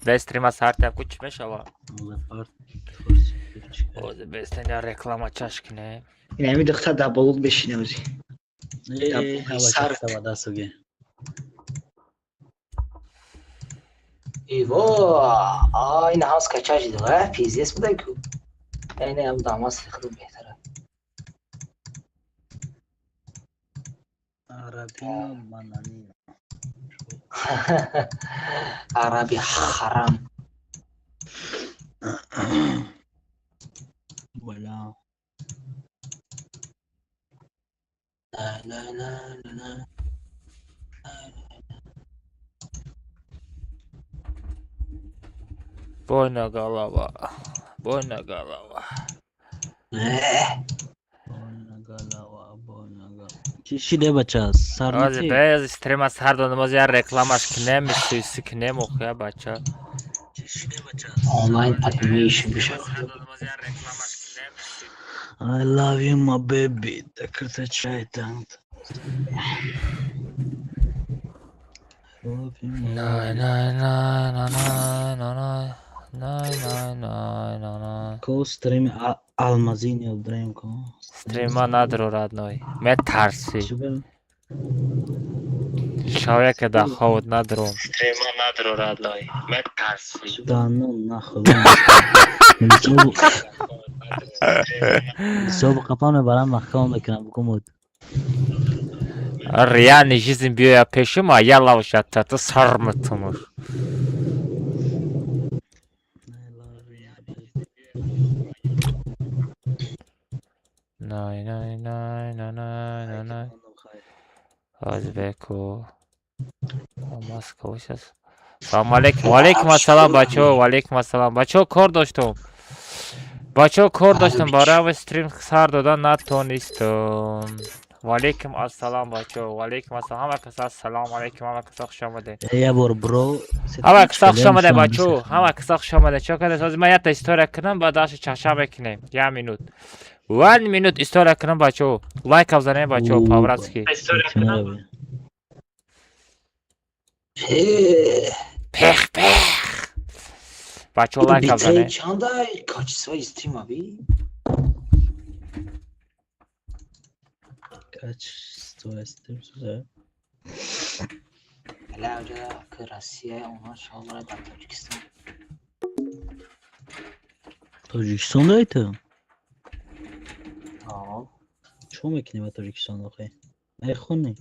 Бе стрима сар тям ку чӣ мешава? Лепард. Ози бестен я реклама чаш кине. Ин ҳами духтар дар болот бешине ози. Э, ҳава Сар. чақта дастуге. Иво, а ин ҳам скачать шида, а пиздец буда ку. Ин ҳам дамас худо беҳтара. Арабино бананино. Араби харам. Вала. На на на на на. Бойна голова. Бойна голова. Э, Бойна голова, бойна голова. Чӣ шиде бача? Сар Ози нати? бе стрима сар додам, ози я рекламаш кинем, суиси кинем, охуя бача. Онлайн анимейшн биша. I love you, my baby. Дакрта чай тант. Love you, my Най baby. най най най най най най най най най най. Ко стрим алмазини обдраем ко? Стрима надро родной. Ме тарси. Чӣ бе? Шавяка да ховод надром. Стрима надро родной. Ме тарси. Да ну нахуй. Соб қапа мебарам маҳкам мекунам букумуд. Реальный жизнь биёя пешима, я лавшата, ту сар мутумуш. Най най най най най най най. Озбеку. Москва сейчас. Салом алейкум. Валейкум ассалом бачо, валейкум ассалом. Бачо кор доштум. Бачо кор доштум, барои стрим сар додан натонистум. Валейкум ассалом бачо, валейкум ассалом. Ҳама каса ассалому алейкум, ҳама каса хуш омадед. Я бор бро. Ҳама каса хуш омадед бачо, ҳама каса хуш омадед. Чо кардед? Ҳозир ман якта история кунам, баъд даша чашма мекунем. Як минут. One минут история кунам бачо. Лайк бизанем бачо, по-братски. Э, Пех пех. Бачо лайк битрейт бизанем. чанда качествои стрима би? Качество стрим суза. Ала оҷа ки Россия онҳо шомара дар Тоҷикистон. Тоҷикистон дойта? Аа. Чо мекунӣ ба Тоҷикистон охе? Мехонӣ?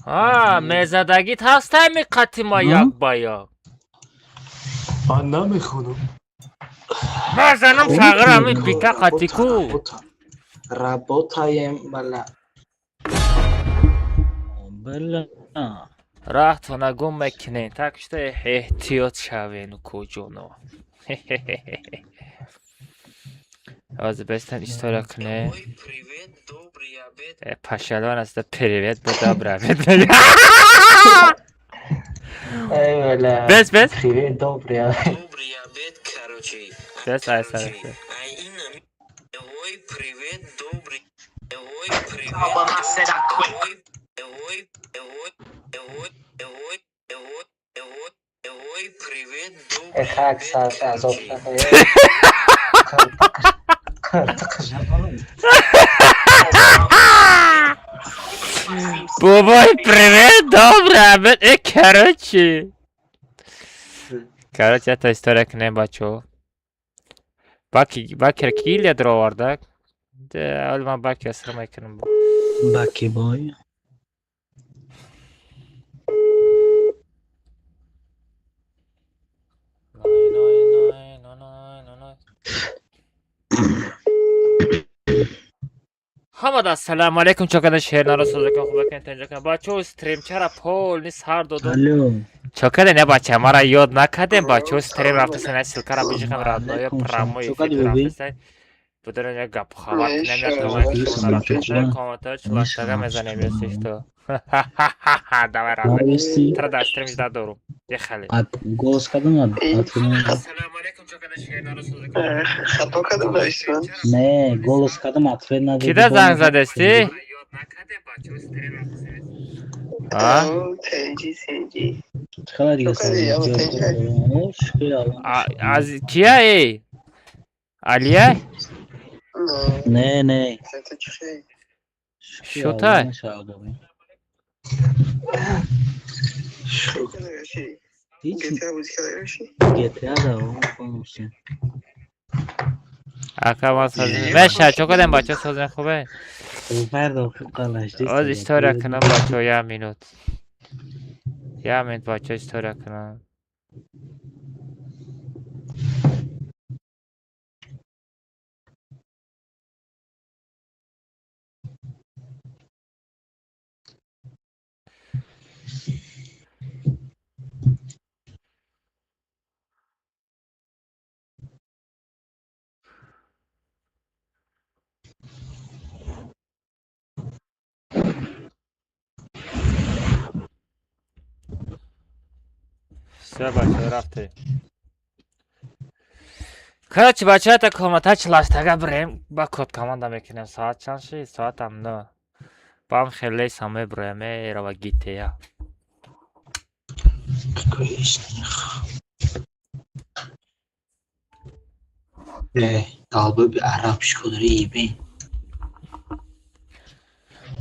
А, мезадагит ҳастай ми қати ма як ба як. Ман намехонам. Ман занам шағира ми бита қати ку. Работаем бала. Бала. Раҳтона гум мекунем. Так что эҳтиёт шавен куҷоно. Ҳозир бестан история кунем. Привет, добрый обед. Э, пашалон аста привет бо добрый обед. Эй, бала. Бес бес. Привет, добрый обед. Добрый обед, короче. Бес ай сар. Короче, а ина Ой, привет, добрый. Ой, привет. Ой, ой, ой, ой, ой, ой, ой, ой, привет, Э, добрый хак обед, сар азоб короче. шава. Бобой привет, добрый обед. Э, короче. Короче, это история кунем бачо. Баки бакер ки дароварда? Де, ман баки аср мекунам. Баки бой. Най най най най най най най. Ҳамада ассалому алайкум чокада шернаро созакан хубакан танҷакан бачо стрим чара полни сар додум. Алло. Чокада не бача мара ёд накардем бачо стрим рафтасан я ссылкара биҷиқам родное прямой Чо эфир кардӣ, бибӣ? рафтасан. Бударан як гап хабар кунем як Мешавад. комментар чулаштага мезанем если что. Давай родной. Навести. Тра дар стрим жда дорум. Ехали. А голос кардам ответ. Ассалому алайкум чокада шернаро созакан. Хато кардам нависман. Не, голос кардам ответ надодӣ. Кида занг задести? А? Тенҷи. Аз кия эй? Алия? Не, не. Шутай? Ака ма созем. Меша, чо кардем бача созем хубе? Оз история кунам бачо, я минут. Я минут бачо история кунам. Все, бачо, рафте. Короче, бачо, это комната чилаштага бирем, ба код команда мекунем. Соат чанд шид? Соатам 9. Бам хеле саме бирем, эрава гитея. Какой долбоеби араб шкодари ебень.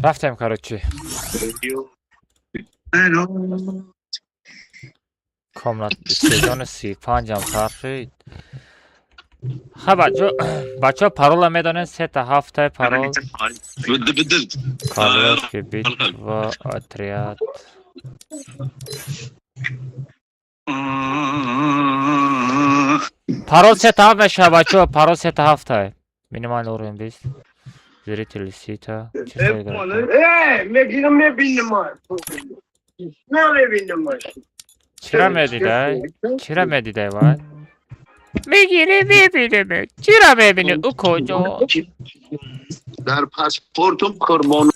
Рафтем, короче. Комнат сезони 35-ам сар шид. Ха бачо парола медонед, 3-7 парол. Карловский битва отряд. Парол 3-7 мешава бачо, парол 3-7. Минимальный уровень 20. Зрители сита. Чира медидай? Чира медидай вай? Мегири мебинем. Чира мебини? У куҷо? Дар паспортум қурбон.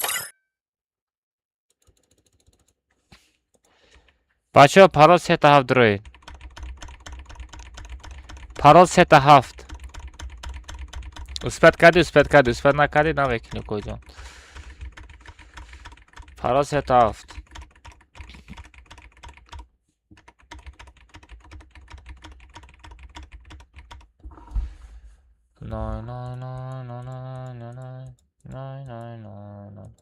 Бачаҳо парол 3-7 дроед. Парол 3-7. Успет кардӣ, успет кардӣ, успет накардӣ намекунӣ куҷо. Парол 3-7. 9 9 9 9 9 9 9 9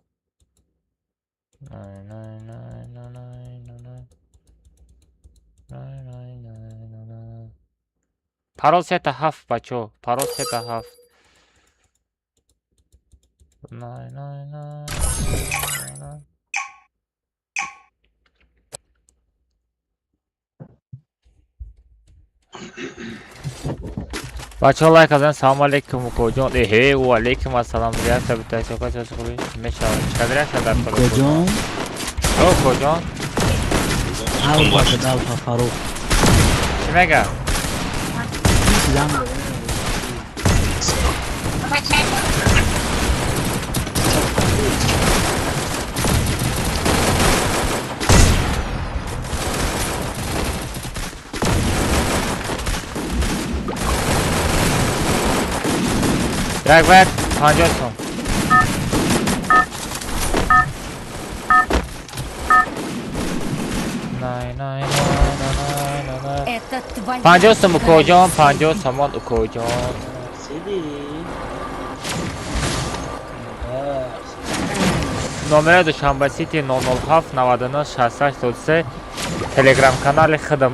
9 9 9 9 9 9 9 9 9 9. Парол 3-7 бачо, парол 3-7. 9 9 9 9. Бачаҳо лайк азан. Салому алейкум укоҷон. Эҳе, ва алейкум ассалом. Реаксия битаси ока чӣ хубӣ? Мешавад. Чӣ реаксия дар кор? Укоҷон? О, укоҷон. Алфа шуд, Алфа Фарух. Чӣ мега? Як баъд 50 сом. Най най най най най. 50 сом укоҷон, 50 сомон укоҷон. Номери Душанбе Сити 007 99 68 33. Телеграм канали худам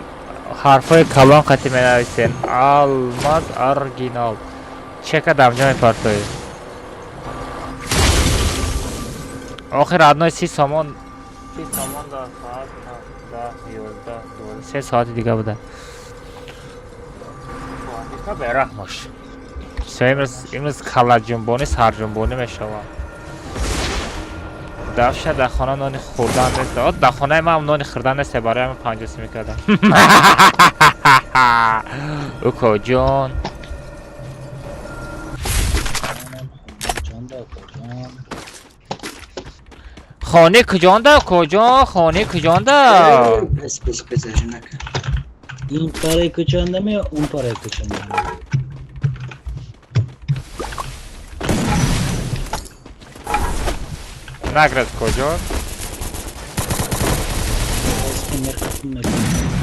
ҳарфҳои калон қати менависен. Алмаз оригинал. Чека дамҷа мепартоед. Охир одной 30 сомон, 30 сомон дар соат 10, 11, 12, 3 соати дига буда. Бераҳмош. Имрӯз каллаҷунбонӣ сарҷунбонӣ мешавад. Дафша дар хона нони хӯрдан нест. Дар хонаи ман нони хӯрдан нест, барои ҳамин 50 сом мекардам. Укоҷон. Хоне куҷонда, укоҷон? Хоне куҷонда? Пес пес пес нака. Ин параи кӯчондам ё он параи кӯчондам? Наград куҷон? Мерафтем, мехастем, мекунем.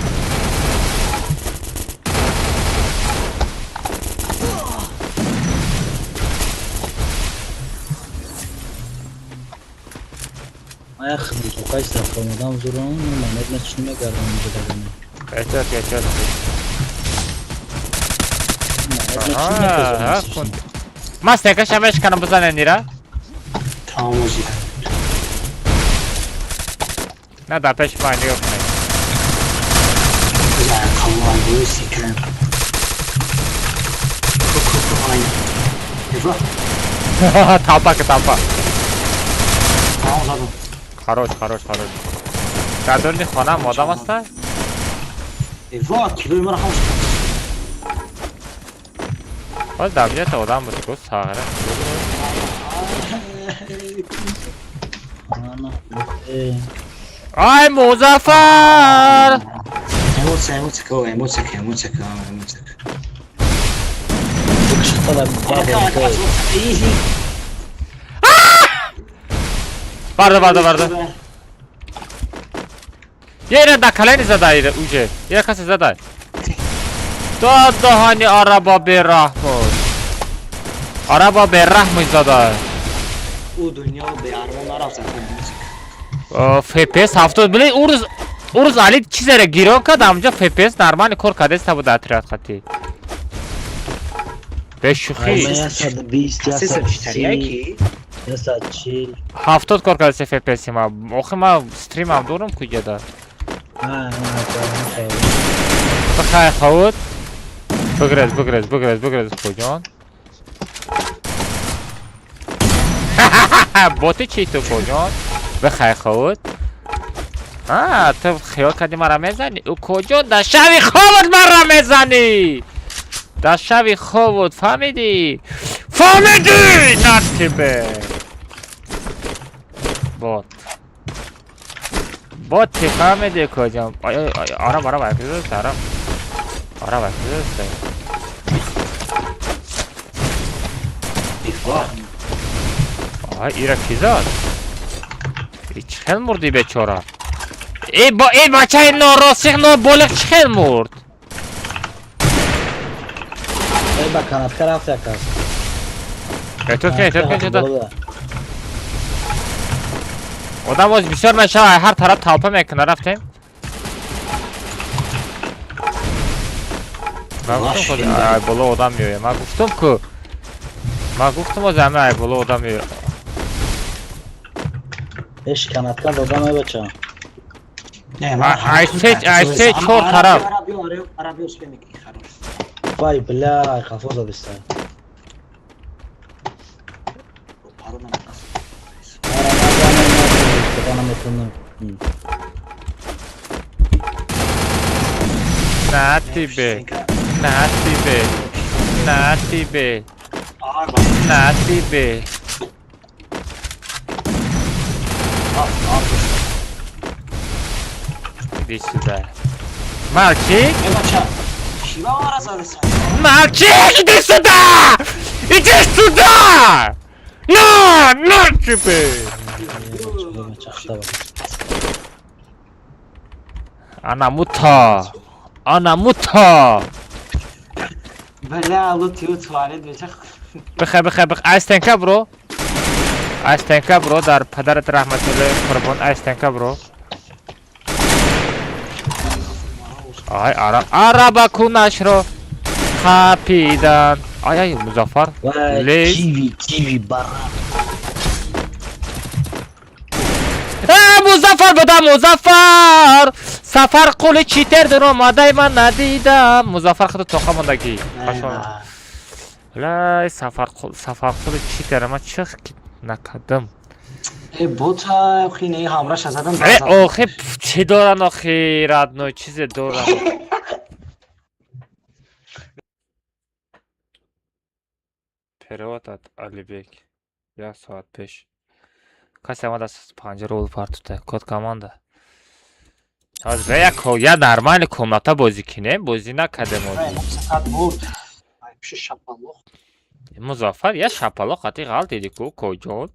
Ман як хидматоқаи сафромадам зурам, манет мечи мегардам инҷо дагане. Эҳтиёт, эҳтиёт. Манет мечи Аҳа, ман стенкаша мешканам, бизанен ира. Тамом озӣ. На, дар пеши ман нигоҳ кунед. Қаввалбои секан. Ку айна. Ева, Толпа ки толпа. Тамом задам. Хорош, хорош, хорош. Дар даруни хонаам одам аста? Ева, килои мара ҳамаш. Боз дар ҷоята одам буд, гуфт сағира. Ай, Музаффар! Эмоция, эмоция, ко, эмоция, эмоция, эмоция. Бабо. Барда, барда, барда. Я ира да калени зада ира уже. Ира касе зада. Да даҳани араба бераҳмуш. Араба бераҳмуш зада. Ӯ дунё беармон нарафт, эмоция. FPS 70 биле урӯз урӯз Али чизере гирон кард, амҷа FPS нормально кор кардеста буд отряд хати. Бешӯхӣ. 120, 130, 140. 70 кор кардест FPS ма. Охи ма стримам дорам куҷада. Бихай хавуд. Бигрез, бигрез, бигрез, бигрез, коҷон. Боти чи ту, коҷон? Бихай хавуд. А, ту хиёл кардӣ мара мезанӣ? Ӯ коҷон, дар шави хобот мара мезанӣ! Дар шави хобот, фаҳмидӣ? Фаҳмидӣ! На тебе! Бот. Бот ти фаҳмидӣ, коҷон? Ай, ай, ай, араб, араб, ай, куҷост, араб? Араб, ай, куҷост? Ева. Ай, ира ки зад? И чӣ хел мурди, бечора? Э, бо, э, бачаи норосих, ноболиғ чӣ хел мурд? Ба канатка рафт як кас. Эҳтиёт кун, эҳтиёт кун, чида. Одам боз бисёр мешавад, ҳар тараф толпа мекунад, рафтем. Ман гуфтам худ ай боло одам меояд. Ман гуфтам ку. Ман гуфтам боз ҳама ай боло одам меояд. Еш канатка додам, ай бача. Ай се, ай се, чор тараф. Арабио успе мекунӣ, хорош. Вай, бля, хафо задиста. Паро намекунӣ. Наметонам. На тебе. На тебе. На тебе. На тебе. Иди сюда. Мальчик! Мальчик, иди сюда! Иди сюда! На! На тебе! Ана мута! Ана мута! Бля, лути туалет беча. Бихай, бихай, бихай. Ай стенка бро. Ай стенка бро, дар падарат раҳматуллои қурбон, ай стенка бро. Ай араб, араба кунашро қапидан. Ай, ай, Музаффар. Лез. Киви, киви, баран. А, Музаффар буда, Музаффар! Сафар қули читер дар омадай ман надидам. Музаффар худу тоқа мондагӣ. Пашон. Лай, Сафар қул, Сафар қули читер ман чӣ накардам. Э, бота хине ҳамраша задам. Э, охи чӣ доран охи, родной, чизе доран. Перевод от Алибек. Як соат пеш. Касе омад аз панҷара ол партута. Код команда. Ҳозир бе як я нормальный комната бозӣ кинем, бозӣ накардем ҳозир. Бурд. Ай, пиши шапалоқ. Музаффар, я шапалоқ қати ғалтиди ку, коҷон.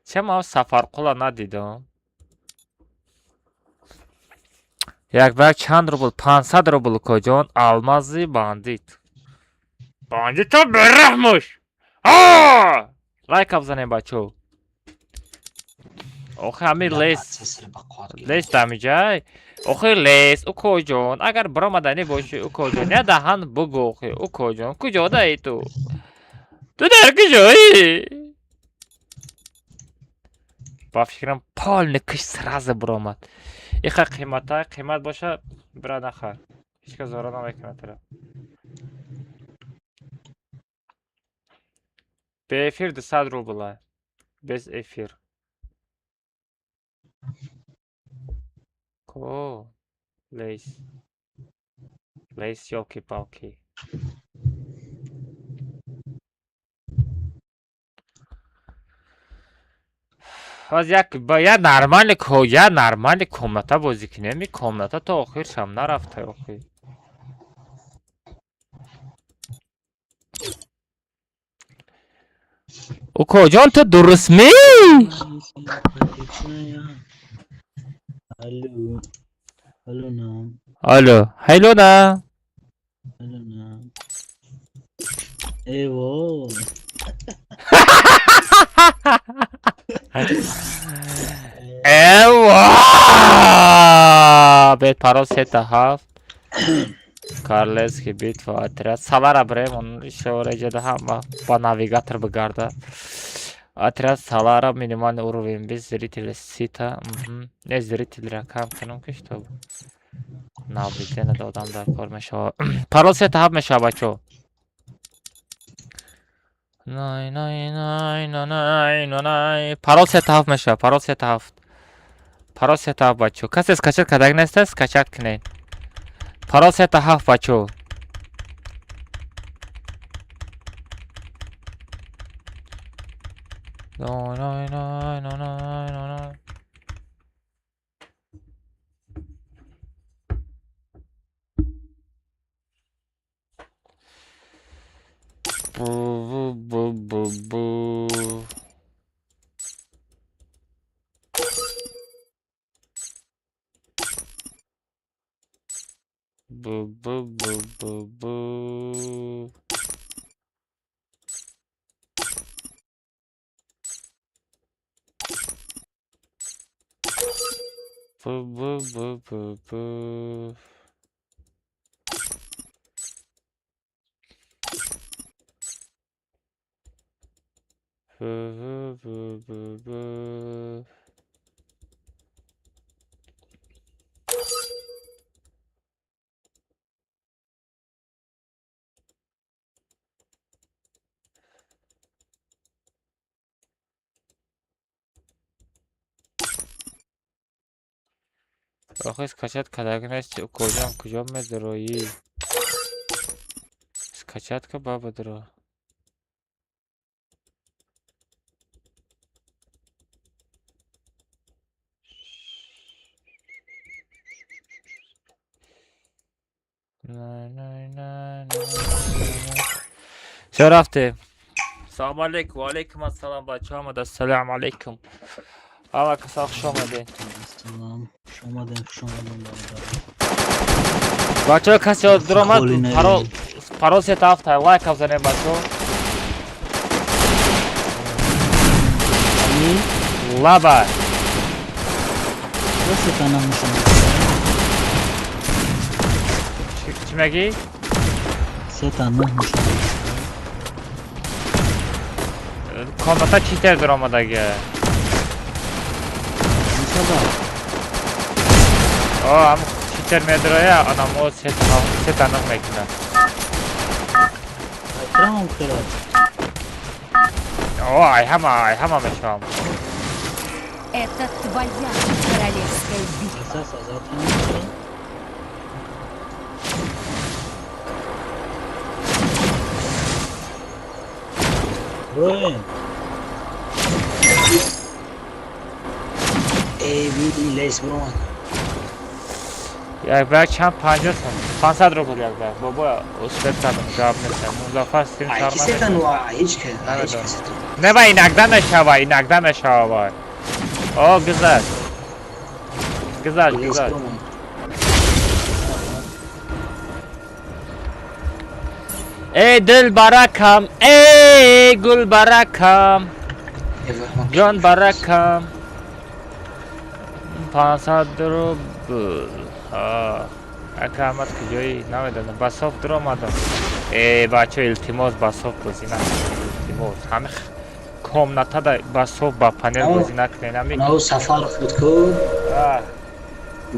Ча ман Сафарқула надидам? Як ба як чанд рубл? 500 рубл, укоҷон. Алмази бандит. Бандито бераҳмуш! Лайка бизанем, бачо. Охи ҳами лес. Лес дамиҷай. Охи лес, укоҷон, агар биромаданӣ бошӣ, укоҷон, я даҳан бугӯ, охи, укоҷон, куҷодаи ту? Ту дар куҷоӣ? Ба фикрам полный киш сразу биромад. Иха қимата, қимат боша, бира нахар. Ҳеҷ кас зора намекунад тура. Беэфир 200 рубла. Без эфир. Ко? Лейс. Лейс, ёлки-палки. Ҳоз як ба я нормальный ко я нормальный комната бозӣ кунем. Ин комната то охиршам нарафта охи. Укоҷон, ту дурустмӣ? Алло. Алло, нам. Алло, ҳайло на. Алло, нам. Эво. Эва! Бет парол сета ҳафт. Карлески битва отряд. Салара брем, он ишора ҷада ҳама ба навигатор бигарда. Отряд Салара минимальный уровень без зрителя сита. Не зрителя кам кунам ки чтоб наблюдение додам дар кор мешава. Парол сета ҳафт мешава, бачо. Най най най най най най най. Парол сета ҳафт мешава, парол сета ҳафт. Парол сета ҳафт, бачо. Касе скачать кардаг неста, скачать кунед. Парол сета ҳафт, бачо. Най най най най най най най. Бу бу бу бу бу. Бу бу бу бу бу. Бу бу бу бу бу. Бу бу бу бу бу. Охи скачать кардаг нести, укоҷон, куҷо медароӣ? Скачать ка баба даро. Най най най най най. Всё, рафтем. Салому алейкум, ва алейкум ассалом, бачаҳо омада. Ассалому алейкум. Ҳама каса хуш омадед. Салом. Хуш омадем, хуш омадем, бародар. Бачаҳо, касе дуромад, Холи наёб. Парол парол сета ҳафта, лайк бизанем, бачаҳо. Ами, Лаба. чиро сета намешавад? Чӣ мегӣ? Сета нӯҳ мешавад. Комната читер дуромадаги. Мешавад. О, ҳам читер медароя, анамо сета сета нӯҳ мекунад. Чиро хелад? О, ай ҳама, ай ҳама мешавам. Это твоя королевская битва. Асас азат мешавад. Броем. Эй, види, лес бромад. Як ба як чанд? 50 сом. 500 рубл як ба як. Бобо, успеть кардам, гап нестам. Музаффар стрим Ай, сар ки сета намешава. ну, а ҳеҷ ка, ҳеҷ Намедонам. ка сета. Не ва иногда мешава, иногда мешава вай. О, гузашт. Гузашт, Лес гузашт. бромад. Эй дилбаракам, эй гулбаракам, ҷонбаракам. 500 рубл. Ака Аҳмад куҷоӣ? Намедонам. Ба соф дуромадам. Э бачаҳо, илтимос, ба соф бозӣ накунед. Илтимос. Ҳами комнатада ба соф ба панел бозӣ накунед. Ҳами Нав Сафаров буд ку.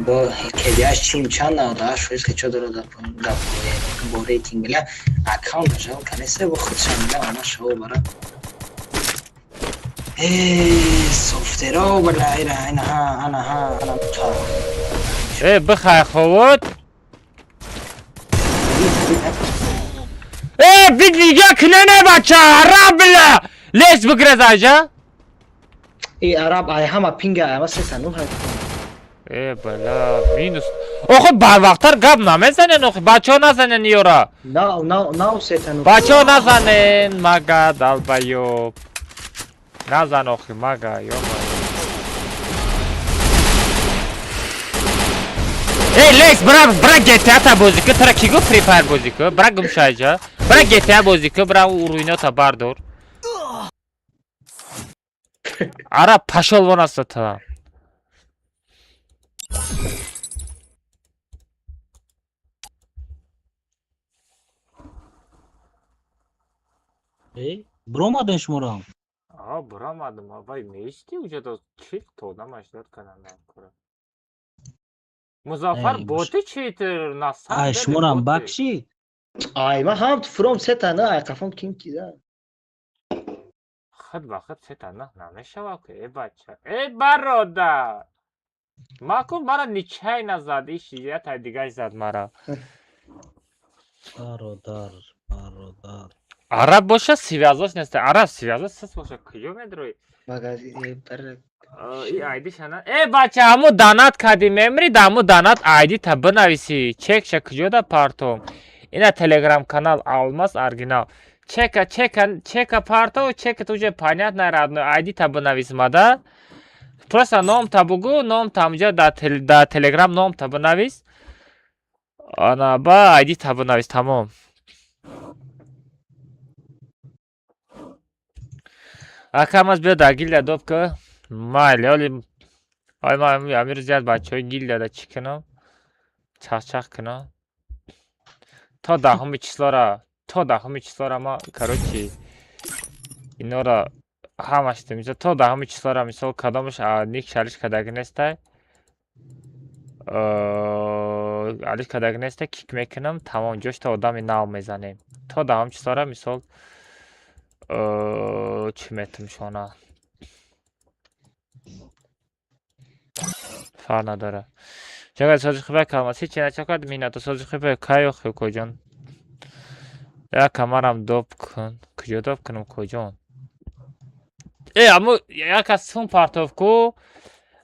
Бо кдаш чим чанд 98% ки чо дора дар бо рейтинг била аккаунт жал канеса бо худшам била ама шаво бара. Э софтеро била ира ина ха ана ха ана та. Э бихай ховуд. Э бид нига кунене бача араб била. Лес бигрез ажа. И араб ай ҳама пинга ама сета ну ҳай. Э бала минус. Охи барвақттар гап намезанен охи бачаҳо назанен ёра. Нав нав нав сета ну. Бачаҳо назанен мага долбоёб. Назан охи мага ё. Эй Лекс, бра бра GTA та бозӣ кун, тара ки гуфт Free Fire бозӣ кун? Бра гум шайҷа. Бра GTA бозӣ кун, бра уруинота бардор. Ара пашол вон аст та. Э, биромаден шуморо? А, биромадам. Вай мешти уҷа до 40 то одам аждод карданд дар кора. Музаффар боти читер насаб. Ай шуморам бакшид? Ай ма ҳам фуром сета на ай қафом ким киза. Худ ба худ сета на намешава ку э бача. Э бародар. Маку мара ничай назад, иш я дигаш зад мара. Бародар, бародар. Араб боша связош нест. Араб связош сис боша куҷо медрои? Магазин бар И айди шана. Э бача ҳаму данат кади мемри да ҳаму данат айди та бинависи. Чекша куҷо да партом. Ина телеграм канал Алмаз оригинал. Чека чека чека парто чека уже понятно родной айди та бинавис мада. Просто ном та бугу, ном та ҳамҷа да телеграм ном та бинавис. Ана ба айди та бинавис тамом. Ака Алмаз биё дар гилда доб ка. Майли оли ай ма амир зиёд бачаҳои гилдада чӣ кунам? Чахчах кунам. То 10-уми числора, то 10-уми числора ма короче инора ҳамаш мисол то 10-уми числора мисол кадомаш ник шалиш кадаги нестай. Алиш кадаги нестай кик мекунам, тамом ҷош то одами нав мезанем. То 10-уми числора мисол чӣ метумшона. Фарқ надора. Чакад сози хубе калмас ҳеч начакад минато сози хубе кай охи куҷон. Як камарам доб кун. Куҷо доб кунам куҷон? Э аммо як аз сум партов ку.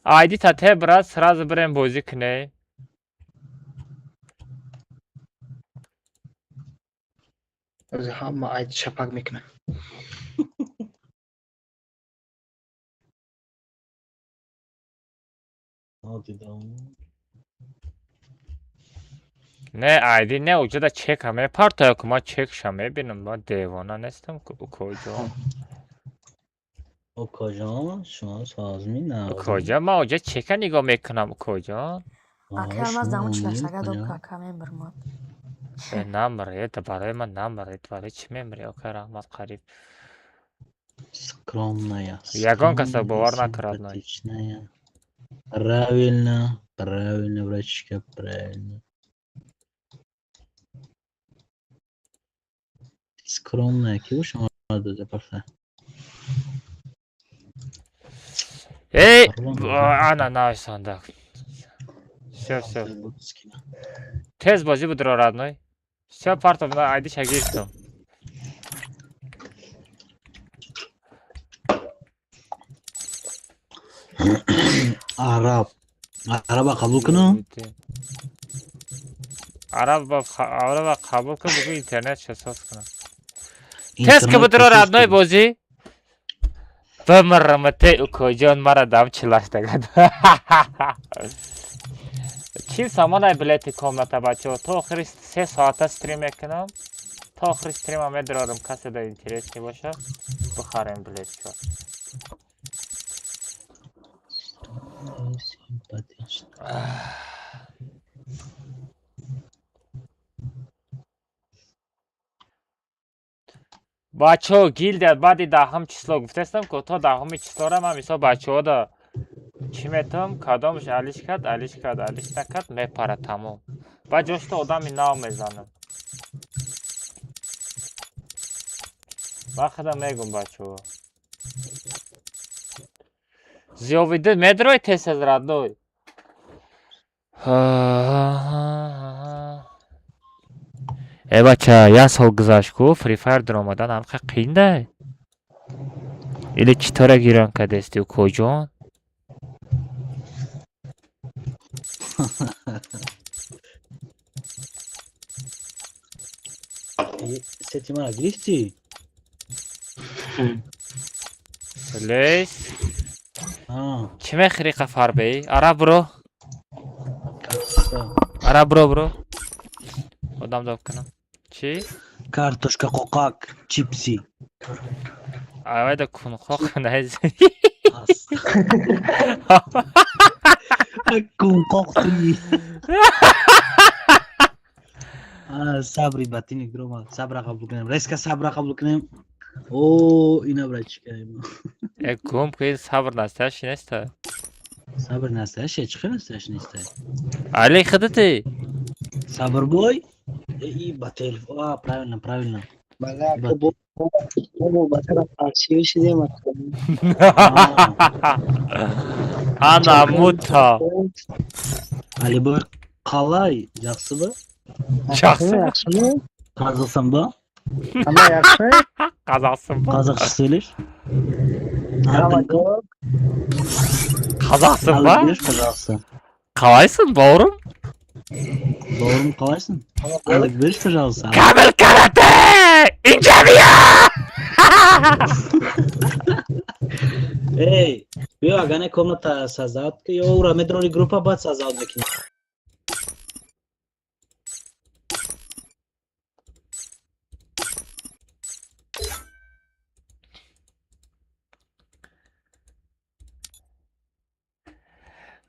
Айди та те брат сразу бирем бозӣ кунем. Ҳама айди шапак мекунад. Не айди не уҷода чека мепартоя ку ман чекша мебинам ман девона нестам ку укоҷон. Укоҷон шумо созми на. Укоҷон ман уҷа чека нигоҳ мекунам укоҷон. Ака Алмаз дамун чилашага доб ака мемирмад. Э намре барои ман намре барои чӣ мемре ока раҳмат қариб. Скромная. Ягон каса бовар накард най. Симпатичная. Правильно, правильно, братишка, правильно. Скромная. Ки шумо дода парта? Эй, ана нависанда. Всё, всё. Тез бозӣ будро родной. Всё партов на айди шагирдтум. Араб. Араба қабул кунам? Араба араба қабул кун бугу интернет шасоз кунам. Тез ки будро родной бозӣ. Бимирам те укоҷон мара дам чилаштагад. 40 сомонай билети комната бачаҳо. То охири 3 соата стрим мекунам. То охири стрима медарорам, касе да интересный боша, бихарем билетчо. Симпатично. Бачаҳо, гилдия баъди 10-ум число гуфтастам ко, то 10-уми числора ман мисол бачаҳода чӣ метавам, кадомаш алиш кард, алиш кард, алиш накард, мепара, тамом. Баъд ҷошто одами нав мезанам. Ман худам мегум, бачаҳо. Зиёвиддин, медрои тез аз родной. Э, бача, як сол гузашт ку, Free Fire даромадан ҳамқа қиинда? Или чӣ тора гирён кардести, укоҷон? Сети мара гирифтӣ? Лейс, А, чӣ мехӯри қафарбеи? Ара буро, картошка. Ара буро, буро. Одам доб кунам. Чӣ? Картошка, қоқак, чипси. Авайда кунхоқ наиз. Ас. Кунқоқ туи. А, сабри батини грома. Сабра қабул кунем. Резко сабра қабул кунем. О, ина брат чикаем. Э, гум ки, сабр настоящий неста. Сабр настоящий, чӣ хел настоящий неста? Али худати? Сабрбой? Э, и ба телефон. А, правильно, правильно. Бала, бо бо ба тараф паршивӣ шидем. А, Ана мута. Алибой қалай? Жақсыбы? Жақсы. Yaxshimi? Қазақсан ба? Hamma yaxshi? Қазақсың ба? Қазақша сөйлеш. Hamma Атың кім? yo'q. Қазақсың ба? Алып берші, пожалуйста. Қалайсың, бауырым? Бауырым, қалайсың? Алып берші, пожалуйста. Камил карате! Инжавия! Эй, биё, агане комната создавать ки, ё ура медрони группа, баъд создавать мекунӣ.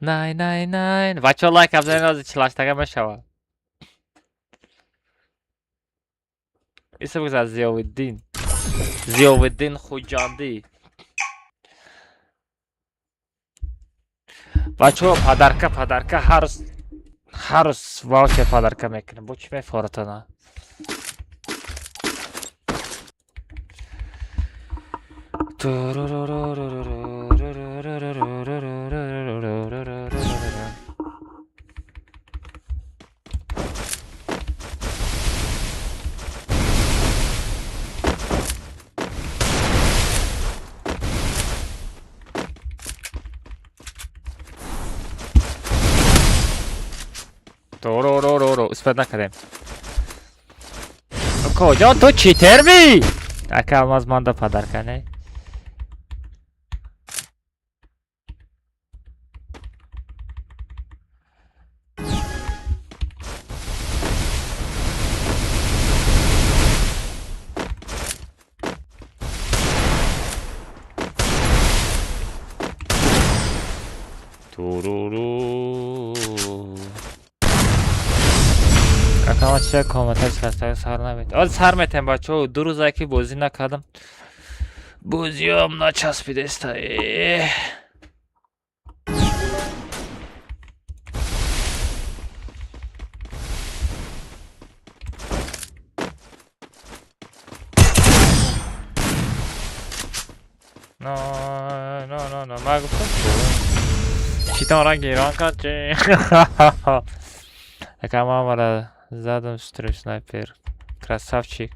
Най, най, най. Бачаҳо, лайк абзанед, ҳозир чилаштага мешавад. Иса бигзар, Зиёвиддин. Зиёвиддин Хуҷандӣ. Бачаҳо, подарка, подарка, ҳар рӯз, ҳар рӯз ваучер подарка мекунем. Бо чӣ мефоратона? Тороророр, успеть накардем. Коҷон, ту читер ми? Ака Алмаз, манда подарка не? Туруру. Акама чия комментар чиластага сар намед. Оз сар метем, бачаҳо, 2 рӯзае ки бозӣ накардам. Бозиам начаспидеста. Э. Но, но, но, но, ма гуфтам ку. Читон ранги Ирон качи. Ака мамара задам стрим снайпер. Красавчик.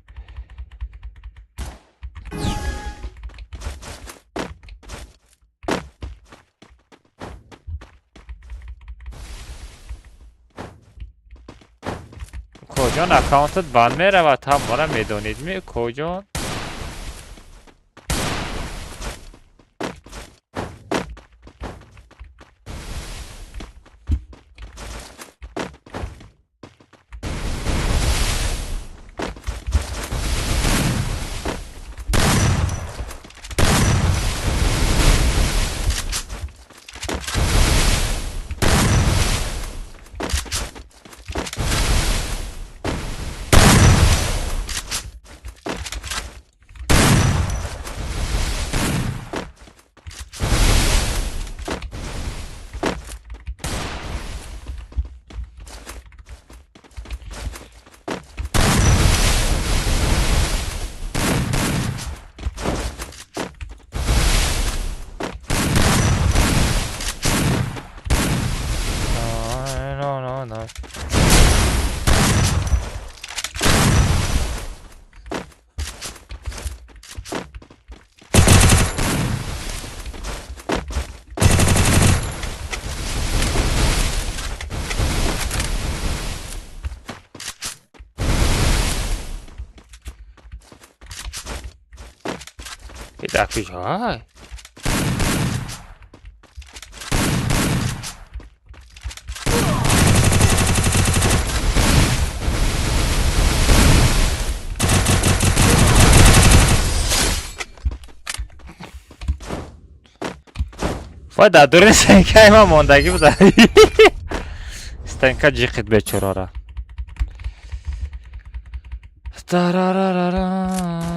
Коҷон, аккаунтат банд меравад, ҳам мора медонед ми, коҷон? Дар куҷой? Вай, дар дури стенкаи ман мондагӣ буда. Стенка ҷиқид бечорара. Тарарарарам.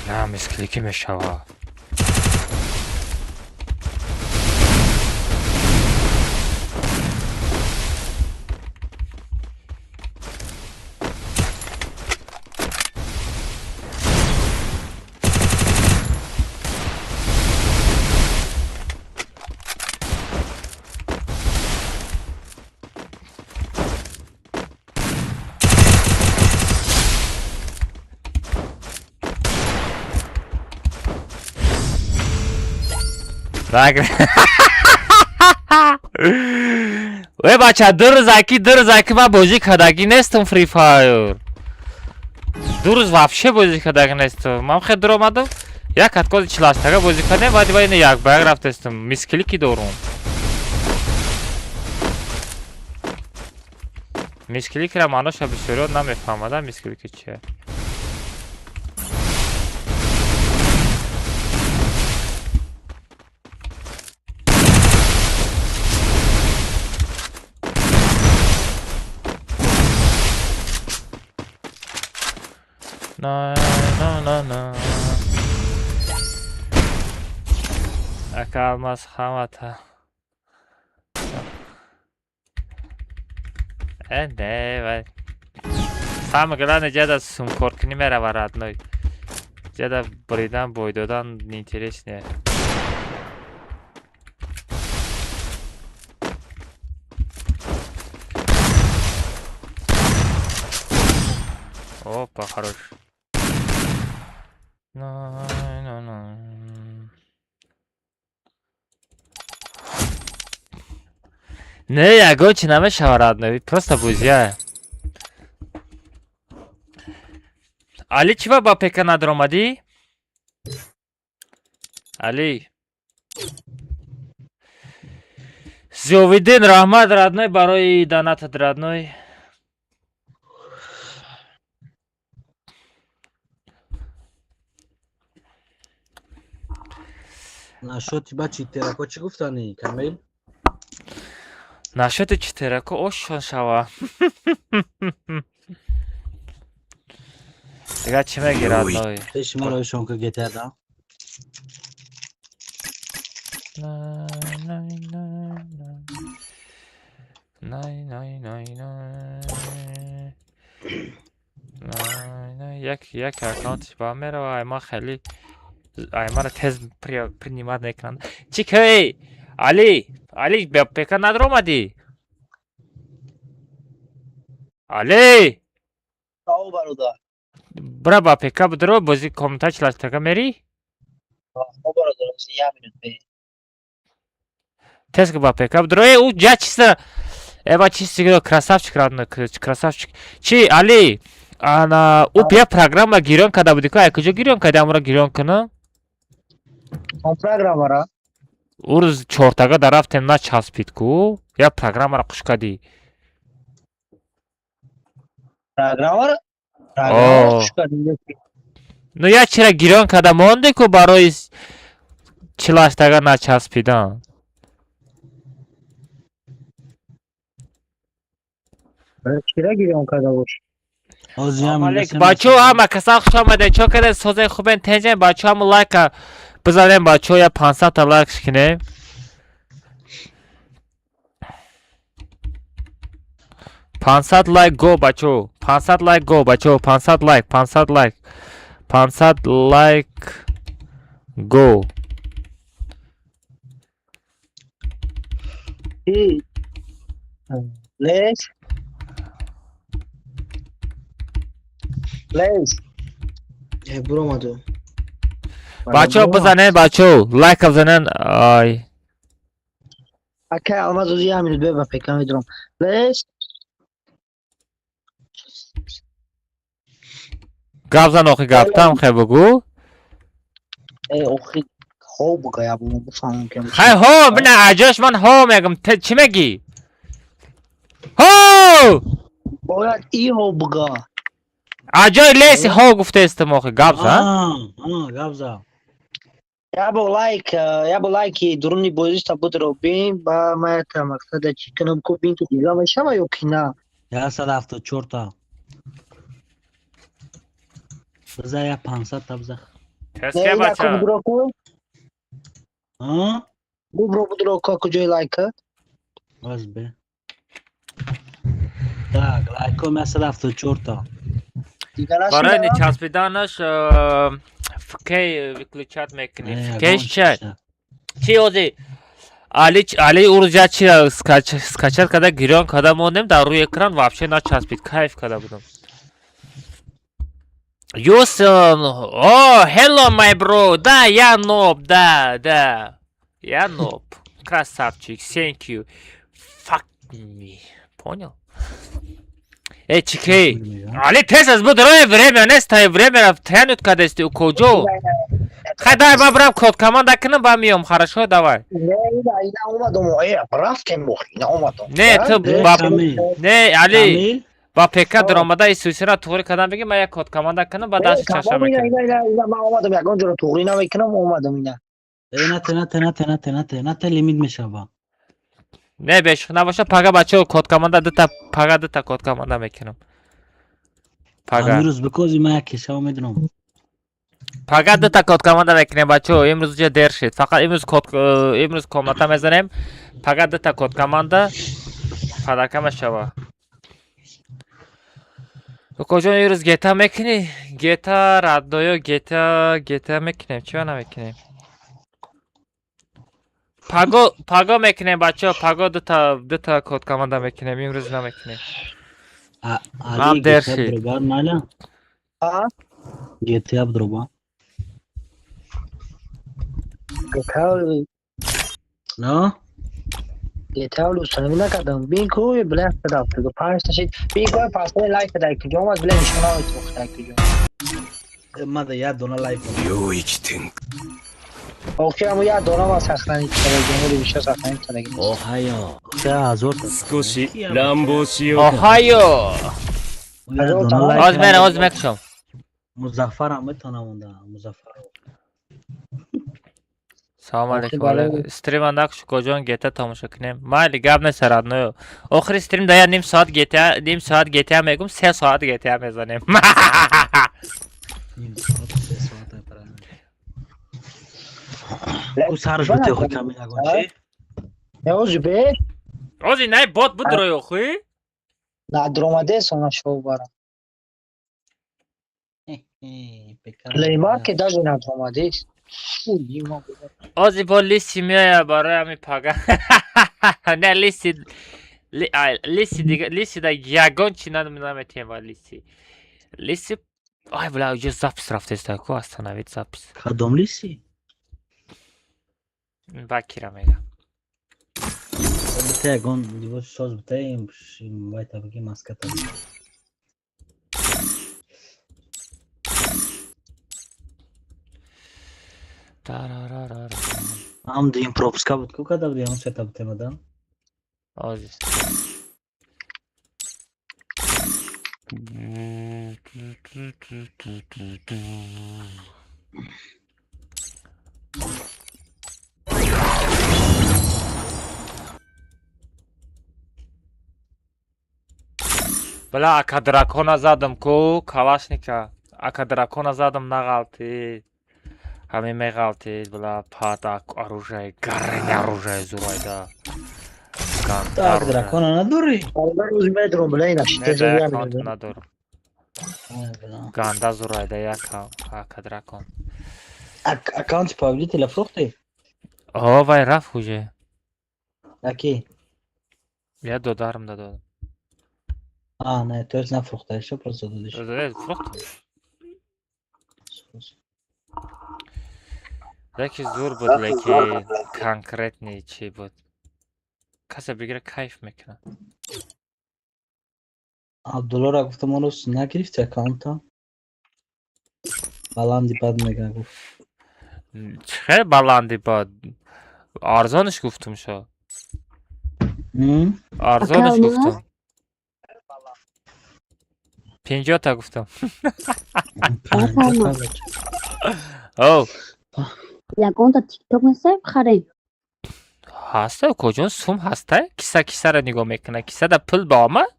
На, мискликӣ мешава. Так. Э, бача, 2 рӯз аки, 2 рӯз аки ман бозӣ кардагӣ нестам Free Fire. 2 рӯз вообще бозӣ кардагӣ нестам. Ман хел дуромадам. Як откози 48-тага бозӣ кардем, баъди вай як ба як рафтестам. Мисклики дорум. Мискликира маъноша бисёриҳо намефаҳмада, мисклики чия. На на на на. Ака Алмаз ҳамата. Э, не, вай. Самое главное, ҷада сумкоркунӣ мерава, родной. Ҷада бридан, бой додан неинтереснее. Опа, хорош. На, на, на. Не, ягон чи намешава, родной. Просто бозия. Али, чӣ ба ПК надромадӣ? Али. Зиёвиддин, раҳмат, родной, барои донатат, родной. Нашоти ба читерако чӣ гуфтанӣ, Камил? Нашоти читерако ошон шава. Дигар чӣ мегӣ, родной? Пеши маро ишонка гетарда. Най, най, най, най. Най, най, най, най. Най, най. Як як аккаунтиш ба мерава, ай ма хеле ай мара тез принимать мекунанд. Чӣ кай? Али, Али, ба ПК надромадӣ? Али! Ау, бародар. Бра ба ПК бидро, бози комната 48-тага мерӣ? О, бародар, як минут бе. Тез ба ПК бидро. Э, ӯ ҷа чиста. Э, ба чисти красавчик, родной, красавчик. Чӣ, Али? Ана, ӯ я программа гирён карда будӣ ку, ай куҷо гирён карди, амро гирён кунам? Он программара? Ӯ рӯз чортага дар рафтем, начаспид ку. Я программаро қуш кардӣ. Программара? О. Программара хуш кардем. Ну, я чира гирён карда монде ку барои 48-тага начаспидан. Чира гирён карда бош? Ҳозир Алейкум бачаҳо, ҳама касан хуш омадед. Чо кардед, созен, хубен, тенҷен, бачаҳо, ҳамун лайка Бизанем, бачаҳо, я 500 та лайк кунем. 500 лайк го, бачаҳо. 500 лайк го, бачаҳо. 500 лайк, 500 лайк. 500 лайк го. И лес. Лес. Э, буромаду. Бачаҳо, бизанед, бачаҳо, лайка бизанед. Ай. Акай Алмаз, ози як минут бе, ба пека медурам. Лес. Гап зан, охи гаптам хе бугӯ. Э, охи хоб буга, я бу бифаҳмам ки. Хай, ҳо, бина, аҷош ман ҳо мегум. Те чӣ мегӣ? Ҳо! Бояд и ҳо буга. Аҷои леси ҳо гуфтаистам, охи гап зан. А, гап зан. Я бо лайк, я бо лайки дуруни бозиста будро бин, ба ма ята мақсада чӣ кунам ку, бин ки дига мешава ё ки на. 174 та. Биза я 500 та биза. Теске, бача. Будро ку? А? Бубро, будро ку, куҷои лайка? Баз бе. Так, лайком 174 та. Дига Барои нашуда? нечаспиданаш ФК выключать мекунӣ. Э, ФКш чай? Чи ози? Али Али урӯз як чи скачать карда, гирён карда мондем, дар рӯи экран вообще начаспид, кайф карда будам. Юсон, о, hello, my bro, да, я ноб, да, да, я ноб, красавчик, thank you, fuck me, понял? Э, чикей, Али, тез аз буд, рои время нест, тай время тянут кадести, куҷо? Хай, дай ман бирам код команда кунам, ба миём, хорошо, давай. Не, ина омадам, э, рафтем, охи, ина омадам. Не, ту Э, ба Камил. Не, Али, Камил. ба ПК даромада и сусира туғри кардам, бигӣ ман як код команда кунам, ба дасти чаша мекунам. Ина, ина, ина, ман омадам, ягон ҷоро туғрӣ намекунам, омадам ина. Э, нате, нате, нате, нате, нате, нате, лимит мешава. Не, бешух набоша, пага, бачаҳо, код команда дута, пага дута код команда мекунам. Пага. Амирӯз бикози ман як кешаво медунам. Пага дута код команда мекунем, бачаҳо, имрӯз ҷа дер шид. Фақат имрӯз код имрӯз комната мезанем. Пага дута код команда падака мешава. Куҷо имрӯз гета мекунӣ? Гета радноё, гета, гета мекунем, чиба намекунем? Паго, паго мекунем, бачаҳо, паго дута код команда мекунем, имрӯз намекунем. Ман Али дер GTA шид. дроба майла? А? GTA дроба. GTA. Но? GTA установи накардам. Бин ку, бля, 75 та шид. Бин ку, пасои лайк дар куҷо омад, бля, нишон наметавохт дар куҷо. Мада як дона лайк. Охир ҳамо як дона ма сохранить кардагим, оли бишо сохранить кардагим. Оҳайо. 3000 та. 少し乱暴しようか。 Оҳайо! Як дона лайк. Оз мера, оз мекушам. Музаффарам метавонам онда. Музаффар. Салом алейкум. Бале. Стрима накуш, куҷон, гета тамошо кунем. Майли, гап нест, родной. Охири стрим да я ним соат GTA, ним соат GTA мегум, 3 соат GTA мезанем. Ним соат, 3 соат ай правильно. Ку сарш бите охи Камил ягон чи? Не, ози бе, Ози най бот будрои охи? надромаде сона шоу бара. Play Market даже надромадест. Фу, има. Ози бо лиси меоя барои ҳами пага. Не, лиси лиси дига, лиси да ягон чи наметиҳем ба лиси. Лиси. Ай, бля, уже запись рафтест, ку, остановить запись. Кадом лиси? Бакира мега. Бите ягон либоси соз бите, им вайта биги, маската. Тарарарара. Ам дим пропуска буд ку када буди, ам сета бите мада. Ози. Бля, ака дракона задам ку, калашника. Ака дракона задам, нағалтид. Ҳамин меғалтид, бла, пад оружие, гарни оружие зурайда. Так, дракона надорӣ? Бародар, рӯз медром, бля, ина Не, шите да, зуя аккаунт медром. надорам. Ганда зурайда якам, ака дракон. Аккаунти победителя фрухти? О, вай рафт уже. Аки? Я додарам дадодам. А, не, то есть нафрухта, ещё просто додиш. Фрухтам. Леки зур буд, леки конкретный чӣ буд. Касе бигира, кайф мекунад. Абдуллоро гуфтам, он рӯз нагирифти аккаунта? Баланди бад мега, гуфт. Хеле баланди бад. Арзонаш гуфтум шо. Арзонаш Ака, гуфтум. 50-та гуфтам. Ака, О, ягонта тикток нестай бихарем? Ҳаста, куҷо сум ҳаста? Киса кисаро нигоҳ мекунад. Кисада пул ба омад?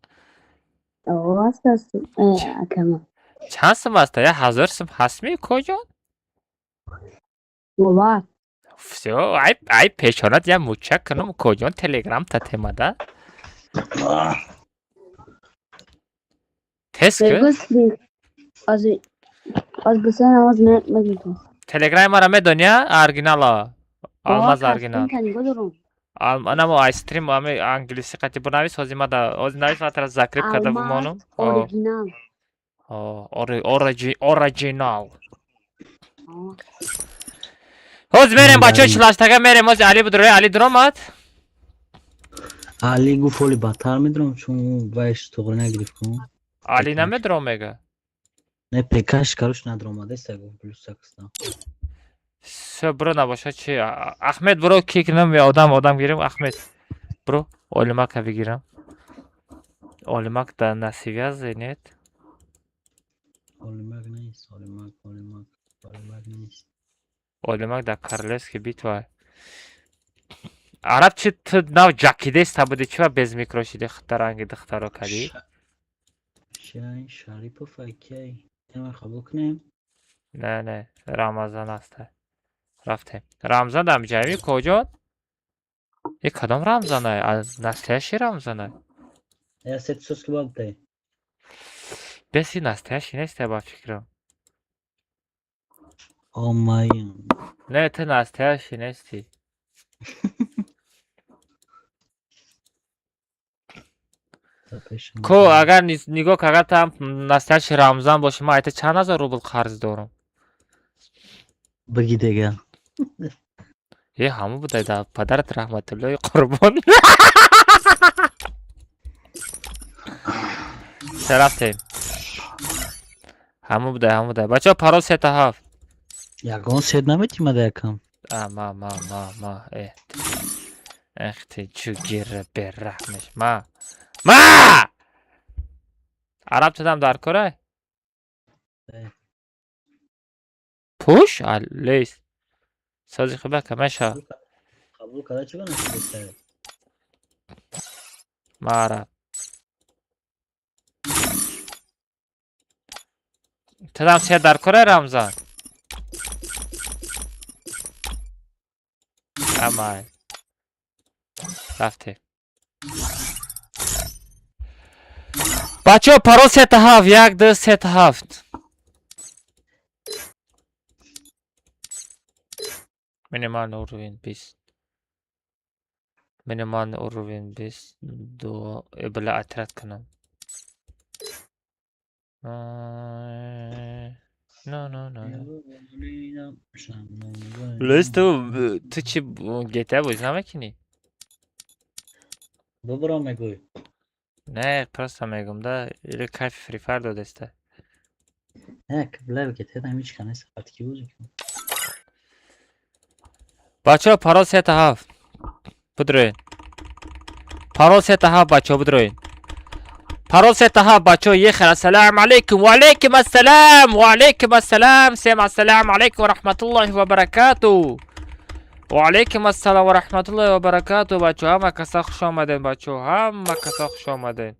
О, аст, аст, акама. Чанд сум ҳаста? 1000 сум ҳастми, куҷо? Бова. Всё, ай ай пешонат я муча кунам, куҷо, телеграм та темада? Тез ку? Бегӯ стрим. Аз бисёр намоз мегӯтон. Телеграми мара медони, оригинала? Алмаз оригинал. Нигоҳ дорум. Анамо ай стрим ами англиси қати бунавис, ҳозир мада ҳозир навис, ма тара закреп карда бимонум. Алмаз оригинал. О, оригинал. Ҳозир мерем, бачаҳо, 48-тага мерем, ҳозир Али будро, Али дуромад? Али гуфт, оли бадтар медурам, чун вайш туғри нагирифт ку. Али намедуром мега. Не, пекаш карош надромадеста, гуфт, плюс сакста. Всё, бро, набошад чи? Ахмед, бро, ки кунам, я одам гирем, Ахмед. Бро, Олимака бигирам. Олимак да на связи нет? Олимак нест, Олимак, Олимак, Олимак нест. Олимак дар королевский битва. Араб чи, ту нав ҷакидеста буди, чива без микро шиди, хитаранги духтаро кадӣ? Шай, Шарипов акай. Ема қабул кунем? Не, не, Рамазан аста. Рафтем. Рамзан дам ҷами куҷо? Е, кадом Рамзанай? Аз настоящий Рамзанай? Я сет соски бабтай. Беси настоящий нест, ба фикрам. Омай. Не, ту настоящий нести. Ко, агар нигоҳ, агар там настоящий Рамзан боши, ман айта чанд ҳазор рубл қарз дорам? Биги дега. Е, ҳамон буда да падарат раҳматуллои қурбон. Се рафтем. Ҳамон буда, ҳамон буда. Бачаҳо, парол сета ҳафт. Ягон сет наметимада якам. А, ма, ма, ма, ма, э. Эх ты, чугира бераҳмеш. Ма. Ма! Араб тудам дар корай? Э. Пуш? Алейс. Сози хубака меша. Қабул карда чӣ нашудеста? Ма араб. Тудам се дар корай, Рамзан? Амай. Рафтем. Бачаҳо, парол сета ҳафт, як, ду, сета ҳафт. Минимальный уровень 20. Минимальный уровень 22. Э, бля, отряд кунам. No, no, no. Лӯис, ту чӣ, GTA бозӣ намекунӣ? Бибро мегӯй. Не, просто мегум да, или кайфи Free Fire додеста. Не, бля, GTA там ҳеч ка нест, фақат ки бозӣ кунам. Бачаҳо, парол сета ҳафт. Бидроед. Парол сета ҳафт, бачаҳо, бидроед. Парол сета ҳафт, бачаҳо, ехел. Ассалому алайкум. Ва алайкум ассалам. Ва алайкум ассалам. Всем ассалому алайкум ва раҳматуллоҳи ва баракату. Ва алайкум ассалом ва раҳматуллоҳи ва баракату, бачаҳо, ҳама каса хуш омадед, бачаҳо, ҳама каса хуш омадед.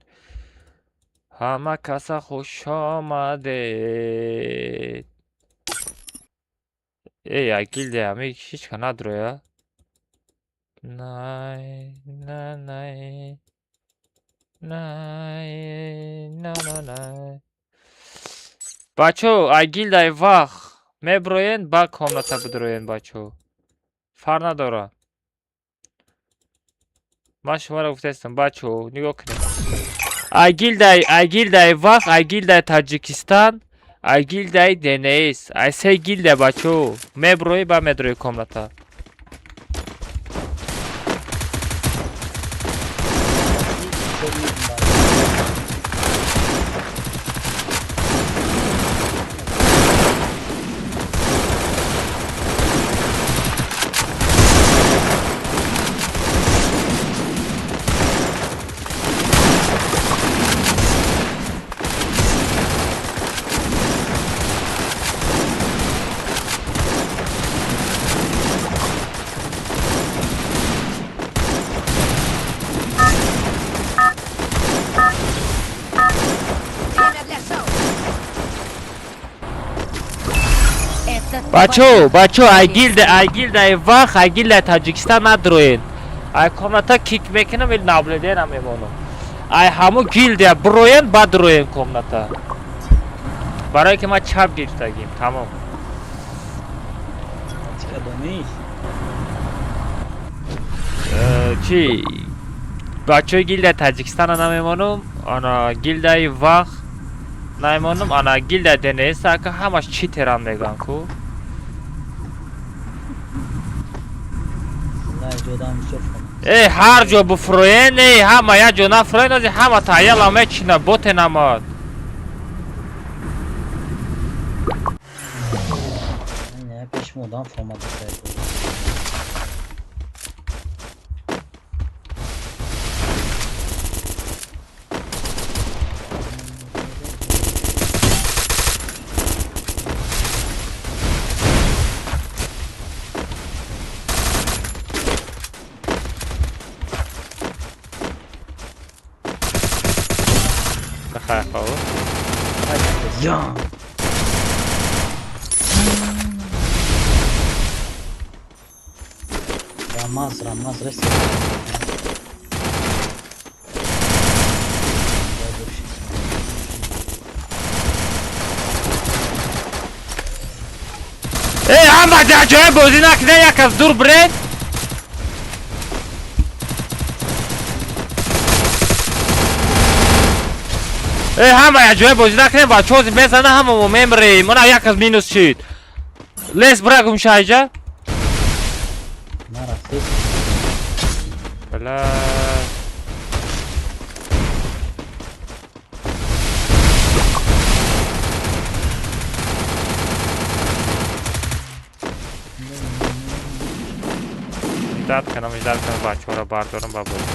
Ҳама каса хуш омадед. Эй, ай гилдия ами ҳеч ка надроя. Най, на, най. Най, на, на, най. Бачо, ай гилдаи вах меброен, ба комната бидроен, бачо. Фарқ надора. Ман шуморо гуфтаистам, бачо, нигоҳ кунед. Ай гилдаи вах, ай гилдаи Таҷикистан, ай гилдаи ДНС, ай се гилда, бачо. Меброӣ, ба медрои комната. Бачо, бачо, ай гилдаи вах, ай гилдаи Таҷикистан надроен. Ай комната кик мекунам, ил наблюдена мемонам. Ай ҳаму гилдия броен, баъд роен комната. Барое ки ман чап гирифтагим, тамом. Чи? Бачои гилдаи Таҷикистана намемонам, ана гилдаи вах намемонам, ана гилдаи ДНС ака ҳамаш читерам мегӯям ку. Эй, ҳар ҷо буфроен, эй, ҳама як ҷо нафроен, ози ҳама таяла мечина, боте намад. Рамаз, рес. Эй, ҳама дар ҷоя бозӣ накунед, як аз дур биред. Эй, ҳама як ҷоя бозӣ накунед, бачаҳо мезана, ҳама мо мемрем. Мана як аз минус шид. Лес бира гумша айҷа. Бля. Ждать кунам, ждать кунам, бачаҳоро бардорам ба бозӣ.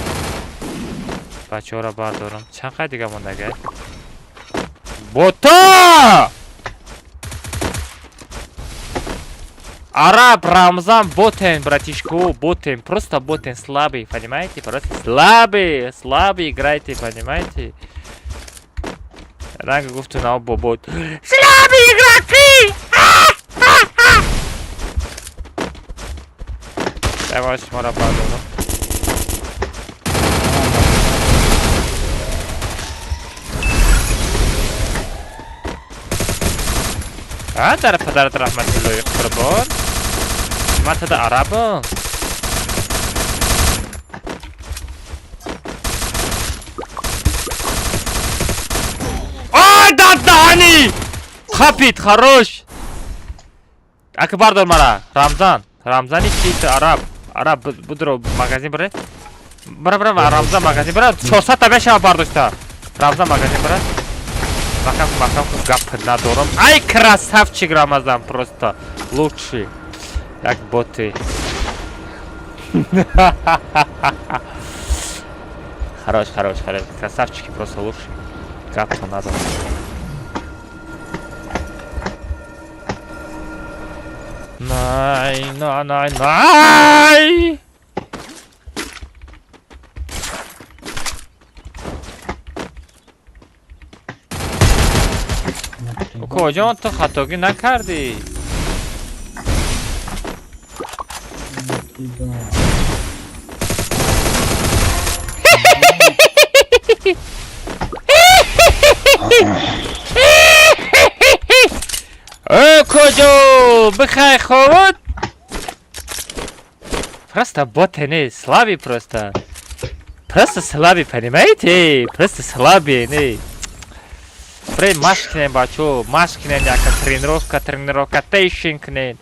Бачаҳоро бардорам. Чанд қай дига мондага? Бота! Араб, Рамзан, ботен, братишку, ботен, просто ботен, слабый, понимаете? Просто слабый, слабый играйте, понимаете? Ранга гуфту на бобот. Слабые игроки! Давай, шмара бардорам. А, дар падарат раҳматуллоҳи қурбон. Ман тада арабам. Ой, дадаҳани! Хапид, хорош. Ака бардор мара, Рамзан. Рамзани чи ту араб? Араб будро магазин бире. Бира бира Рамзан магазин бира. 400 та мешава бардошта. Рамзан магазин бира. Махам, махам, гап надорам. Ай, красавчик Рамазан, просто лучший. Як боты. Хорош, хорош, хорош. Красавчики просто лучшие. Гап надо. Най, най, най, най! Коҷон, ту хатогӣ накардӣ. Э, куҷо бихай ховуд? Просто боте не, слабый просто. Просто слабый, понимаете? Просто слабый, не. Бре машқ кунем, бачо, машқ кунем, яка тренировка, тренировка, тейшин кунем.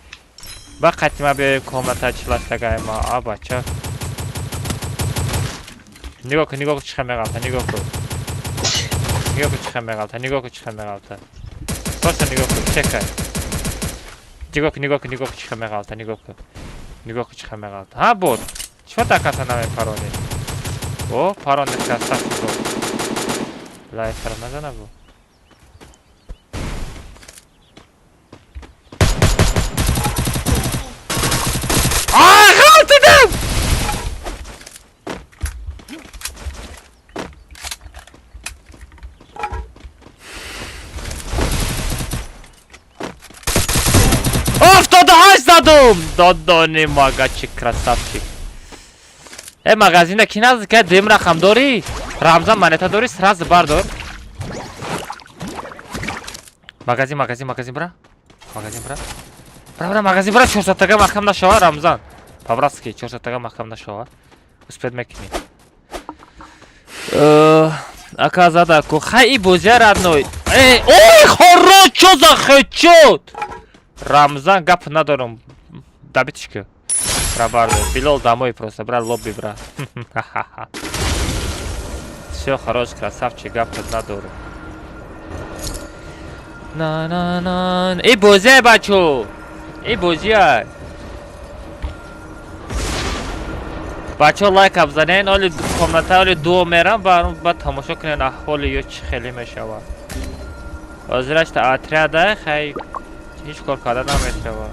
Ба қатима биёем комната чилаштагай ма, а бача. Нигоҳ кун, нигоҳ кун чӣ хел меғалта, нигоҳ кун. Нигоҳ кун чӣ хел меғалта, нигоҳ кун чӣ хел меғалта. Просто нигоҳ кун, чекай. Нигоҳ кун, нигоҳ кун, нигоҳ кун чӣ хел меғалта, нигоҳ кун. Нигоҳ кун чӣ хел меғалта. Ҳа бот. Чӣ такаса намепаронӣ? О, паронди красавчик бот. Лайфер назана бу. А, ғалтидам! 78 задум! Додони мага чи красавчик. Э, магазина ки наздика дем рақам дорӣ? Рамзан монета дорӣ, сразу бардор. Магазин, магазин, магазин бра. Магазин бра. Бра, бра, магазин бра, 400 тага маҳкам нашава, Рамзан. По-братски, 400 тага маҳкам нашава. Успеть мекунӣ. Ака зада ку хай и бозия родной. Э, ой, хорош, чё за хедшот? Рамзан гап надорам. Добитишка. Бра бардор. Билол домой просто, бра лобби бра. Все хорош, красавчик, гап надорам. На на на. Эй, бозия бачо. Эй, бозия. Бачо лайк бзанен, оли комната оли дуо мерам, ба тамошо кунен аҳволи ё чӣ хеле мешавад. Ҳозираш та отряда хай ҳеҷ кор карда намешавад.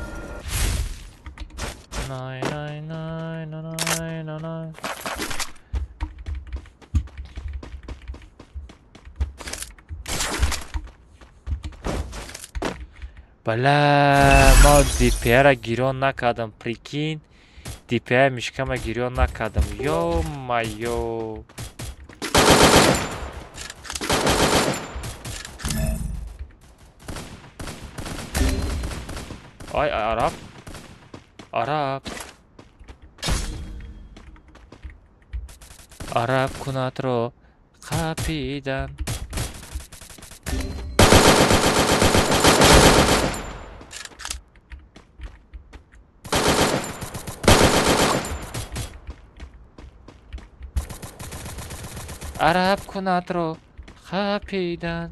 Най най най най най най. Бала, ма DPR-а гирён накардам, прикинь. DPR мишкама гирён накардам. Ё-моё. Ай, араб. Араб. Араб кунатро қапидан. Араб кунатро қапидан.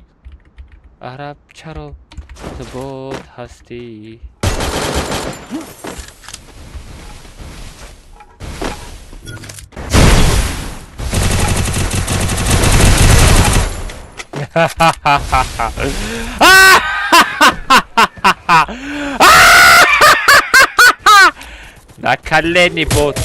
Араб чаро ту бот ҳастӣ? На колени бот.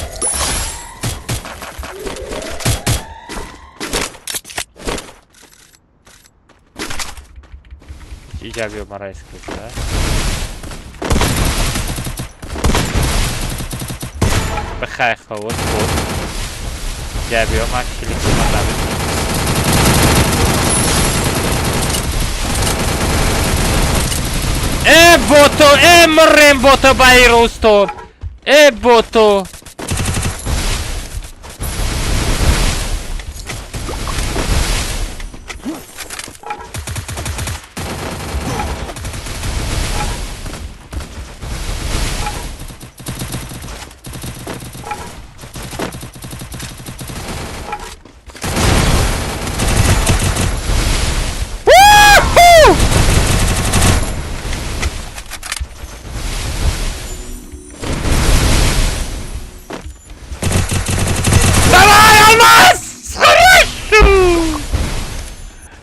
Иҷа биё мара искуса. Бихай ховот бот. Иҷа биё ман клик мазаб. Э бото, э мрем бото байрустон. Э бото.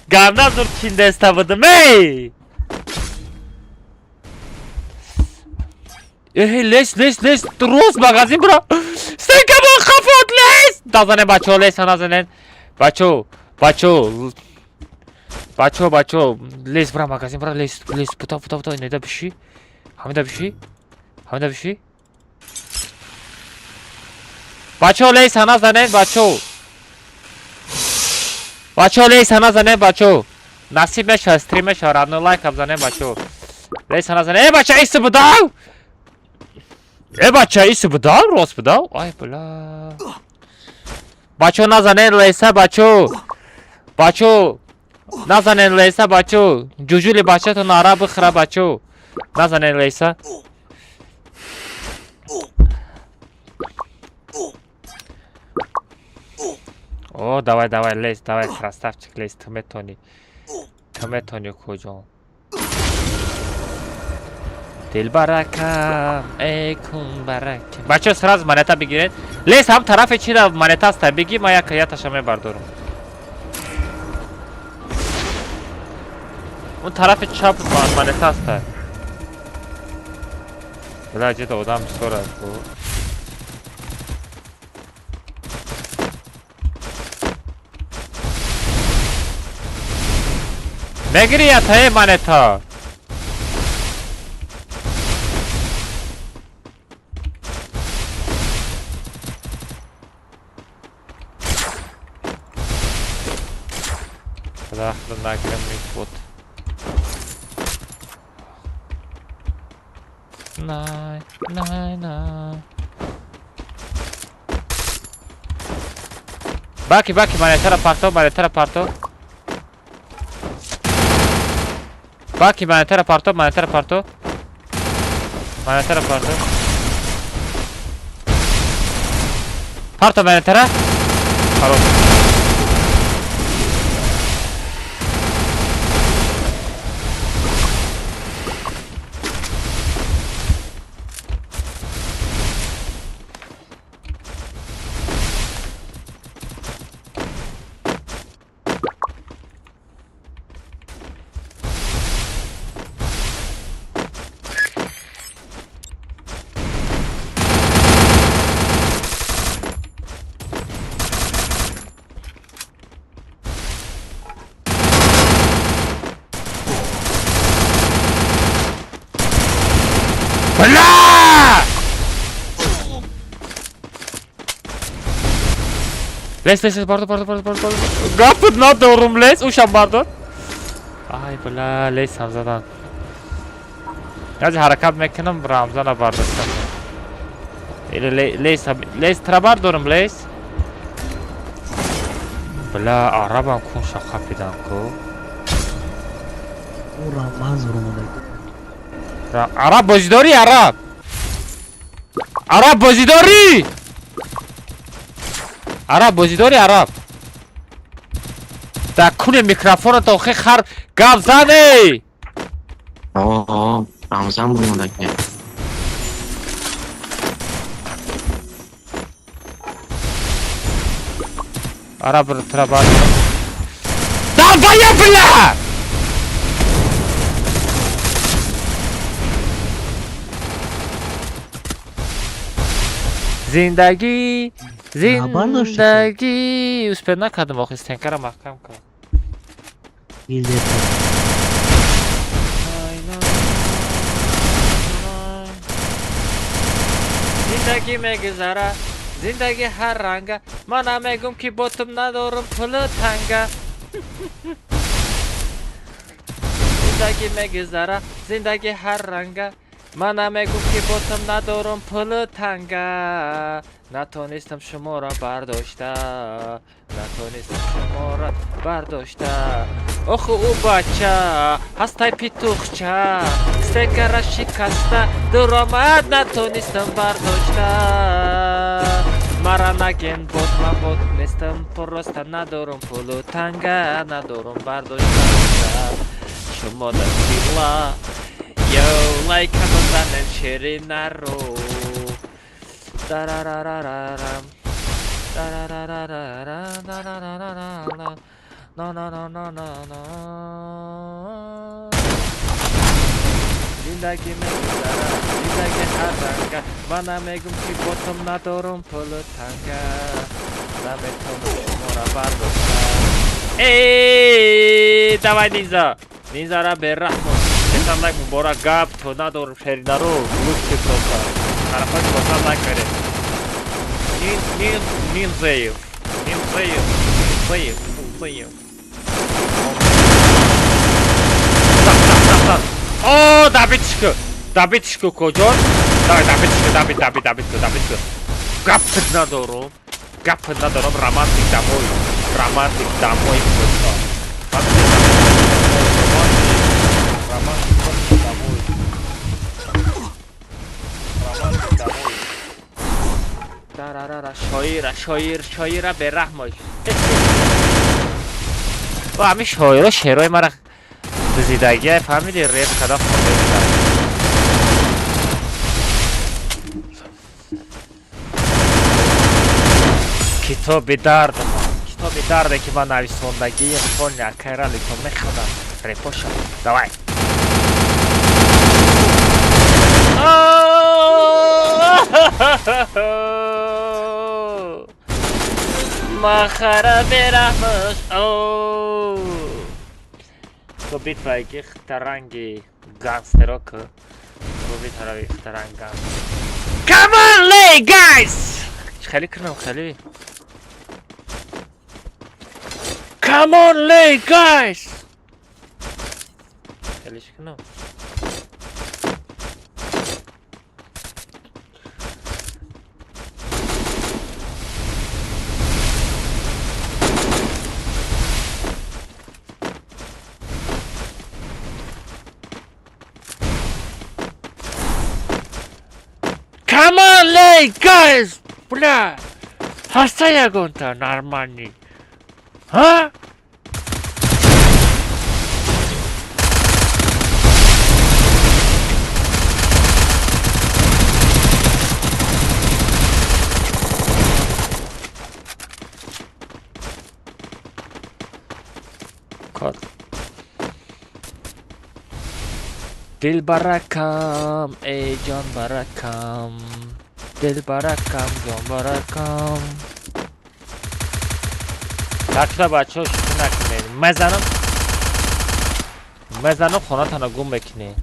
Гавна зур чиндеста будам, эй! Эй, лес, лес, лес, рост магазин бро! Стенка бо хафот, лес! Назанен, бачо, лес, назанен. Бачо, бачо, бачо, бачо, лес бра, магазин бра, лес, лес, пута, пута, пута, неда биши? Ҳамида биши? Ҳамида биши? Бачаҳо, лейса назанед, бачаҳо. Бачаҳо, лейса назанед, бачаҳо. Насиб мешавад, стрим мешавад, родной, лайк бзанед, бачаҳо. Лейса назанед. Э, бача, иси будав! Э, бача, иси будав, рост будав? Ай, бля. Бачаҳо, назанед лейса, бачаҳо. Бачаҳо, назанед лейса, бачаҳо. Ҷуҷули бачатон ара бихӯра, бачаҳо. Назанед лейса. О, давай, давай, лез, давай, красавчик, лез, ту метонӣ. Ту метонӣ, куҷо? Дилбаракам, эй кун барака. Бачаҳо, сразу монета бигиред. Лез, ҳам тарафи чи да монета аста, бигӣ, ман як яташа мебардорам. Он тарафи чап монета аста. Бля, ҷида одам бисёр аст. Мегири ятаи монета. Худо нагирем мефут. Най, най, най. Баки, баки, монетара парто, монетара парто. Баки, монетара парто, монетара парто. Монетара парто. Парто монетара. Хорош. Бля! Лез, лез, лез, бардор, бардор, бардор, бардор. Гапт надорум, лез, ушам бардор. Ай, бля, лез ҳам задан. Язи ҳаракат мекунам, Рамзана бардоштам. Или лез, лез тра бардорум, лез. Бля, арабам кун шақа пидан ку. Рамаз ромада. Араб бозӣ дорӣ, араб? Араб бозӣ дорӣ? Араб бозӣ дорӣ, араб? Дар куни микрофонат охи хар гап зане! О, Рамзан бумада. Араб тра бардорам. Давай, бля! Зиндагӣ, зиндагӣ. Успел накардам, охи стенкара маҳкам кард. Зиндагӣ мегузара, зиндагӣ ҳар ранга. Ман намегум ки ботум надорум пулу танга. Зиндагӣ мегузара, зиндагӣ ҳар ранга. Ман намегум ки ботум надорум пулу танга. Натонистам шуморо бардошта, натонистам шуморо бардошта. Оху ӯ бача ҳастай петухча, стекара шикаста, дуромад натонистам бардошта. Мара наген бот, ман бот нестам, просто надорум пулу танга, надорум бардошта. Шумо дар сила. Йоу, лайка бизанед ширинаро. Дарарарарарам. Дарарарарара, дарарарарара. На на на на на на. Зиндагӣ мегузара, зиндагӣ ҳар ранга. Ман намегум ки ботум надорум пулу танга. Наметонам шуморо бардошта. Эй, давай, Нинза. Нинзара бераҳмон. Сесад лайк муборак, гап то надорум шеринаро. Лучше просто. Тарафҳои 400 лайк беред. Нинзеев. Нинзеев. Нинзеев. Нинзеев. Так, так, так, так. О, добитишку. Добитишку, коҷон. Давай, добитишку, добит, добит, добитку, добитку. Гап надорум. Гап надорум. Романтик домой. Романтик домой. Романтик домой. Романтик домой. Дарарара, шоира, шоир, шоира бераҳмош. Ва ҳамин шоиро шеърҳои мара дузидагия, фаҳмиди, реп када хонда. Китоби дард, китоби дарде, ки ман нависондагии хони акайралито мехонам репоша. Давай. Махара бераҳмаш. То битвае ки хтаранги гангстеро к то битарави хтаранг гангстер. Come on, lay guys! Хеле кунам, хеле. Come on, lay guys! Хеле кунам. Come on, lay guys! Бля! Ҳаста ягонта нормальный? Ҳа? Код. Дил баракам, эй ҷон баракам. Дил баракам, ҷон баракам. Такта бачаҳо, шӯхӣ накунед. Мезанам. Мезанам, хонатонро гум мекунед.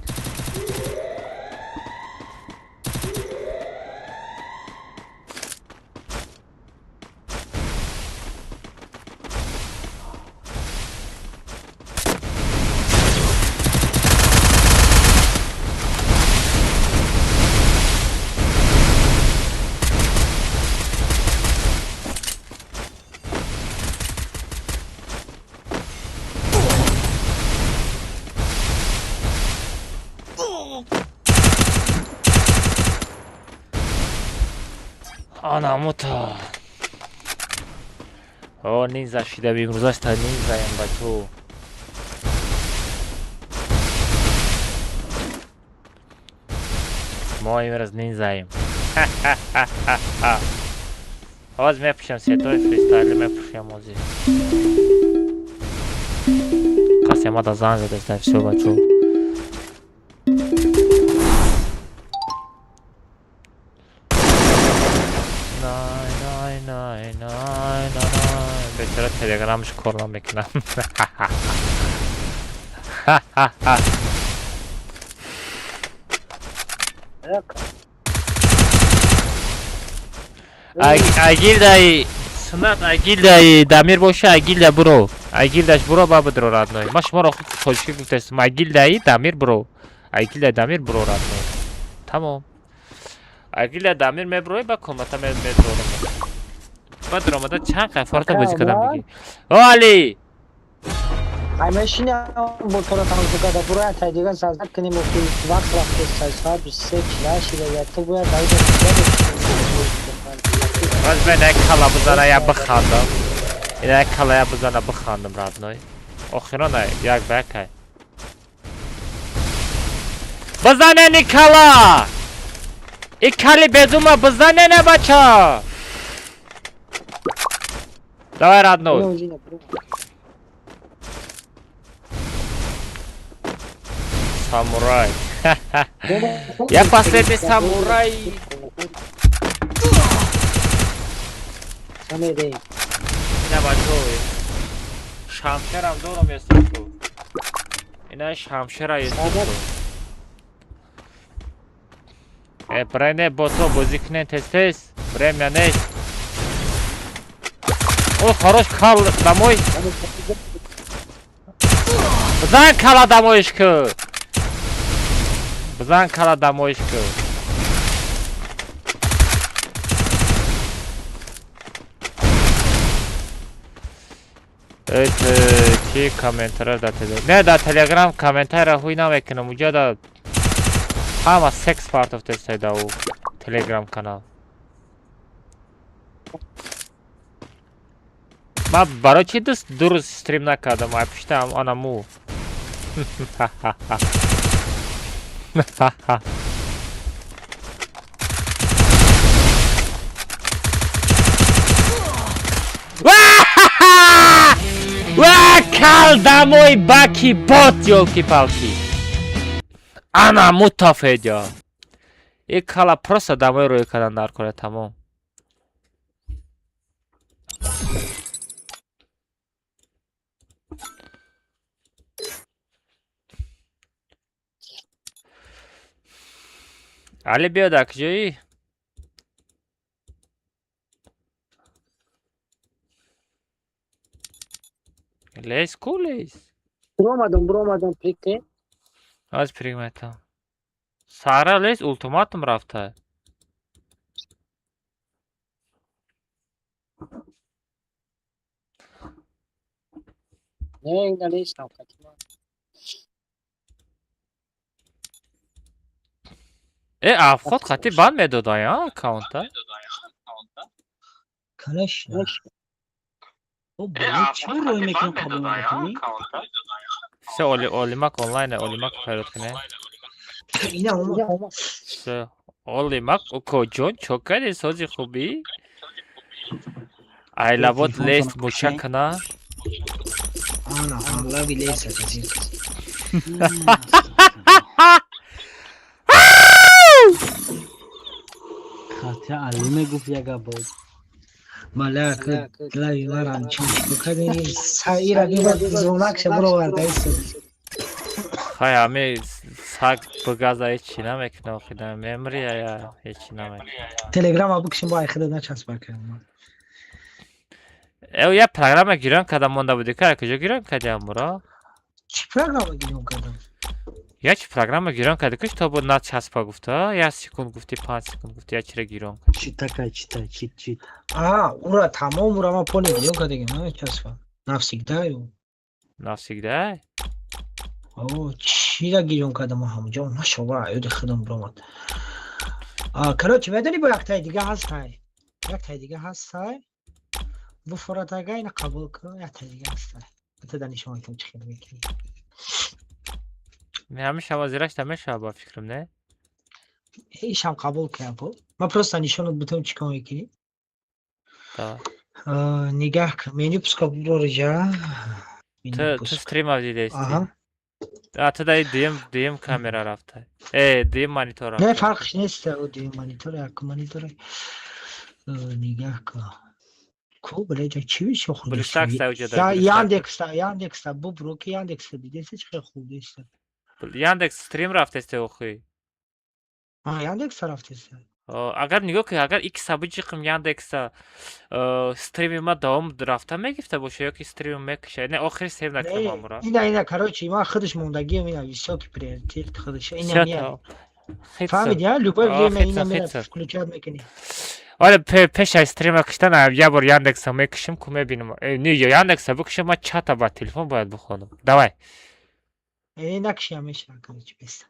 Анамута. О, нинза шида, имрӯзаш та нинзаям, бачо. Мо имрӯз нинзаем. Ҳоз мепӯшам сетои фристайли, мепӯшам ҳозир. Касе мада занг задаста, всё, бачо. Най, най, най, най, най, най. Бечора телеграмш кор намекунам. Агилдаи сунат, агилдаи Дамир боша, агилда буро. Агилдаш буро, ба бидро, родной. Ма шуморо худ тоҷикӣ гуфтастам. Агилдаи Дамир буро. Агилдаи Дамир буро, родной. Тамом. Агилда Дамир меброи, ба комната медорам. Ба даромада чанд қайфарта бозӣ кардам диги. О, Али! Ай мешинам бо тора тамошо карда, буроя тай дигар сазда кунем, ки вақт рафт, соат 23 48 шида, я ту бояд давида. Боз мен як кала бизана, я бихандам. Ина як кала я бизана, бихандам, родной. Охирон як ба якай. Бизанени кала! И кали безума бизанене, бача! Давай, родной. Самурай. Я последний самурай. Ина бачо. Шамшерам дорам, есту. Ина шамшера есту. Э, брене бото бозӣ кунен, тез тез. Время нест. О, хорош, кал домой. Бизан кала дамоиш ку. Бизан кала дамоиш ку. Эт чи комментара дар телеграм. Не, дар телеграм комментария ҳуй намекунам. Уҷа да ҳама секс партофтестай да у телеграм канал. Ман барои чи ду рӯз стрим накардам? Ай пуштам анаму. Ва кал домой баки бот, ёлки-палки. Ана мутафедя. И кала просто домой рӯй кардан дар кора тамом. Али биё дар куҷоӣ? Лес ку лес? Буромадам, буромадам, прикинь. Аз пригметам. Сара лес ултиматум рафта. Не, ина лесам катима. Э, афход хати банд медодай, а, аккаунта? Конечно. О, чӣ рӯй мекунам қабул намекунӣ? Всё, оли олимак онлайн, олимак файрод кунем. Ина омад. Всё, олимак, укоҷон, чо кардӣ, сози хубӣ? Айлабот лест муча кана. Ана, ҳамлави лес азиз. Хати Али мегуфт як гап. Маляк, лави марам чӣ кардӣ? Саира биба зонакша буроварда ист. Хай, ҳами саг бигаза ҳеҷ чӣ намекуна, охида мемри ая ҳеҷ чӣ намекуна. Телеграма бикшим бо айхида начаспа кардам. Э, я программа гирён карда монда будӣ ка, куҷо гирён кардӣ амуро? Чӣ программа гирён кардам? Я чӣ программа гирён кардӣ, ку то буд начаспа гуфта, як секунд гуфтӣ, 5 секунд гуфтӣ, я чира гирён кардӣ? Читака, чита, чит, чит. А, ура тамом, ура ма пони гирён кардагим, начаспа. Навсегда ю. Навсегда? О, чира гирён кардам ҳамҷо, нашова, ёди худам биромад. А, короче, медонӣ бо яктаи дига ҳастай. Яктаи дига ҳастай. Буфоратага ина қабул кун, яктаи дига ҳастай. Та да нишон метам чӣ хел мекунӣ. Ҳамеша вазираш намешава ба фикрам, не? Ишам қабул кунам бо. Ман просто нишонат бутам чӣ кор мекунӣ. Да. Нигаҳ кун, меню пуска бурорижа. Ту стрима дидести. Аҳа. А ту даи дуюм камера рафта. Э, дуюм монитор Не, рафта. фарқш нест, о дуюм монитор, як монитор. Нигаҳ кун. Ку блеҷа чӣ вишо худаш? Блюстакс уҷа да. Яндекса, Яндекса, бубро ки Яндекса дидеси чӣ хел хуб деста. Яндекс стрим рафтесте охи. А, Яндекса рафтеста. Агар нигоҳ кунӣ, агар икса биҷиқим Яндекса, стрими ма давом рафта мегифта боша ё ки стрими мекуша. Не, охири стрим накунам амура. Ина, ина, короче, ма худаш мондагиам, ина высокий приоритет худаш. Ина мия. Фаҳмидӣ, а? Любое время ина мера включать мекунӣ. Оре, пеш аз стрима киштан як бор Яндекса мекушем, ку мебинем. Не, Яндекса бикушем, ма чата ба телефон бояд бихонам. Давай. Э, накуши ҳамеша, короче, беста.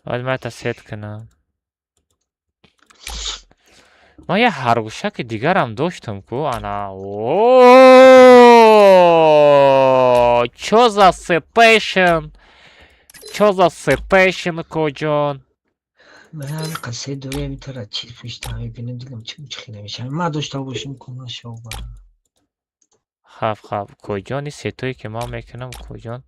Бояд ман та сет кунам. Ман як ҳаргӯшаки дигарам доштам ку, ана. О, чо за сепешн? Чо за сепешн, коҷон? Ман ҳами қиссаи дорем тара чиз пушта мебинам, дилам чӣ чӣ намешава. Ма дошта бошем куна шова. Хаб, хаб, коҷон, ин сетое ки ман мекунам, коҷон.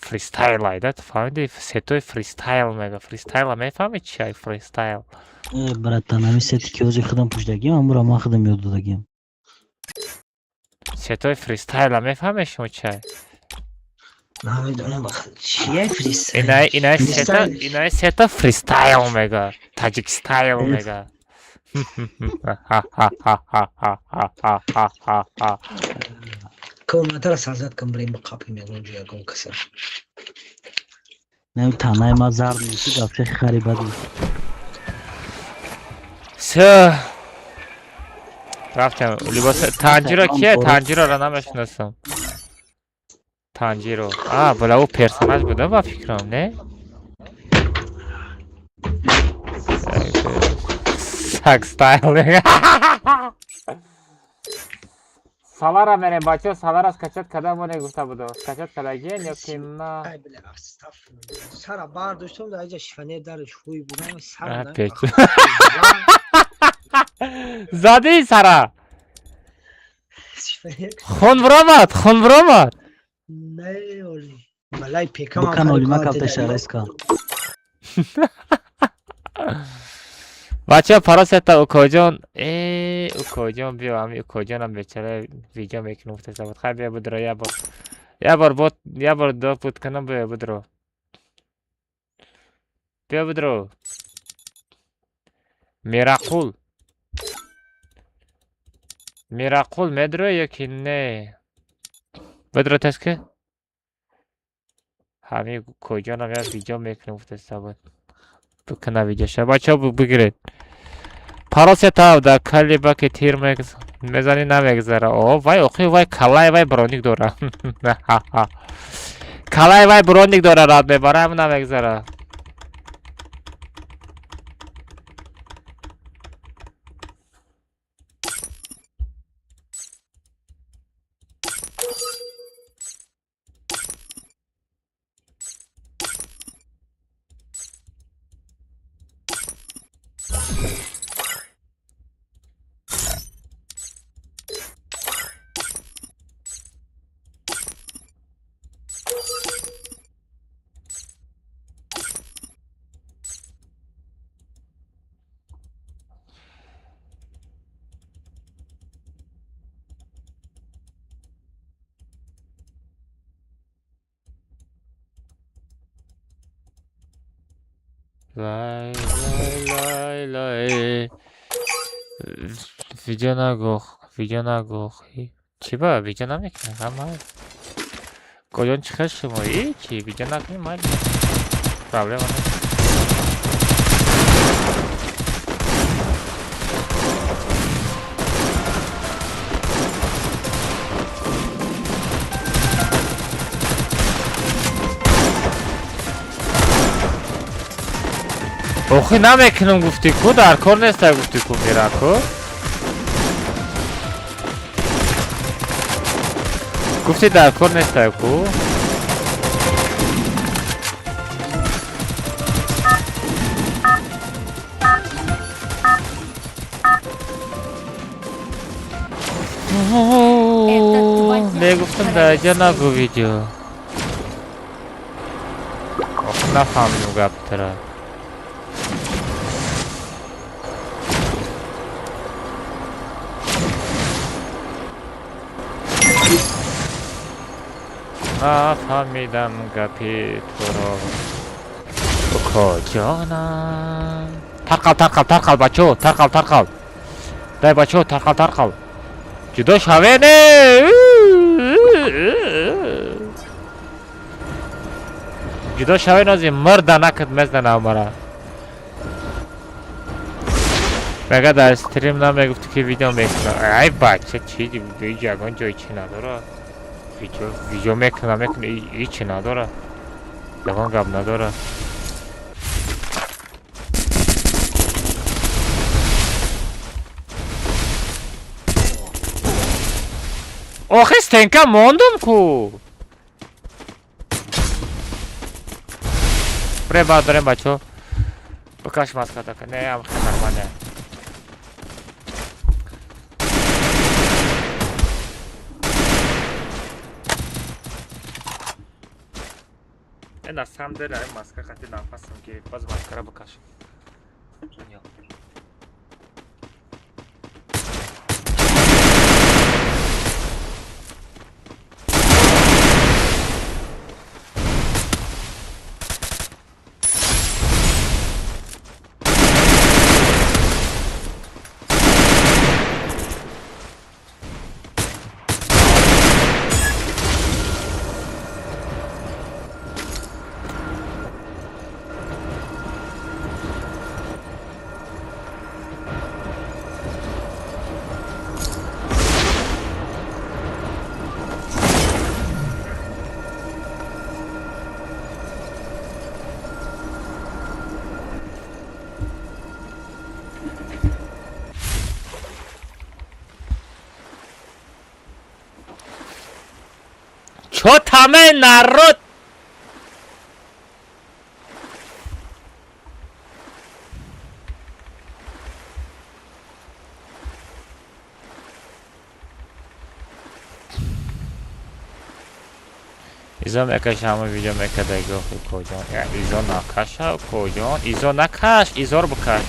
Фристайл айда, ту фаҳмиди? Сетои фристайл мега. Фристайла мефаҳми чи ай фристайл? Э, братан, ҳами сети ки ҳозир худам пушдагиам, ҳамуро ман худам ёд додагиам. Сетои фристайла мефаҳмед шумо чи ай? Намедонам чия фристайл. Инай, инай сета, инай сета фристайл мега. Таҷик стайл мега. Комнатара сазад кам брем қапи мегон ҷо ягон каса. Не танаи ма зард мешид, вообще хари бади. Всё. Рафтем. Либос Танҷиро кие? Танҷироро намешиносам. Танҷиро. А, бала ӯ персонаж буда ба фикрам, не? Саг стайл. Салара мерем бачаҳо, салара скачать карда моне гуфта будо. Скачать кардагиен ё ки на? Ай бля, астафируллоҳ. Сара бардоштам, дар иҷа шифонер дарш ҳуй будам, сара. Зади сара. Хун биромад, хун биромад. Не, оли. Малай пекам. Букан оли ма кафта шареска. Бачаҳо парасета укоҷон, укоҷон биё, ҳами укоҷонам бечора видео мекунам гуфта буд. Хай биё будро я бор. Я бор бот, я бор до буд кунам биё будро. Биё будро. Мирақул. Мирақул медро ё ки не? Будро тез ки? Ҳами укоҷонам я видео мекунам гуфта буд. Бикуна видеоша. Бачаҳо бигиред. Парасета дар калиба ки тир мезанӣ намегзара. О, вай охи вай калай вай броник дора. Калай вай броник дора рад мебара, ҳам намегзара. Лай, лай, лай, лай. Видео нагох, видео нагох. Чӣ ба видео намекунӣ? Ҳама. Коҷон чӣ хел шумо? Чӣ видео накунӣ майли. Проблема нест. Охи намекунам гуфтӣ ку, дар кор неста гуфтӣ ку мираку. Гуфтӣ дар кор неста ку. Мегуфтам дар ҷа нагу видео. Охи нафаҳмидам гапи тура. Нафаҳмидам гапи туро. Укоҷонам. Тарқал, тарқал, тарқал, бачаҳо, тарқал, тарқал. Дай бачаҳо, тарқал, тарқал. Ҷудо шавене. Ҷудо шавен ози мирда накид мезанам мара. Мега дар стрим намегуфтӣ ки видео мекунам. Ай бача, чи ягон ҷой чи надора. Видео мекунам, мекунам, ҳичи надора. Ягон гап надора. Охи стенка мондум ку. Брем баъд брем бачаҳо. Бикаш маска така. Не, ам хел нормально. На самом деле, маска хати нафасам ки боз маскара бикашам. Чо таме народ? Изо мекаша ҳама видео мекардаги охи коҷон. Изо накаша коҷон. Изо накаш, изор бикаш.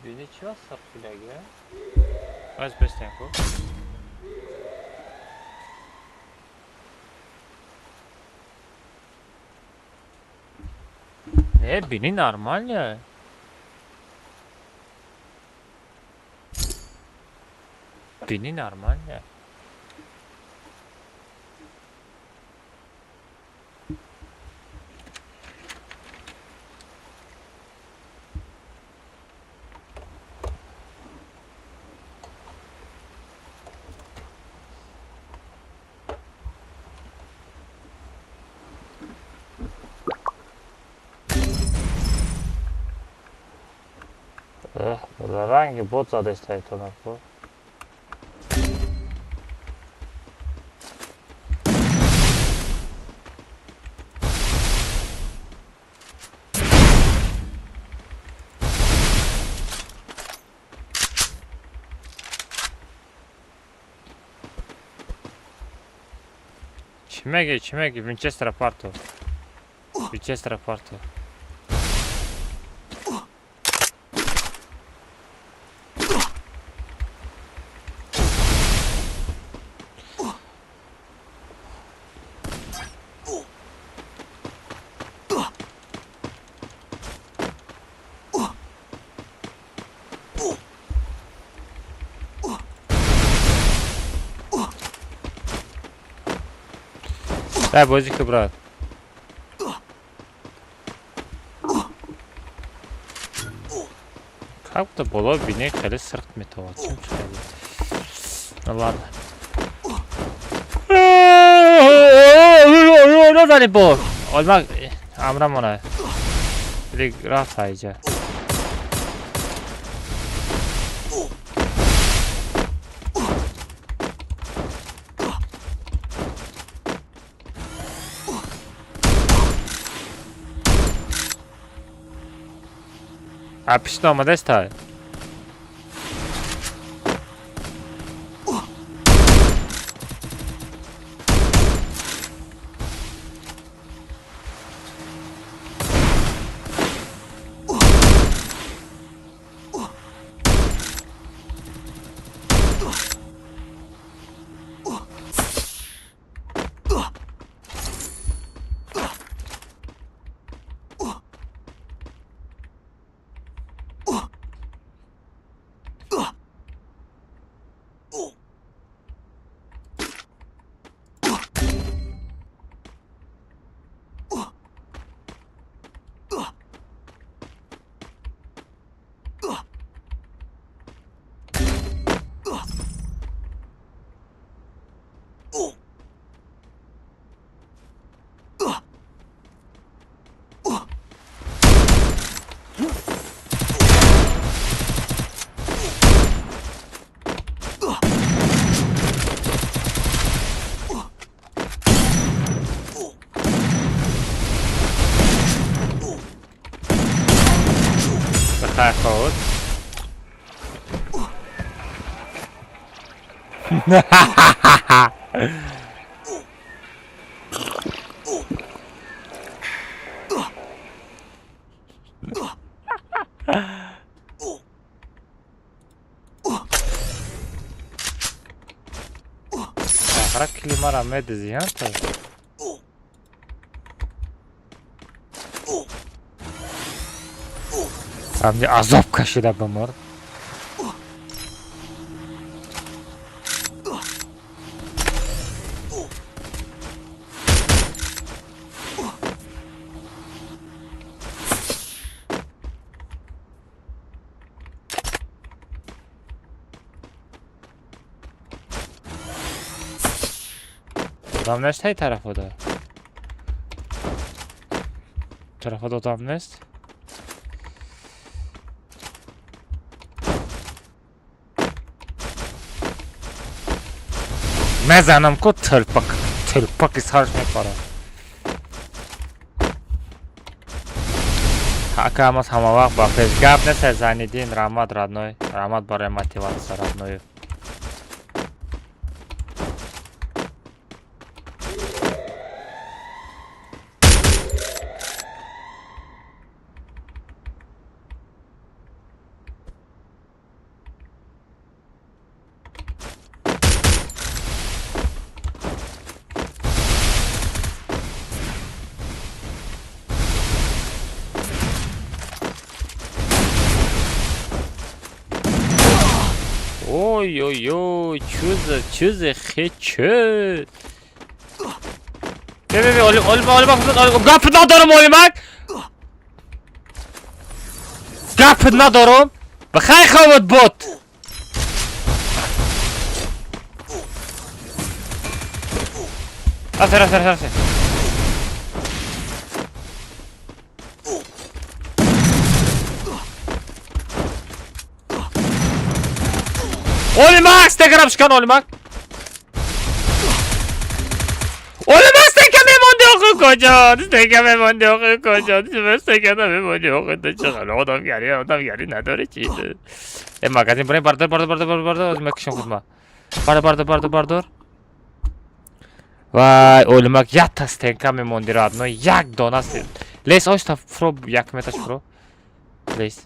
Бини чӣ сарфидаги? Баз бестен ку. Не, бини нормально. Бини нормально. Ранги бот задестай то нако. Чӣ меги? Винчестера парто. Винчестера парто. Дай бозӣ ку, брат. Как будто боло бинӣ хеле сирқ метавад. Ну ладно. Назани бо. Олма амра мона. Рафт ҳайҷа. Пишта омадастай? Бихайр. Охира кили мара медизӣ, ҳа ту? Ҳамҷа азоб кашида бимурд. Одам нест ҳай тарафода. Тарафода одам нест. Мезанам ку тилпак. Тилпаки сарш мепарад. Акамаз ҳама вақт ба пеш. Гап нест, Зайниддин, раҳмат, родной. Раҳмат барои мотивация, родной. Ой, ой, ой, чузе, чузе, хече. Бе, бе, бе, оли, оли, оли, оли, гап надорам, олимак. Гап надорам. Бахай хават бот. Рафте, рафте, рафте. Олимак, стегарам шикан, Олимак. Олимак, стека мемонди охи куҷо? Стека мемонди охи куҷо? Стека намемонди охи, ту чӣ одамгарӣ, одамгарӣ надори чӣ? Э, магазин бурем, бардор, бардор, бардор, бардор, оз мекушам худма. Бардор, бардор, бардор, бардор. Вай, Олимак, якта стенка мемонди родной, як дона стен. Лес, ошта фро, як меташ фро. Лес.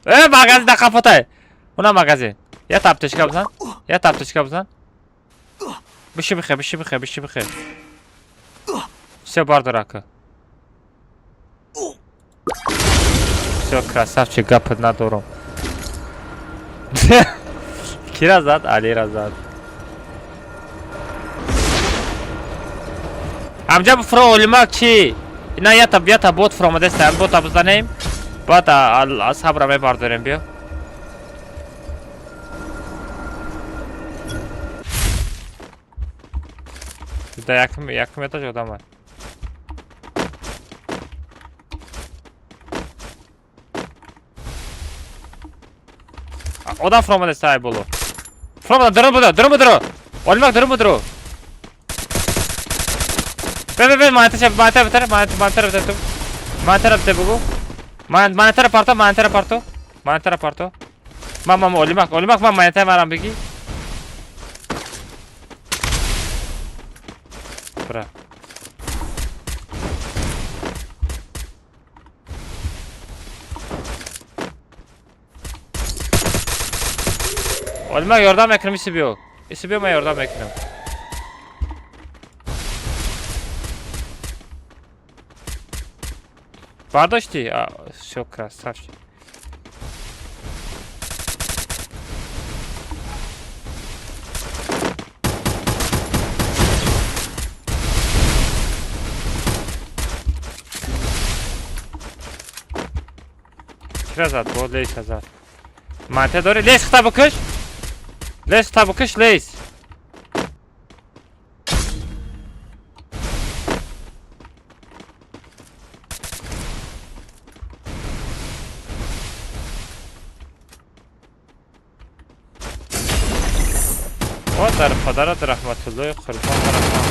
Э, магазин да қафотай. Уна магазин. Я тапточка бизан. Я тапточка бизан. Биши бихе, биши бихе, биши бихе. Всё, бардор ака. Всё, красавчик, гап надорам. Кира зад, Алира зад. Амҷа фро олимак чи? Ина ята бот фромадеста, бота бизанем. Баъд сабра мебардорем, биё. Да якум этаж одам аст. Одам фромадеста ай боло. Фромада, дурун будо, дурун будро. Олимак дурун будро. Бе бе бе, манта манта битар, манта манта битар. Манта битар бугу. Манатара парто, манатара парто. Манатара парто. Мам, мам, олимак, олимак, мам, манатара марам беги. Бра. Олимак ёрдам мекунам, иси биё. Иси биё, ман ёрдам мекунам. Бардошти? Всё, красавчик. Чира зад? Бо лейса зад. Манте дори? Лейс хита букиш! Лейс хита букиш, лейс! Дар падарат раҳматуллои қурбон раҳмат.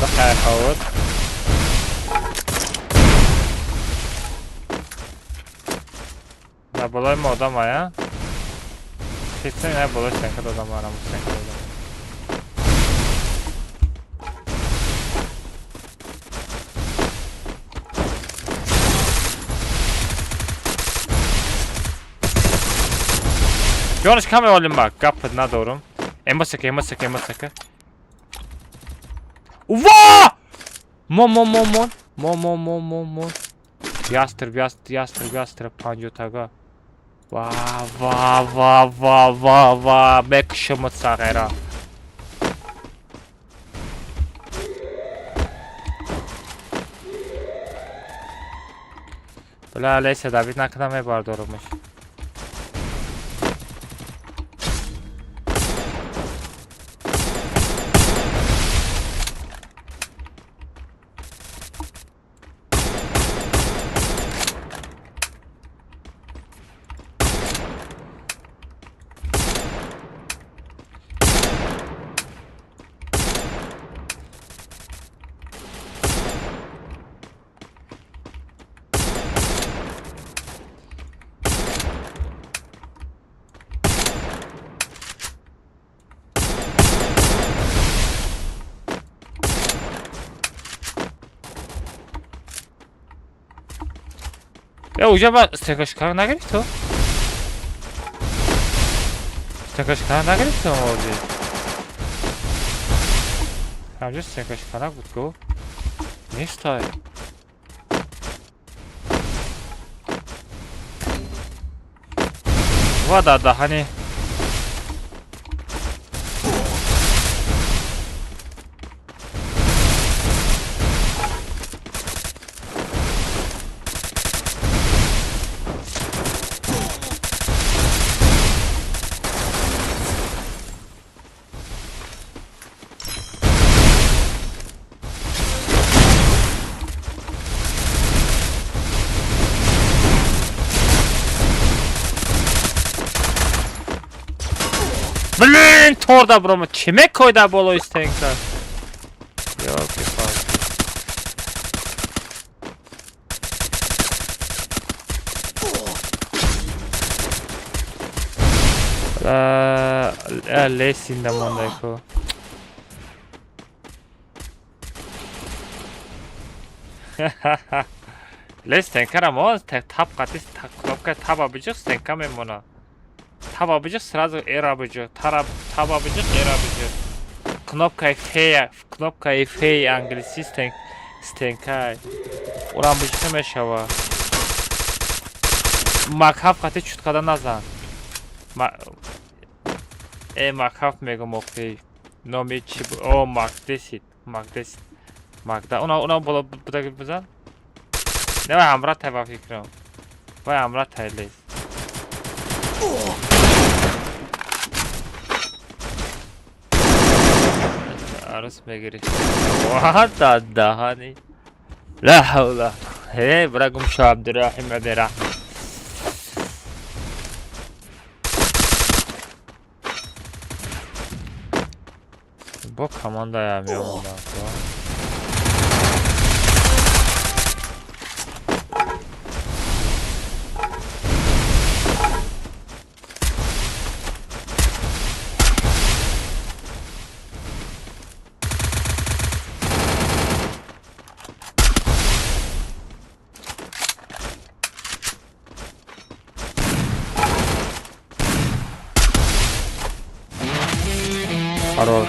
Бахайр хавот. Дар болои мо одам ая? Хитсен ай боло стенка додам, манам стенка додам. Ҷонаш каме олимбак, гапат надорум. Эмасака, эмасака, эмасака. Ува! Мон, мон, мон, мон. Мон, мон, мон, мон, мон. Ястреб, ястреб, ястреб, ястреб, панҷотага. Ва, ва, ва, ва, ва, ва, мекушамат сағира. Бля, Леся, Давид накунам мебардорумаш. Я уже ба стекашкара нагирифту? Стекашкара нагирифту овози? Ҳамҷо стекашкара буд ку? Нестай. Ва дар даҳани Блин, торда брома. Чӣ мекойда болои стенка? Ёлки-палки. Лесинда мондай ку. Лес стенкара мо тап қати кнопка таба биҷиқ стенка мемона. Таба биҷиқ сразу эра биҷиқ. Тара таба биҷиқ эра биҷиқ. Кнопкаи фея, кнопкаи феи англисӣ стенкай. Урам биҷиқ мешава. Макҳаф қати чуткада назан. Макҳаф мегум охи. Номи чӣ бу? О, Макдесит, Макдесит. Макда. Уна боло будаги бизан. Не вай ҳамра тай ба фикрам. Вай ҳамра тай лес. Арус мегири. Ва да даҳани. Ла ҳавла. Ҳе, бира гум шо Абдураҳим Абдураҳим. Бо командаям меомадам. Хорош.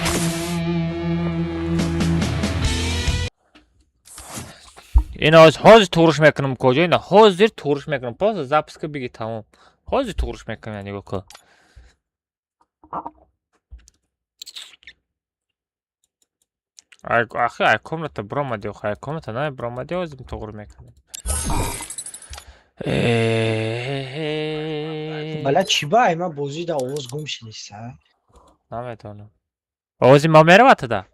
Ина ҳозир туғриш мекунам куҷо? Ина ҳозир туғриш мекунам. Просто записка биги тамом. Ҳозир туғриш мекунам, нигоҳ кун. Ахи ай комната бромади, охи ай комната най бромади, ҳозир туғри мекунам. Бала чӣ ба ай ман бозӣ да овоз гум шидиста? Наметавонам. Овози ма меравад тада?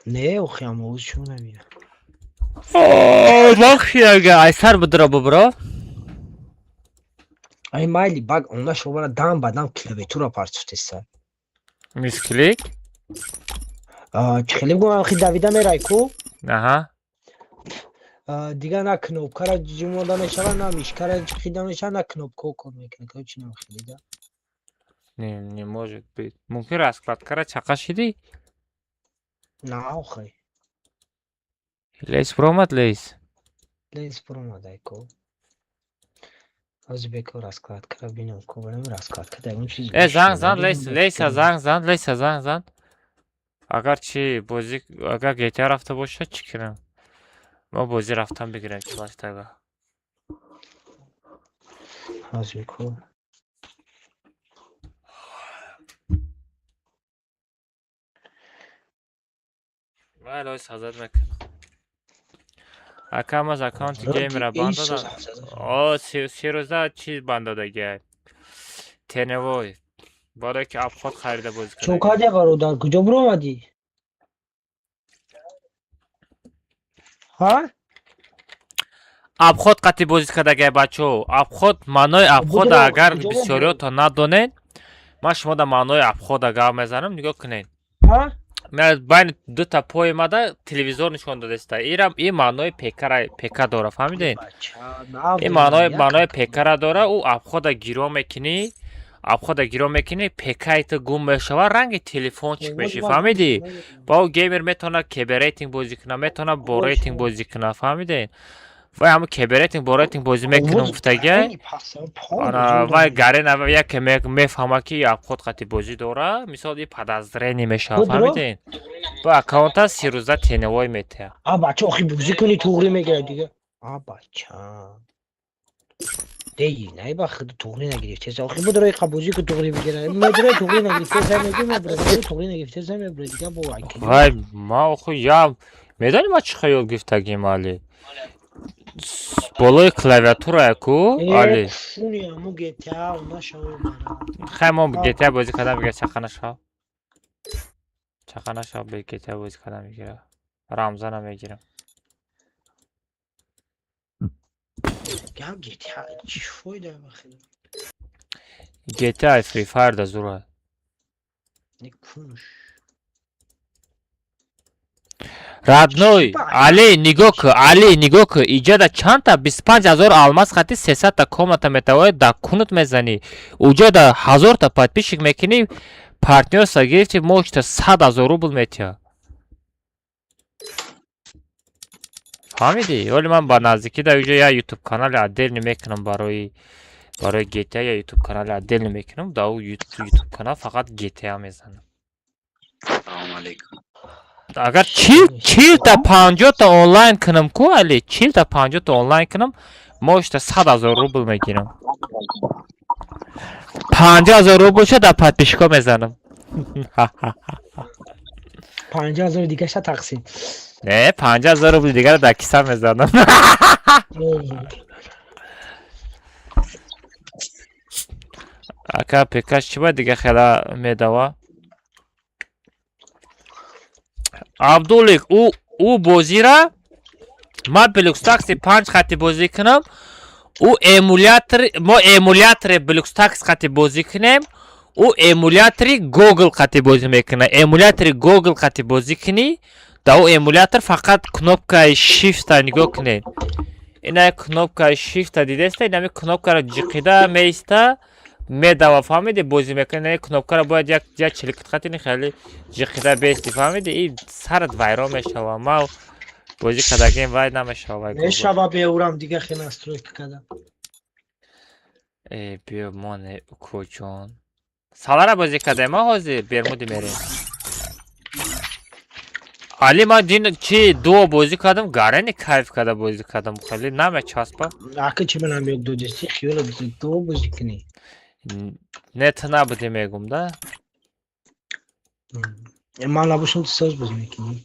Не, охи ам овози шумо намеяд. Бахши ага, ай сар будро бубро. Ай майли баг онда шумара дам ба дам клавиатура партофтеста. Мисклик? Чӣ хеле бигӯям, ахи давида мерай ку? Аҳа. Дигар на кнопкара ҷимонда мешавад, на мишкара ҷиқида мешавад, на кнопкао кор мекунад. Короче, намхелида. Не, не может быть. Мумкин раскладкара чақа шидӣ? На, охи. Лейс буромад, Лейс? Лейс буромадай ко. Ҳозир беко раскладкара бинам ко, балем раскладка дар он чиз. Э, занг зан, Лейс, Лейса занг зан, Лейса занг зан. Агар чи бозӣ, агар GTA рафта бошад, чӣ кунам? Мо бозӣ рафтан бигирем класстага. Ҳозир ко. Вай лойс ҳазат мекунам. Акам аз аккаунти геймера банд додам. О, 30 рӯза чиз банд додагиай. Теневой. Барое ки обход харида бозӣ Чо кардагӣ. кардя, бародар? Куҷо буромадӣ? Ҳа? Обход қати бозӣ кардагиай, бачаҳо. Обход, маънои обхода Будро, агар куҷо бисёриётон надонед, ман шумо дар маънои обхода гап мезанам, нигоҳ кунед. Ҳа? Байни дута пои мада телевизор нишон дадаста. Ирам ин маънои пекара, пека дора, фаҳмидед? Ин маънои пекара дора. Ӯ обхода гиро мекунӣ, обхода гиро мекунӣ, пекаи ту гум мешава, ранги телефончик мешӣ, фаҳмидӣ? Ба ӯ геймер метавонад КБ рейтинг бозӣ кунад, метавонад бо рейтинг бозӣ кунад, фаҳмидед? Вай ҳамн КБ рейтинг бо рейтинг бозӣ мекунам гуфтагиай. Ана вай гарен яке мефаҳмад, ки обход қати бозӣ дора, мисол, и подозрение мешавад, фаҳмидед? Ба аккаунта 30 рӯза теневой метиҳад. А бача, охи бозӣ кунӣ, туғрӣ мегирад дига. А бача. Деи, най ба худ туғрӣ нагирифтеса. Охи будро иқа бозӣ ку, туғрӣ бигира. Медуре, туғрӣ нагирифтеса, мегӯ мебуре, туғрӣ нагирифтеса, мебуре дига бо. Вай ма охи я медонӣ, ма чӣ хаёл гирифтагим, али? Болои клавиатура ку, али. Шуни аму GTA нашава бара. Хай, мо GTA бозӣ кардан бигира, чақа нашав. Чақа нашав, бе GTA бозӣ кардан бигира. Рамзана мегирам. Гап GTA чӣ фоида бахи? GTA Free Fire да зура. Ник пунш. Родной, Али, нигоҳ ку, Али, нигоҳ ку, иҷода чандта 25 000 алмаз хати 300-та комната метавонед дар кунут мезанӣ. Уҷода 1000-та подписчик мекунӣ, партнёрство гирифти, моҳишта 100 000 рубл метиҳад. Фаҳмидӣ? Вале ман ба наздикӣ дар уҷо як ютуб канали отдельный мекунам барои GTA, я ютуб канали отдельный мекунам, дар ӯ ютуб канал фақат GTA мезанам. Салому алейкум. Агар 40-та 50-та онлайн кунам ку, Али, 40-та 50-та онлайн кунам, моҳишта 100 000 рубл мегирам. 50 000 рубл ша дар подписчикҳо мезанам. 50 000 дигаша тақсим. Не, 50 000 рубли дигаро дар киса мезанам. Ака, пекаш чӣ бояд дига хела медава? Абдулик, ӯ бозира ман BlueStacks 5 хати бозӣ кунам, ӯ эмулятор, мо эмулятори BlueStacks хати бозӣ кунем, ӯ эмулятори Google хати бозӣ мекунад. Эмулятори Google хати бозӣ кунӣ, дар ӯ эмулятор фақат кнопкаи Shift-а нигоҳ кунед. Ина кнопкаи Shift-а дидаста, инами кнопкаро ҷиқида меиста, медава, фаҳмиди, бозӣ мекунӣ, ин кнопкаро бояд як чиликит хати хеле ҷиқида бести, фаҳмиди, и сарат вайрон мешава. Ма бозӣ кардагим, вай намешава, вай Google. Мешава, беурам дига хе настройка кардам. Э, биё, моне, укоҷон. Салара бозӣ кардем, ма ҳозир бермуди мерем. Али, ман дин чи дуо бозӣ кардам, гарани кайф карда бозӣ кардам, хеле намечаспа. Ака, чи манам ёд додести, хиёла то бозӣ кунӣ. Не, ту набудӣ, мегум да. Ман набошам, ту соз бозӣ мекунӣ.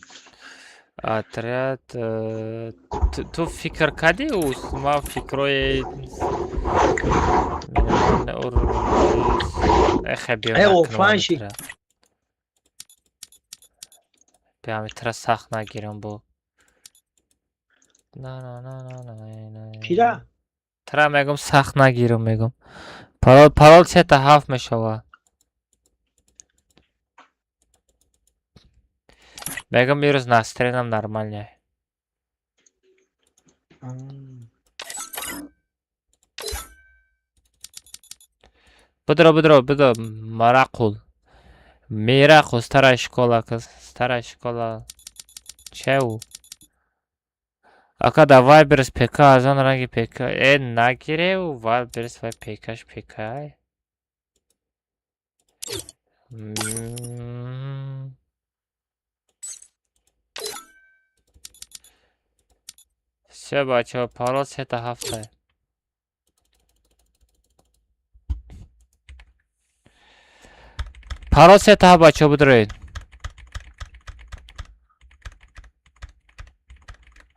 Отряд, ту фикр кардӣ, ман фикрҳои минимальный уровень. Эхе, биё, Э, накунам офлайн ши. ҳамитра. Биё, ҳамитра сахт нагирам бо. На, на, на, на, на, на. Кира? Тра мегум, сахт нагирам, мегум. Парол сета ҳафт мешавад. Мегум, ирӯз настроениям нормальный. Бидро, бидро, бидро, Марақул. Мирақул, старая школа, старая школа. Чеу? Ака да Вайлдберриз ПК аз он ранги ПК. Э, нагирев, Вайлдберриз вай ПКш ПК. Всё, бачаҳо, парол сета ҳафта. Парол сета ҳафт, бачаҳо, бидроед.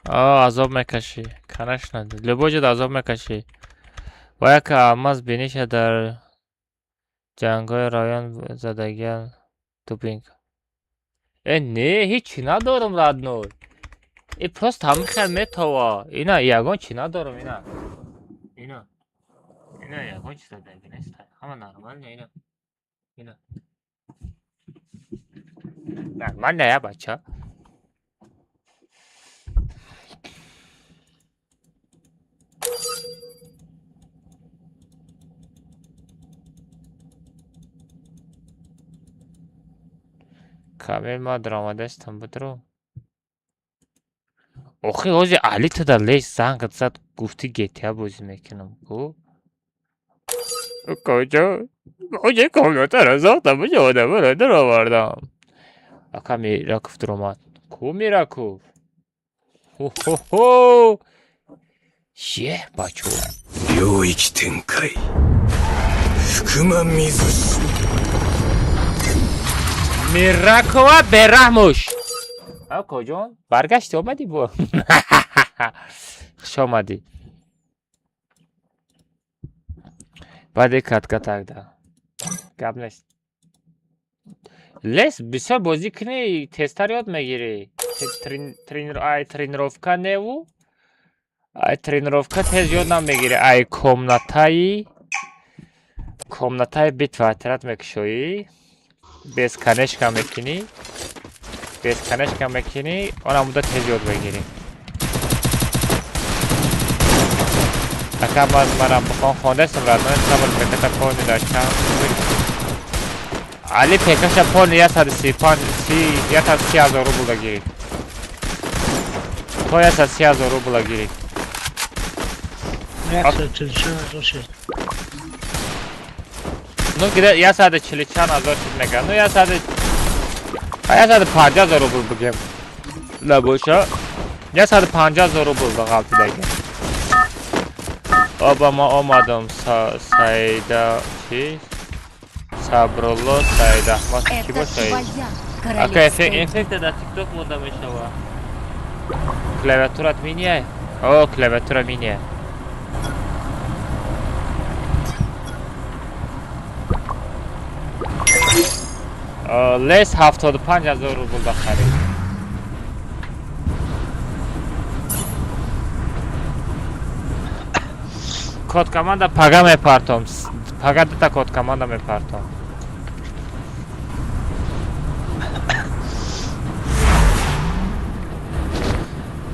А, азоб мекашӣ. Конечно, любой ҷо азоб мекашӣ. Ва як алмаз биниша дар ҷангҳои район задагиан дубинка. Э, не, ҳеҷ чӣ надорам, родной. Э, просто ҳамин хел метова. Ина ягон чӣ надорам, ина. Ина. Ина ягон чӣ задаги нест. Ҳама нормально, ина. Ина. Нормально, я бача. Камил, ма даромадастам, бидро. Охи ҳози Али туда леш занг зад, гуфти GTA бозӣ мекунам. Ку? Куҷо? Куҷо комнатаро сохтам, куҷо одамаро даровардам. Ака Мираков даромад. Ку Мираков? Хо-хо-хо! Е, бачо. 領域展開福間水氏 Миракова бераҳмуш. Акоҷон, баргашти омадӣ бо. Хуш омадӣ. Баъди катка тогда. Гап нест. Лес бисёр бозӣ кунӣ, тезтар ёд мегирӣ. Ай тренировка неву. Ай тренировка тез ёд намегирӣ. Ай комнатаи битва отряд мекушоӣ. Бесконечка мекунӣ. Бесконечка мекунӣ, он муддат тез ёд мегирӣ. Ака ман манам бихон хондастам, родной, сабр пеката полный дар чанд. Али пекаша полный 135 си 130 ҳазор рубла гирифт. То 130 ҳазор рубла гирифт. 144 ҳазор шуд. Ну, где 140 чанд ҳазор шуд мега. Ну, 150 ҳазор рубл бигем. Набоша. 150 ҳазор рубл ба ғалтидаги. Оба ма омадам Саида чи? Сабрулло Саид Аҳмад ки Это бошад? твоя Ака королевская эффекта дар TikTok монда мешава. Клавиатурат миния? О, клавиатура миния. Лес 75 ҳазор рубл бахарид. Код команда пага мепартом. Пага дута код команда мепартом.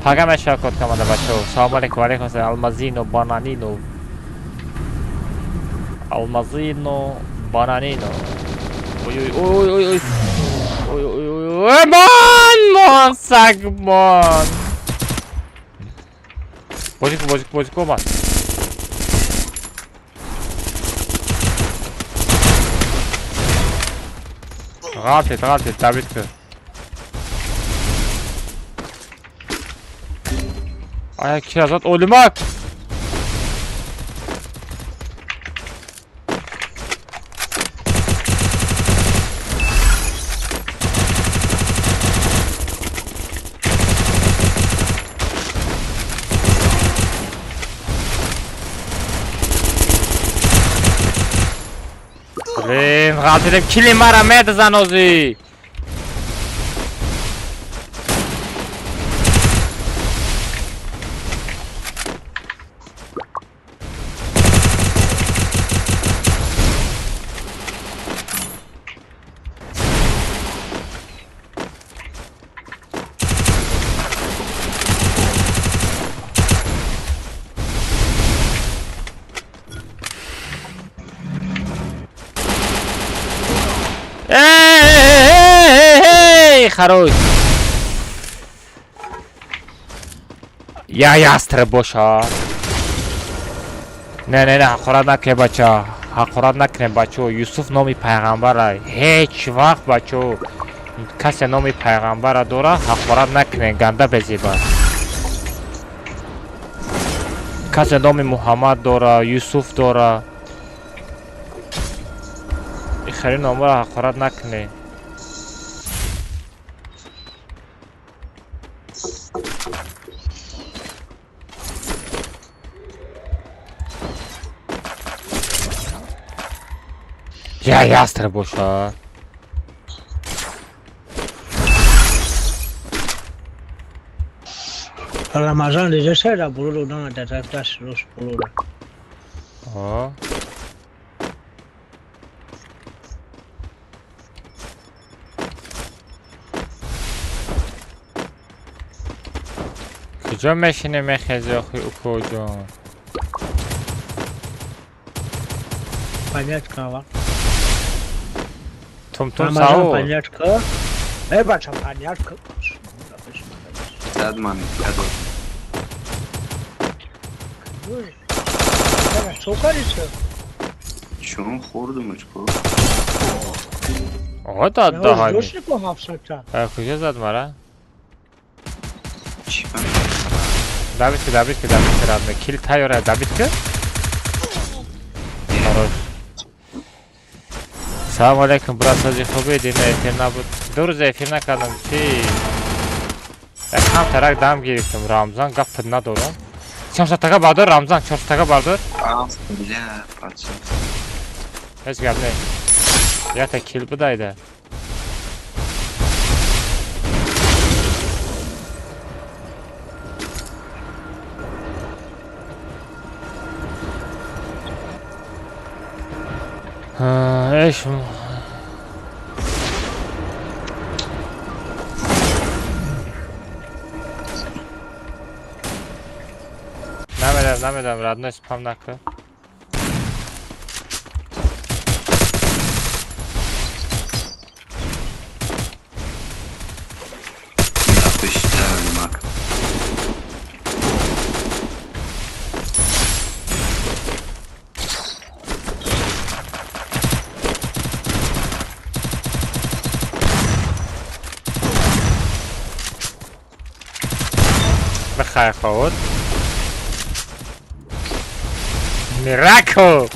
Пага мешава код команда, бачаҳо. Салом алейкум, ва алейкум ассалом. Алмазино, бананино. Алмазино, бананино. Ой ой ой ой ой. Ой ой ой ой. Мон, мон, саг, мон. Бозӣ кун, бозӣ кун, бозӣ кун, омад. Ғалтид, ғалтид, табрик кун. Ая кира зад олимак. Блин, ғалтидем кили мара медазан озӣ. хорош. Я ястреб боша. Не, не, не, ҳақорат накунед, бача. Ҳақорат накунед, бачо. Юсуф номи пайғамбара. Ҳеҷ вақт, бачо, касе номи пайғамбара дора, ҳақорат накунед, ганда безеба. Касе номи Муҳаммад дора, Юсуф дора. Хеле номро ҳақорат накунед. Я ястреб боша. Рамазан лежеше да булу на да да рус булу. О. Куҷо мешине мехези охи укоҷон? Понятка ва. Тумтум сау. Понятка. Эй бача понятка. Зад ман, зад. Чун хӯрдумаш ку? О, дад даҳани. Куҷо зад мара? Давид ки, Давид ки, Давид ки, радме. Кил тайёра, Давид ки? Хорош. Салом алейкум, брат, сози хубе, дина эфир набуд. Ду рӯз эфир накардам, чи? Як камтарак дам гирифтам, Рамзан гап надорам. Чорсатага бардор, Рамзан, чорсатага бардор. Бля, пацан. Ҳеҷ гап не. Якта кил будайда. Эш. Намедам, намедам, родной, спам накун. Бихай ход. Мирако!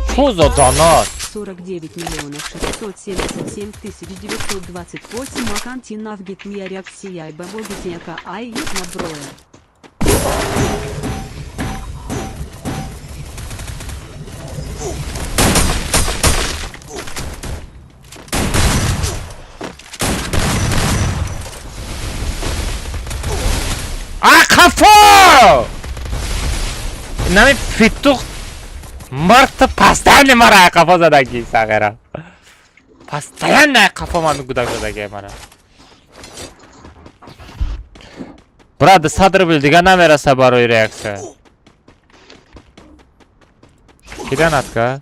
Фузо донат! 49 677 928 Акантин Авгит Реаксия Бабогитека Ай Наброя. Қафо! Нами петух марта постоянно мара қафо задаги сағира. Постоянно қафо ман гудак задаги мара. Брат, 100 рубл дига намераса барои реаксия. Кида натка?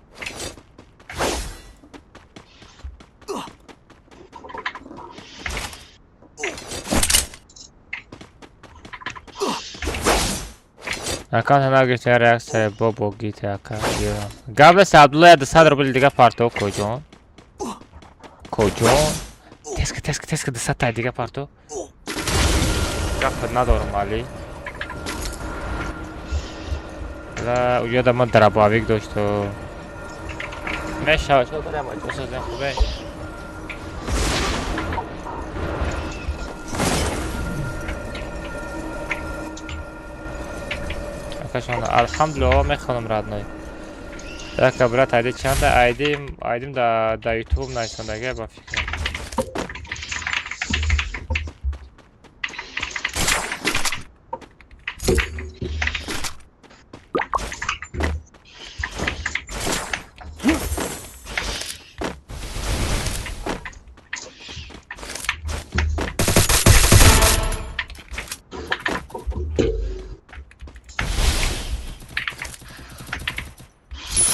Аккаунт нагирифта реаксия бобо гите ака. Гап Абдулла 200 рубл дига парто коҷон. Коҷон. Теска теска теска 200 та дига парто. Гап надорам али. Ла уҷода ман дробовик дошту. Мешава чо дорам ачо хубе. Алҳамдулиллоҳ мехонам родной. Рака брат айди чанда айдим айдим да YouTube найсандага ба фикрам.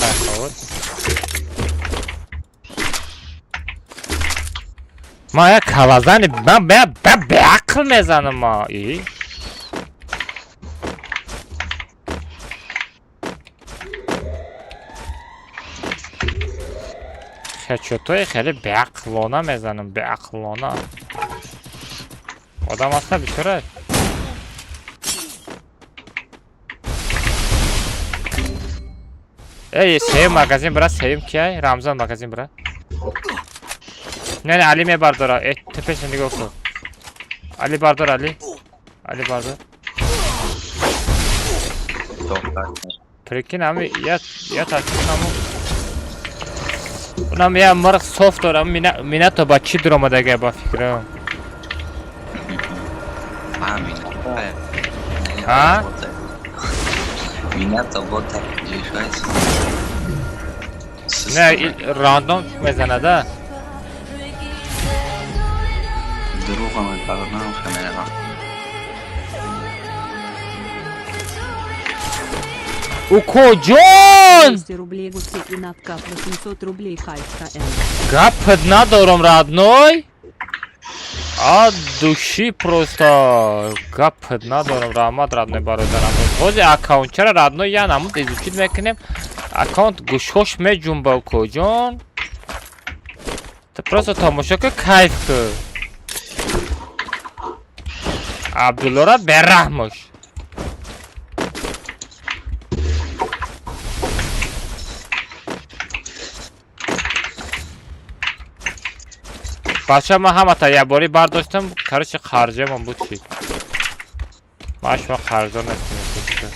Хайховод. Ман як калазани ман беақл мезанам ма. И? Хечотои хеле беақлона мезанам, беақлона. Одам аста бисёра. Эй, сеюм магазин бира, сеюм кияй? Рамзан магазин бира. Не, не, Али мебардора. Э, тепеша нигоҳ кун. Али бардор, Али. Али бардор. Прикинь, ами я тасвир унам я мирқ соф дорам, минато ба чӣ дуромадага ба фикрам? А? Минато бота. Не, рандом мезанада. Дурӯғам барнам хамера. Укоҷон! 200 рублей гуси и надкап 800 рублей хайф КН. Гапат надорам, родной. От души просто гапат надорам, раҳмат, родной бародарам. Ҳози аккаунтчара, родной, я намуд изучить мекунем. Аккаунт гӯшҳош меҷунба, укоҷон. Ты просто тамошо ки, кайф ку. Абдуллора бераҳмош. Бача, ман ҳамата якборӣ бардоштам, короче, қарҷамон буд чӣ. Ман шумо қарздор нестем.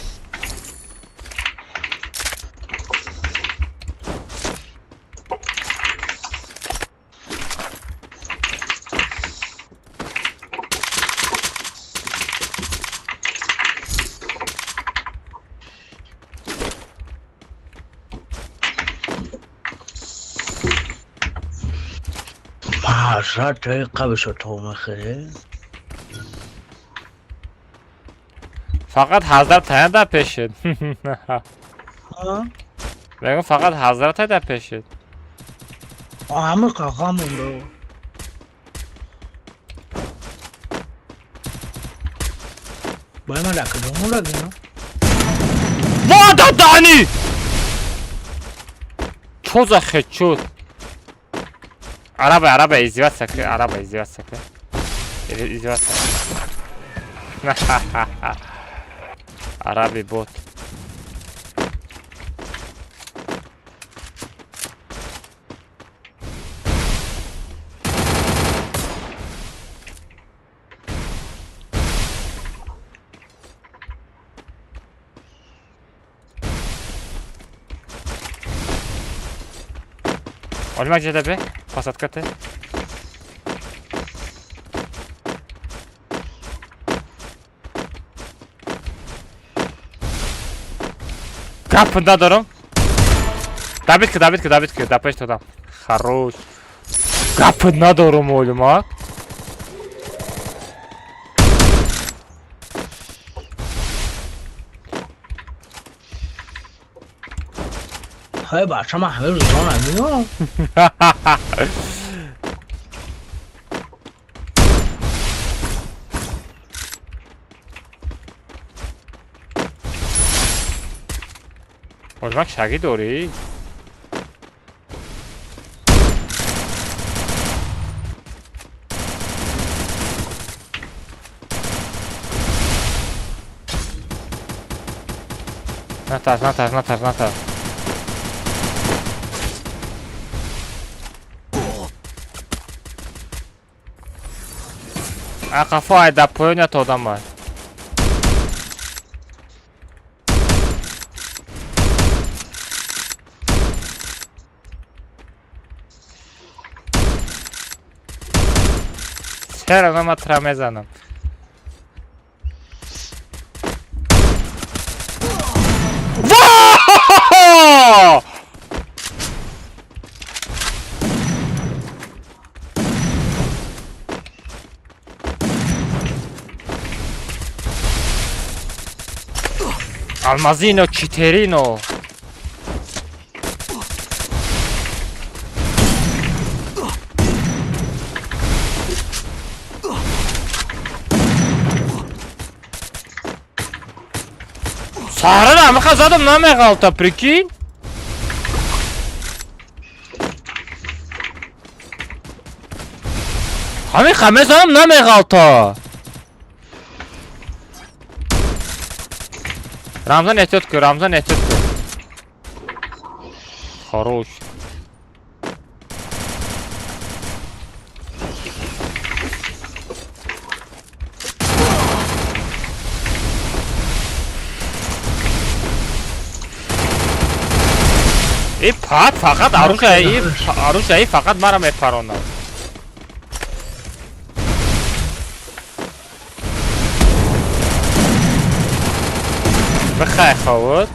ҳазрат қабиша то мехӯре. Фақат ҳазрат тая дар пешед. Мегӯм, фақат ҳазрат дар пешед. Ҳама қақа монда. Бай, ман дар куҷо мондагино? Вада дани! Чо за хедшот? Араба, араба, издеваться, араба, издеваться, издеваться. Араби бот. Олимак ҷадабе, посадка те. Гап надорам. Добить ки, добить ки, добить ки, да пеш додам. Хорош. Гап надорам, олимак. Ҳай бача, ман ҳамин рӯзон намеём. Олимак, шагӣ дорӣ? Натарс, натарс, натарс, натарс. Ақафо ай дар поёнят одам ай. Чаро ман тра мезанам? Во! Алмазино читерино. Сарара амиха задам намеғалта, прикинь. Ҳамиха мезанам намеғалта. Рамзан эҳтиёт кун, Рамзан эҳтиёт кун. Хорош. И пат фақат арӯша, и арӯша, и фақат мара мепаронад. Бихай ховуд.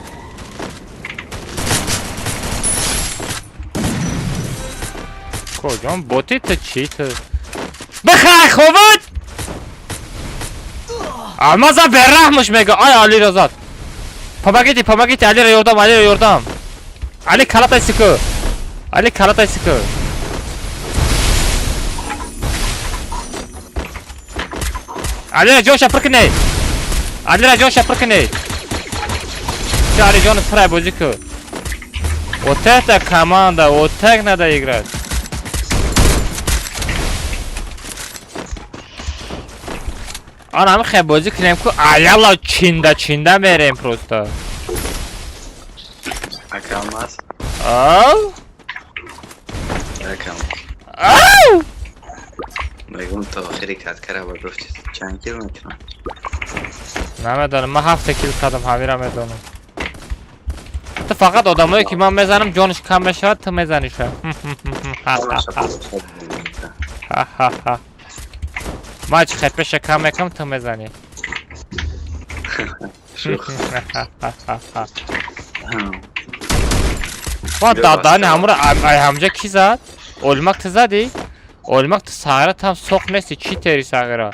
Куҷон боти ту чӣ ту? Бихай ховуд! Алмаза бераҳмуш мега. Ай Алиро зад. Помогите, помогите, Алиро ёрдам, Алиро ёрдам. Али калатай сику. Али калатай сику. Алира ҷоша пур кунед. Алира ҷоша пур кунед. Всё, Али ҷон пурай бозӣ ку. Вот это команда, вот так надо играть. Ана ҳами хел бозӣ кунем ку аяла чинда чинда мерем просто. Ака Алмаз. Ав? Акам. Ав! Мегум то охири каткара ба гуфти чанд кил мекунам? Намедонам, ман 7 кил кардам, ҳамира медонам. Ту фақат одамое ки ман мезанам ҷониш кам мешавад, ту мезаниша. Ха-ха-ха. Ман чӣ хепеша кам мекунам, ту мезанӣ. Ва дадани ҳамура ай ҳамҷа ки зад? Олимак ту задӣ? Олимак ту сағира там соқ нести, чӣ тери сағира?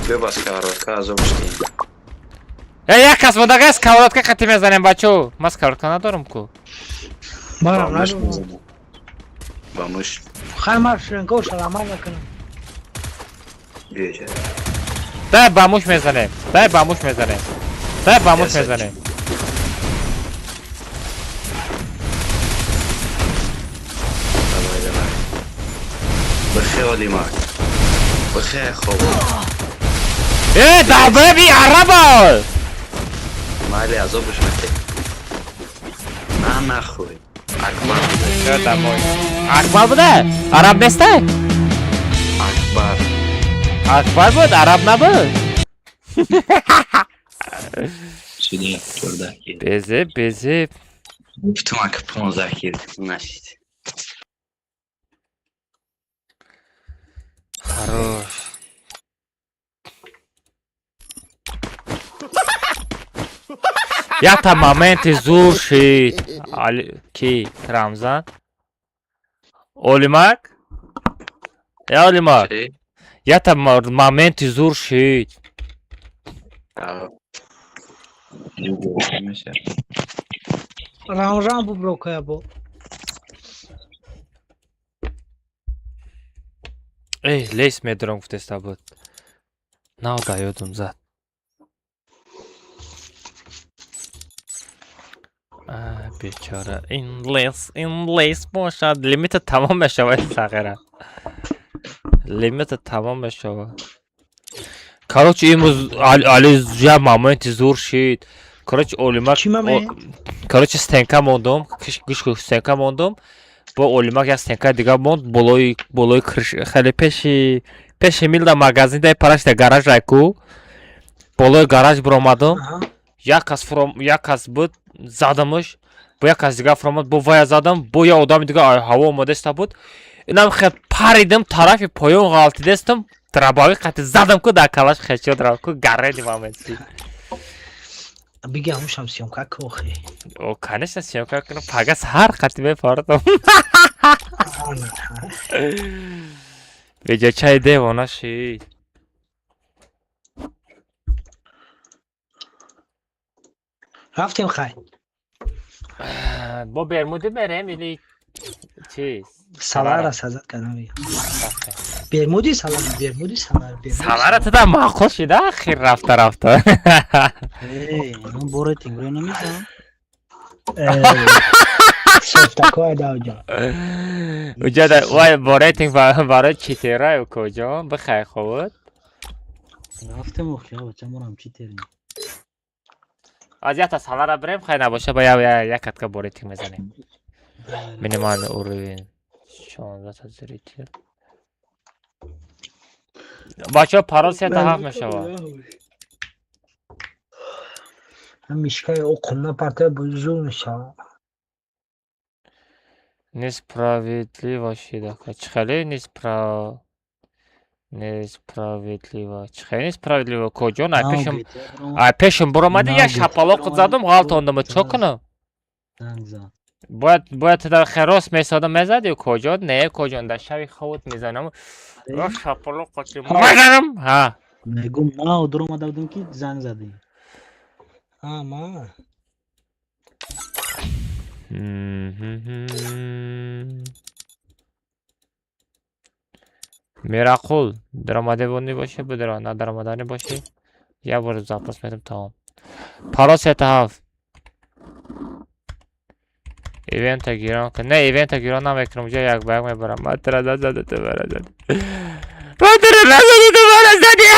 Бебас сковородка азобушти. Э, як кас мондага сковородка қати мезанем, бачо. Ман сковородка надорам ку. Манам надорам. Ба муш. Хай ман шенко шаламар мекунам. Биёҷа. Дай ба муш мезанем. Дай ба муш мезанем. Дай ба муш мезанем. Давай, давай. Бихе Олимак. Бихе хоб. Э, долбоеби араба! Майли азобуш мекунем. На нахуй. Акбар буда. Всё, домой. Акбар буда? Араб неста? Акбар. Акбар буд, араб набуд. Шуди 14 кил. Безеб, безеб. Гуфтум ака 15 кил нашид. Хорош. Якта моменти зур шид. Али ки Рамзан? Олимак? Я Олимак. Якта моменти зур шид. Рамзан бубро кая бо. Эй, лес медорам гуфтеста буд. Нав да ёдум зад. Бечора, ин лес, ин лес бошад. Лимита тамом мешавад сағира. Лимита тамом мешавад. Короче, имрӯз Али я моменти зур шид. Короче, Олимак Чӣ момент? Короче, стенка мондум, гӯш кун, стенка мондум. Бо Олимак як стенка дига монд болои болои крыш хеле пеши пеши милда магазин дай параш да гараж айку. Болои гараж биромадум. Як кас фуром, як кас буд, задамуш. Бо як кас дига фуромад, бо вая задам, бо як одами дига ай ҳаво омадаста буд. Инам хел паридим тарафи поён ғалтидестам, дробовик қати задам ку дар калаш хечод рафт ку гарели момент шид. Биги ҳамушам съёмка кохи. О, конечно, съёмка кунам. Пага саҳар қати мепардам. Беҷачаи девона шид. Рафтем хай. Бо Бермуди мерем или чиз? Салара сазад кардам. Рафтем. Бермуди салам, бермуди салар, бермуди. Салара туда маъқул шида ахир рафта рафта. Эй, ман бо рейтинг ро намезанам. Софтакоя даоҷа. Уҷа вай бо рейтинг барои читерай укоҷон бихай хобуд. Рафтем охи, бача морам читерем. Аз якта салара бирем, хай набоша ба як катка бо рейтинг мезанем. Минимальный уровень 16 зритель. Бачаҳо парол 3 7 мешавад. Мишкаи оқум напартоя зур мешавад. Несправедливо шида. Чӣ хеле несправедливо. Чӣ хеле несправедливо? Коҷон, ай пешам ай пешам буромадӣ, як шапалоқ задум, ғалтондум. Чо кунам? Бояд дар херос месодам мезадӣ коҷон? Не, коҷон, дар шави ховут мезанам. Як шапалоқ қати мезанам. Ҳа. Мегум нав дуромада будем ки занг задӣ. А, ма. Мирақул, даромадебонӣ бошӣ, бидро, на даромаданӣ бошӣ, як бор запрос медам, тамом. Парол 3 7. Ивента гирон кун. Не, ивента гирон намекунам, уҷа як ба як мебарам. Ман тура назаду, ту мара зади. Ман тура назаду, ту мара зади.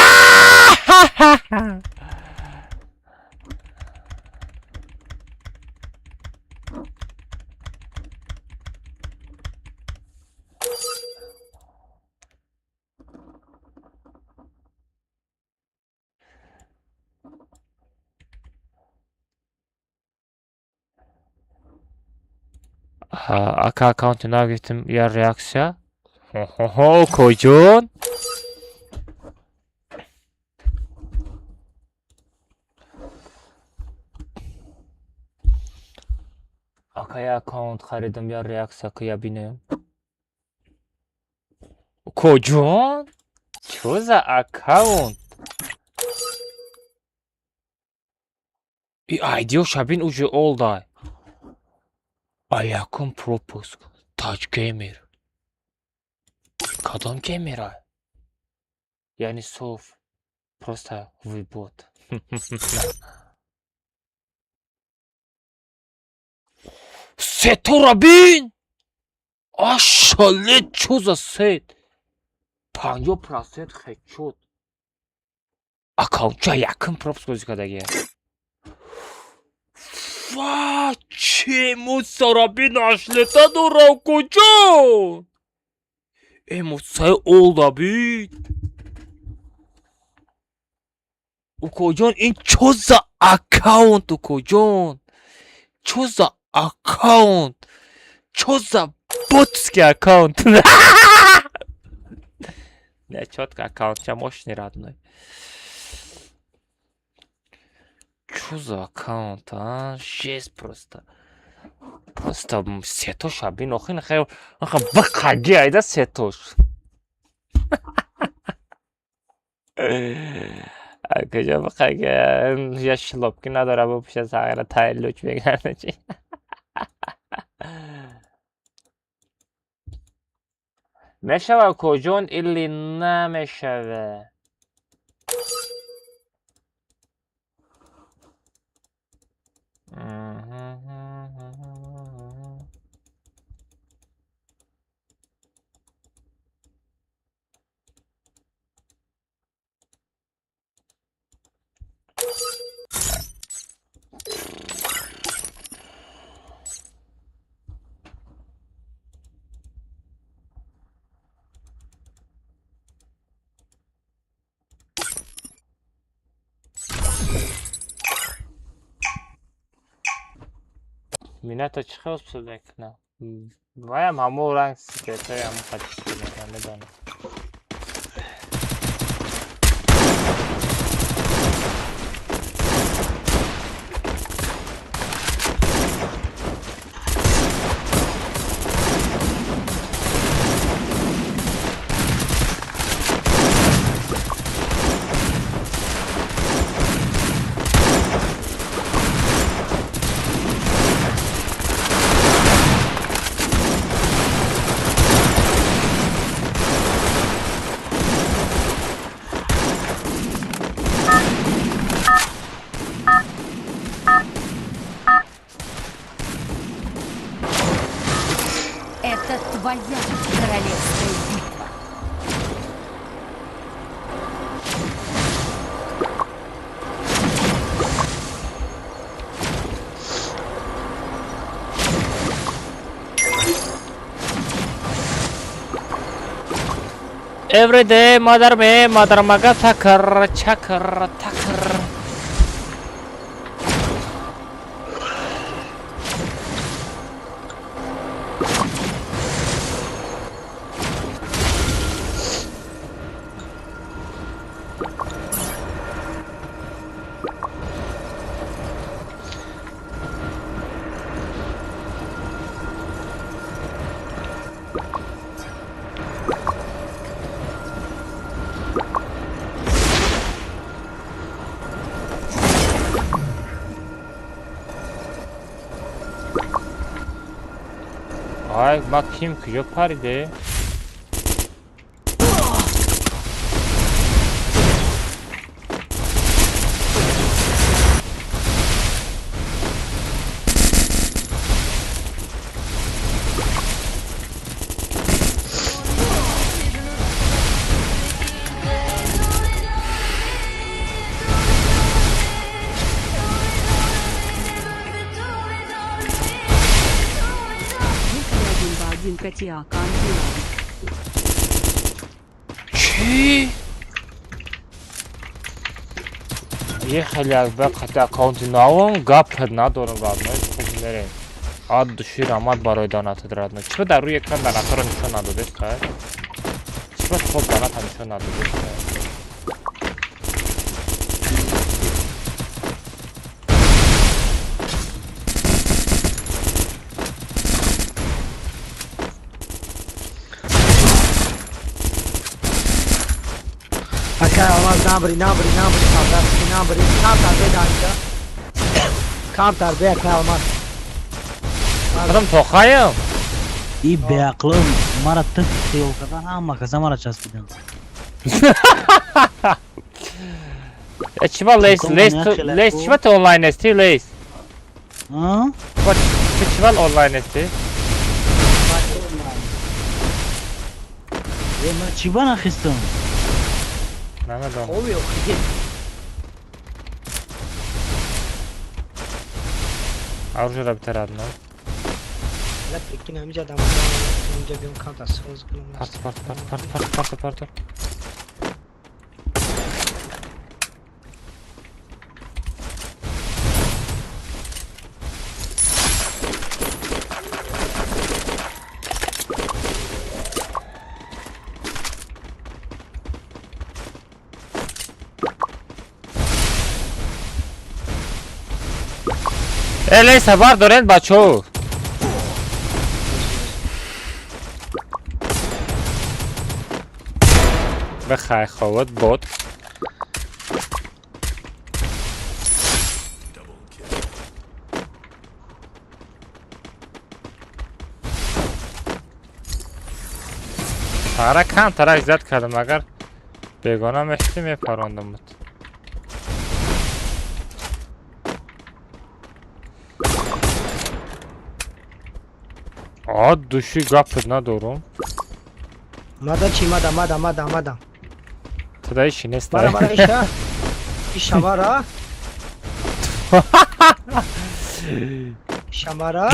Ака, аккаунти нав гирифтем, я реаксия. Хо-хо-хо, коҷон? Ака, я аккаунт харидам, я реаксия ку я бинем. Коҷон? Чё за аккаунт? И айдиоша бин уже олдай. А якум пропуск. Тач геймер. Кадом геймера? Яъне соф. Просто вы бот. Сетора бин! Ашале, чё за сет? 50% хедшот. Аккаунтча якум пропуск бозӣ кардагия. Ва, че мусарабин ашлета дорам куҷо? Эмоцияи олда бин. Укоҷон, ин чо за аккаунт, укоҷон? Чо за аккаунт? Чо за ботский аккаунт? Не, чётко аккаунтча мощный, родной. Чё за аккаунт, а? Жесть просто. Просто сетоша бин охин хай аха бақаги айда сетош. Куҷо бақаги я шлопки надора бупуша сағира тай луч мегарда чи. Мешава коҷон или намешава? Минато чӣ хел псуд мекунам? Ваям ҳамон ранг секретари ҳамон қати псуд мекунам, медонам. твоя королевская битва. Every day mother me mother maga takar chakar takar. Ай, ма ким куҷо париде? Чӣ? Е хеле аз ба қати аккаунти навам гап надорам, родной, хуб мерем. Ад души рамат барои донатат, родной. Чиба дар рӯи экран донатаро нишон надодест, хай? Чиба хоб доната нишон надодест, хай? Ака, алмаз набри, набри, набри, сардарски набри. Камтар бе данча. Камтар бе, ака алмаз. Адам тохаям. И беақлом мара тиф хиёл кардан, ҳама каса мара часпидан. Э, чиба лейс, лейс, лейс, чиба ту онлайн ҳасти, лейс? А? Ту чиба онлайн ҳасти? Э, ман чиба нахистам? Намедонам. Ови, охи. Оружие битер, родной. Ла прикинь, ҳамиҷа дам ҳамиҷа биём камтар соз кунам. Парт, парт, парт, парт, парт, парт, парт. Э, лейса бардорен, бачо. Бихай ховот бот. Сара камтарак зиёд кардам, агар бегона мешудӣ мепарондамут. А души гапат надорум. Мада чи мада мада мада мада. Туда иши нест. Мара мара иша. Иша мара. Иша мара.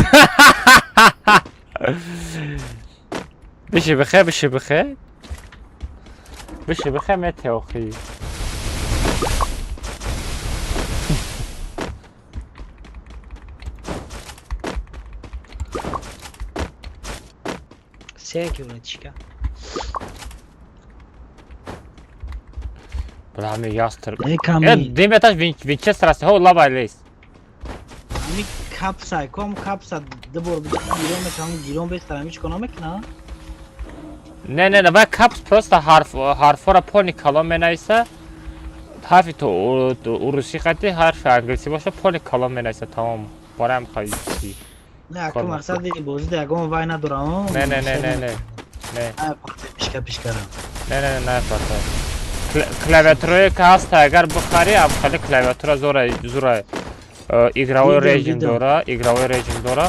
Биши бихе, биши бихе. Биши бихе мете охи. Се километричка. Бля, ми ястр. Э, Э, ками. дим этаж винчестер аст. Ҳо, лабай лейс. Ами капса, ком капса дубор гирон мешавам, гирон бестар, ами чикор намекунам? Не, не, не, вай капс просто ҳарф ҳарфҳоро пони калон менависа. Ҳарфи то урусӣ қати ҳарфи англисӣ боша, пони калон менависа, тамом. Бароям қайси. Не, ака мақсади бозида ягон вай надорам. Не, не, не, не, не. Не. Пишка пишкара. Не, не, не, не, парта. Клавиатурое ки ҳаста, агар бихарӣ, хеле клавиатура зора зура игровой Дидам, режим дидам. дора, игровой режим дора.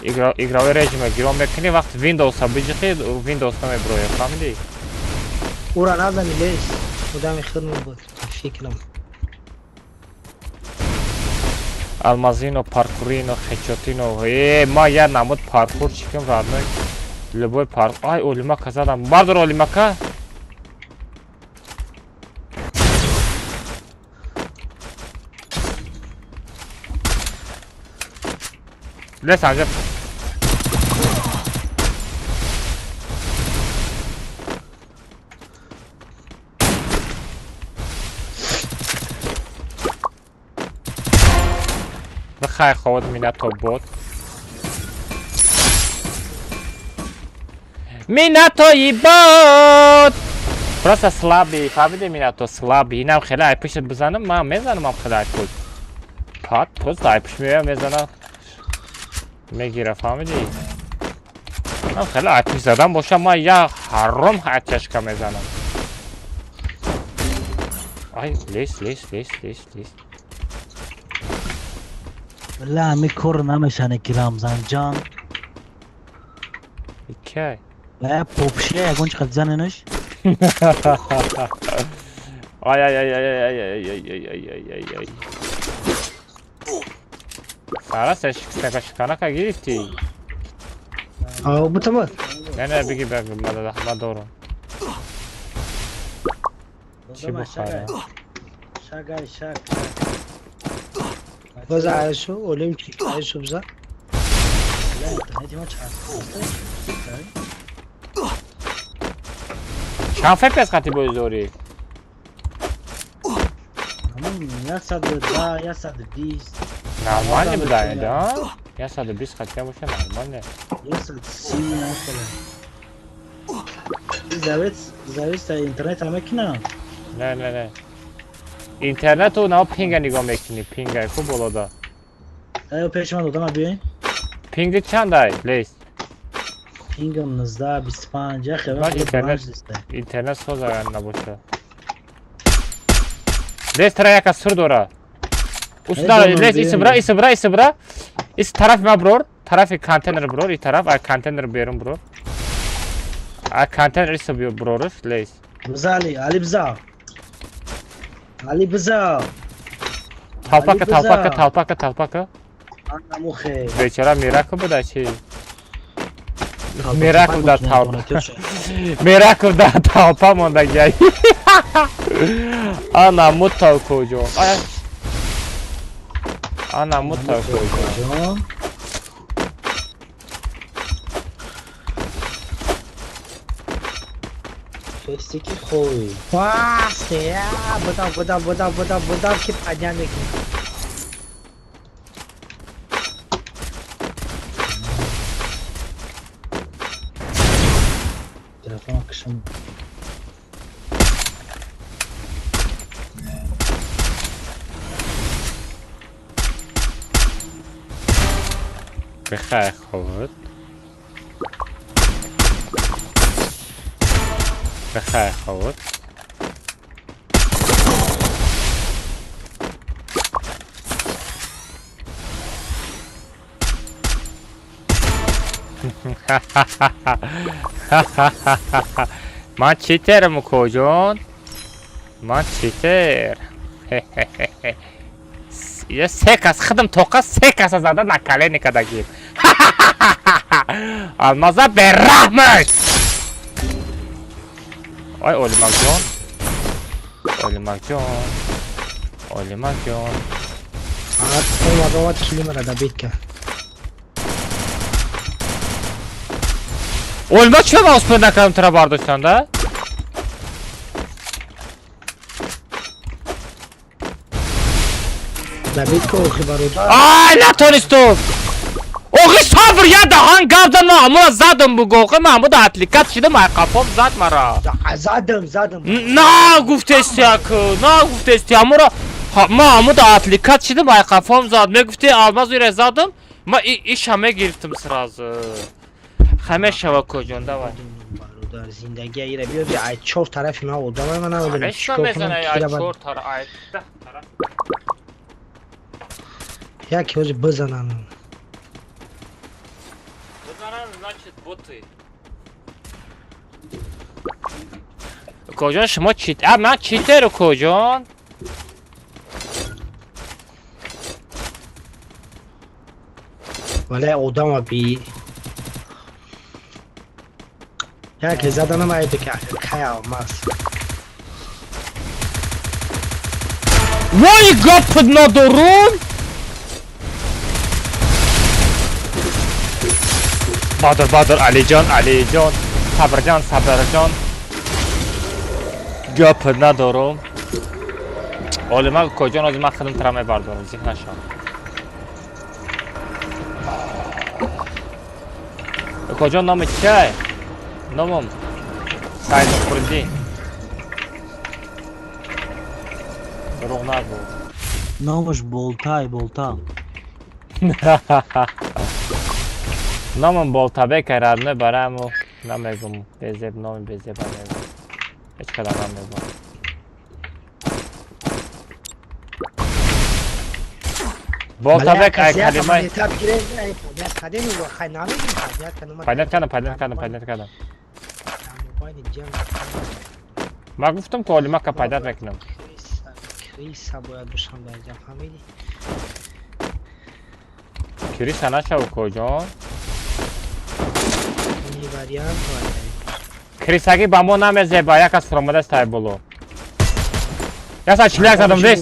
Игровой режима гирон мекунӣ, вақт Windows-а биҷиқӣ, Windows намеброяд, фаҳмидӣ? Ура назани лес. Одами хирм буд, фикрам. Алмазино, паркурино, хечотино. Э, ма я намуд паркур чикам родной. Любой парк. Ай, олимака задам. Бардор олимака. Лес анҷа. Бихай ховод минато бот. Минатои бот! Просто слабый, фаҳмиди минато слабый. Инам хеле ай пушт бизанам, ман мезанам ам хеле ай пушт. Пат, просто ай пушт меоям мезанам. Мегира, фаҳмиди? Ман хеле ай пушт задам бошам, ман як ҳаром ҳачашка мезанам. Ай, лес, лес, лес, лес, лес. Бля, ми кор намешане ки Рамзан ҷон. Икай. Бля, попше ягон чӣ қад заненаш? Ай ай ай ай ай ай ай ай ай ай ай ай. Сара шиканака гирифтӣ? Ау, бутамад. Не, не, биги беги, ма дорам. Чӣ бухара? Шагай, шаг. Боз айсу, олим чи, айсу бза. Бля, интернети ма чанд? Чанд фпс қати боз дорӣ? Ҳамон 110, 120. Нормально буда, да? 120 қати боша нормально. 130 масалан. Завис интернет ҳама кинам. Не, не, не. Интернету на пинга нигоҳ мекунӣ, пинга хуб болода. Ай пеши ман додама биёин. Пинги чандай, лес? Пингам 19, 25, я хеле интернет соз агар набоша. Лес тара яка сур дора. Усуда лес иси бра, иси бра, иси бра. Ис тарафи ма брор, тарафи контейнер брор, и тараф ай контейнер берун брор. Ай контейнер иси брорш, лес. Бзали, али бза. Али бза. Талпака, талпака, талпака, талпака. Анамухе. Бечора миракл буда чи? Миракл да талпа. Миракл да талпа мондагиай. Ана мутал куҷо? Ана мутал куҷо? Фестики хуй. Васе, будам, будам, будам, будам, будам, ки падня мекунӣ. Телефон кишам. Бихай ховод. Бихай ховод. Ман читерам куҷон? Ман читер. Я се кас хидм тоқа се каса зада на коленика дагир. Алмаза бераҳмаш. Ой Олимакҷон. Олимакҷон. Олимакҷон. Омад, омад, килимара добит кард. Олимак чиро ман успед накардам тура бардоштан да? Добит ка охи бародар. Ай натонистум. Охи сабр я даҳан гап зад ман ҳамура задам буго. Охи ман ҳамуда отвлекать шидам ай қафом зад мара. Задам, задам. На гуфтести аку, на гуфтести ҳамура ман ҳамуда отвлекать шидам ай қафом зад. Мегуфти алмаз ира задам, ман иша мегирифтам сразу. Хамешава куҷон давай. Бародар зиндагия ира биё би ай чор тарафи ман одамай ман намедонам чикор кунам. Ай чор тараф, ай даҳ тараф. Яке ҳозир бизананд. Значит, боты. Коҷон, шумо чит? А, ман читеру, коҷон? Вале одама би. Яке заданам айбе ки кай алмаз. Вой, гап надорум! Бадр, Бадр, Алиҷон, Алиҷон, Сабрҷон, Сабрҷон. Гап надорум. Олима коҷон, ҳозир ман худам тара мебардорам, зиқ нашав. Коҷон, номи чиай? Номам Саид Хурдин. Дурӯғ нагӯ. Номаш Болтай, Болта. Номам Болтабек родной, бараму намегум безеб, номи безеба мегум. Ҳеҷ кадам намегум. Болтабек ай калимаи пайдат кардам, пайдат кардам, пайдат кардам. Ман гуфтам ки олимака пайдат мекунам. Криса бояд бошам дар ҷам, фаҳмидӣ? Криса нашав, коҷон. Ини вариант бояд. Крисагӣ ба мо намезеба, як аз фуромадааст тай боло. 141 задам, лес.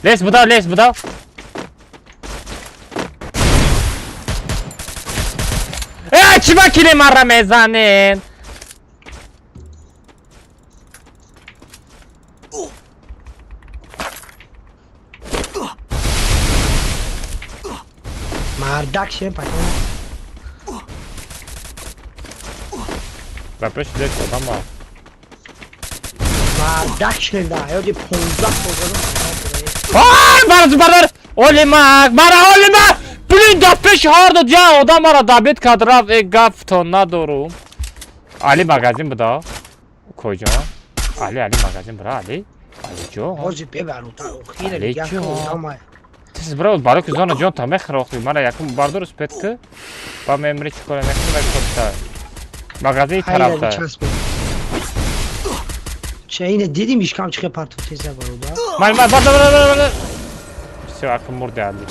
Лес будав, лес будав. Э, чӣ ба кили марра мезанен? Мардак шем патон. Ба пеши лес одам а. Мардак шем да, ёди 15 бозадам. Ай, бараз бардар! Олимак, мара олимак! Блин, да пеши ҳар ду ҷа одам мара дабит кард рафт, э гафто надорум. Али магазин буда? Коҷон? Али, Али магазин бира, Али? Али ҷон. Ҳозир бебару та охира Али дигар ҷон. одама. Тез бира, барои ки зона ҷон та мехӯра охи. Мара якум бардор спет ки. Ба мемри чӣ кора мекунӣ ва копта. Магазини тарафта. Че ине дидим ишкам чихе парту теза бародар. Ман ман бардар бардар бардар. Всё, акун мурди Али.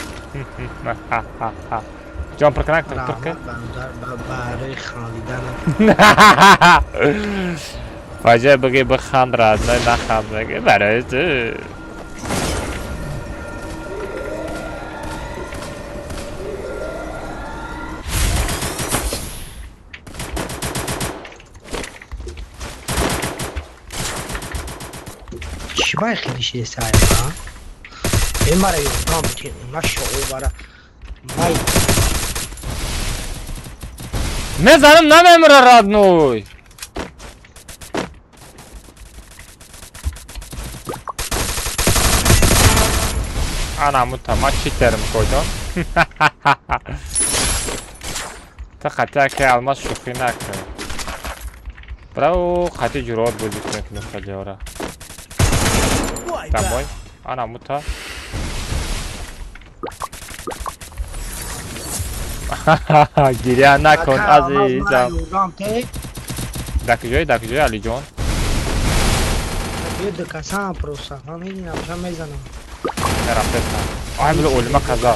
Ҷон пур кунак, пур кун. Бародар, барои хандидан. Ба ҷое бигӣ биханд, родной, наханд мегӣ барои ту. Чӣ бай хеле шидесай, а? Э, мара ёрдам битен, на шоу бара. Май Мезанам намемра, родной. Ана мута, ман читерм, коҷон. Та хати ки алмаз шӯхӣ накун. Браво, хати ҷуроат бозӣ кунем хаҷора. Домой. Ана мута. Гиря накун, азизам. Ёрдам те. Дар куҷои, дар куҷои, Алиҷон? Биё дукасан просто. Ман мебинам, ша мезанам. Рафтестам. Ай, било олима каза.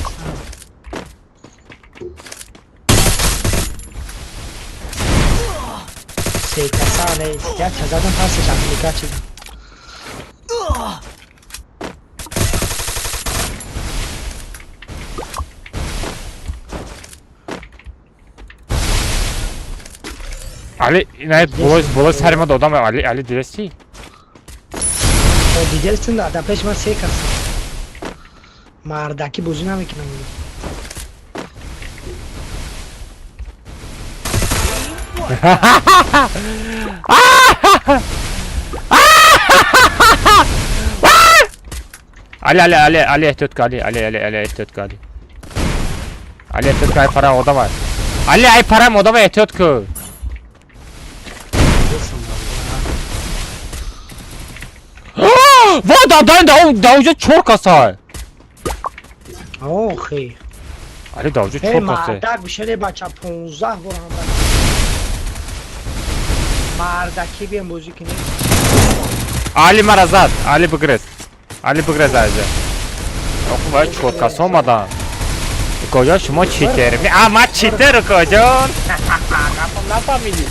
Се каса не, як задам пасаш аппликатсия. Али, ина болои болои сари ма додам, Али, Али дидести? Дидестин да, да пеш ман се каса. Мардакӣ бозӣ намекунам. Али, Али, Али, Али эҳтиёт кун, Али, Али, Али, Али эҳтиёт кун, Али. Али эҳтиёт кун, ай парам одама. Али, ай парам одама эҳтиёт кун. Ва, да, да, да, да, уҷа чор каса. Охи. Али, да, уҷа Э, чор каса. мардак бишаре бача 15 бор ҳам. Мардаки биям бозӣ кунем. Али мара зад. Али бигрез. Али бигрез аҷа. Оху вай чор кас омадан. Коҷон шумо читер. А ма читер коҷон. Гапам нафаҳмидӣ.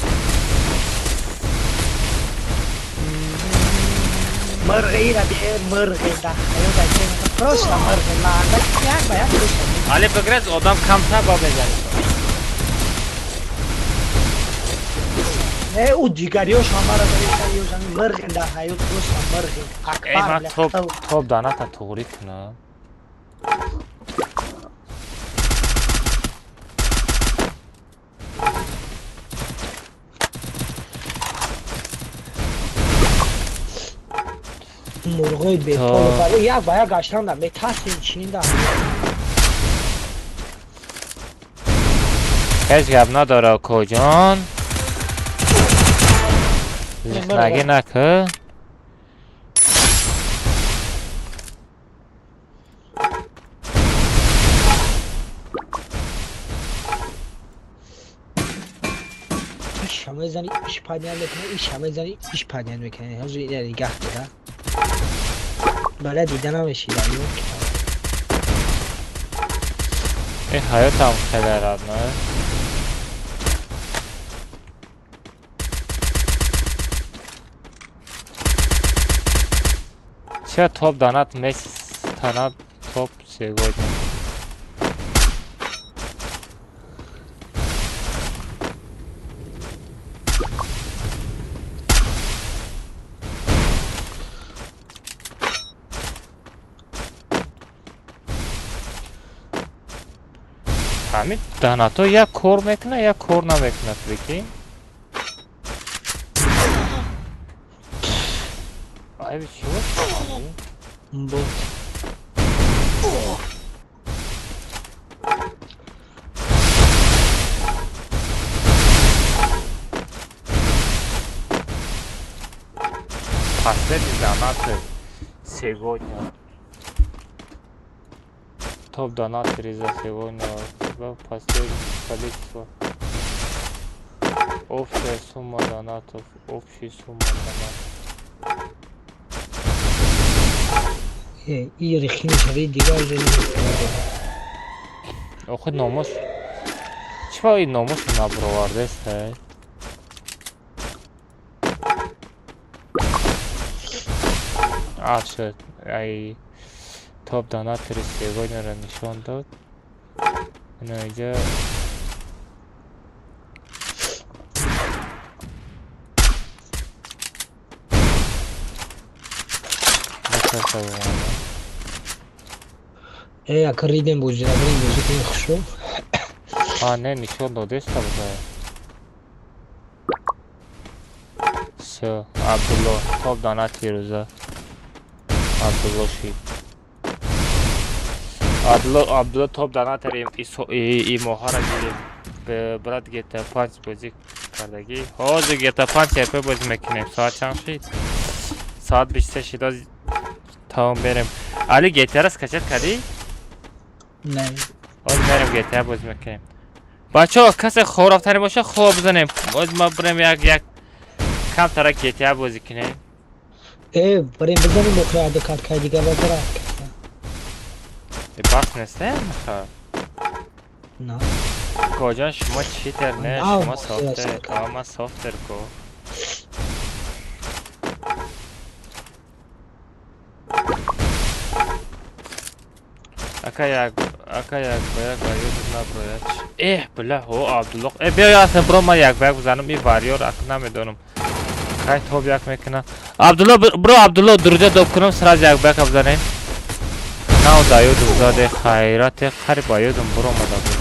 Мырғира бе мырғи да хаёда ки просто мырғи мардак як ба як просто. Али бигрез одам камтар ба мезанӣ. Не ӯ дигариёш ҳамара дариёш мырғи да ҳаёт просто мырғи. Эй ман топ топ даната туғрӣ кунам. Мурғои бепол як ба як гаштанда метарсем чинда. Ҳеҷ гап надора коҷон. Зиқнагӣ накӣ. Иша мезани, иш падян мекунӣ, иша мезани, иш падян мекунӣ. Ҳозир ина нигаҳ дора. Бала дида намешида ё. Э ҳаётам хеле радно. Ча топ данат местанад топ сегодня. Ҳамин данато як кор мекунад, як кор намекунад, прикинь. Айби чӣ бот? Последний донат сегодня. Топ донатери за сегодня. Последнее количество. Общая сумма донатов. Общая сумма донатов. И рехини дигар Охи номус. Чӣ ин номус набровардест? А, всё, ай топ донатори сегодняро нишон дод. Ина иҷа Э, ака ридем бозира, бирем бозӣ кунем хушо. А, не, нишон додеста буда. Всё, Абдулло, топ донати рӯза. Абдулло шид. Абдулло, Абдулло топ донатери и моҳара гирифт. Брат GTA 5 бозӣ кардагӣ. Ҳозир GTA 5 РП бозӣ мекунем. Соат чанд шид? Соат 23 шид. Ҳозир тамом берем. Али GTA-ро скачать кардӣ? Не. Ҳозир мерем GTA бозӣ мекунем. Бачаҳо, касе хоб рафтанӣ боша, хоб бизанем. Ҳозир ма бирем як як камтара GTA бозӣ кунем. Э, бирем бизанем охир каткаи дигар ба бара. Э, бас нест, э? Миха? На. Коҷон шумо читер не, шумо софтер. А ман софтер ко. Ака як, ака як ба як ба ёдам наброяд. Эҳ, бля, ҳо Абдулло. Э, биё ясен бро ман як ба як бизанам, и варьёр ака намедонам. Кай топ як мекунам. Абдулло бро Абдулло друзья доб кунам, сразу як ба як бизанем. Нав да ёдам заде хайрате қариб ба ёдам буромада буд.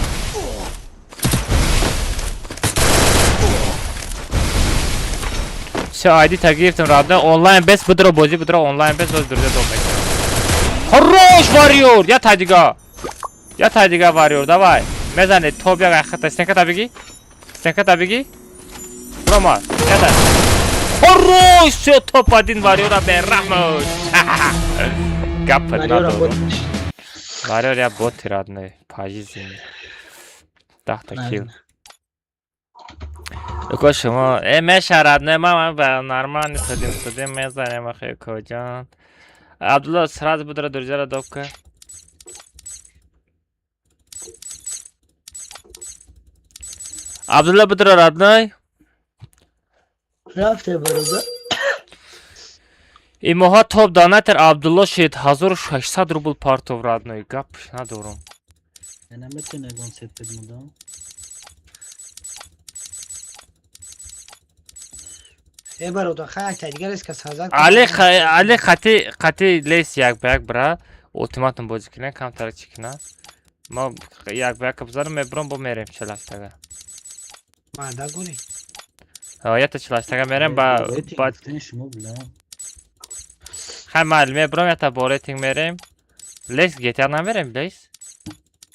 Всё, айди та гирифтам радно. Онлайн бес будро бозӣ будро онлайн бес боз друзья доб мекунам. Хорош варьёр! Я та дига. Я та дига варьёр, давай. Мезане топ як ахата. Стенка та бигӣ? Стенка та бигӣ? Брома, я та. Хорош! Всё, топ 1 варьёра бераҳмош. Гап надорам. Варьёр я боти радне, пажизин. 10 та килл. Уко шумо мешарад не, ма ба нормально судим судим мезанем ахи укоҷон. Абдулло сразу будра друзьяра допка. Абдулло будра родной. Рафте бародар. Имоҳа топ донатор Абдулло шид 1600 рубл партов родной. Гап надорам. Наметони ягон сет бедмудам. Э бародар, хай якта дигар эска сазад. Али али қати қати лес як ба як бра ултиматум бозӣ кунем, камтар чӣ кунам. Ма як ба як бизанам, мебурам, бо мерем чилаштага. Мада гури. Ята чилаштага мерем ба ба шумо била. Хай майли мебурам, ята бо рейтинг мерем. Лес гетя намерем, лес?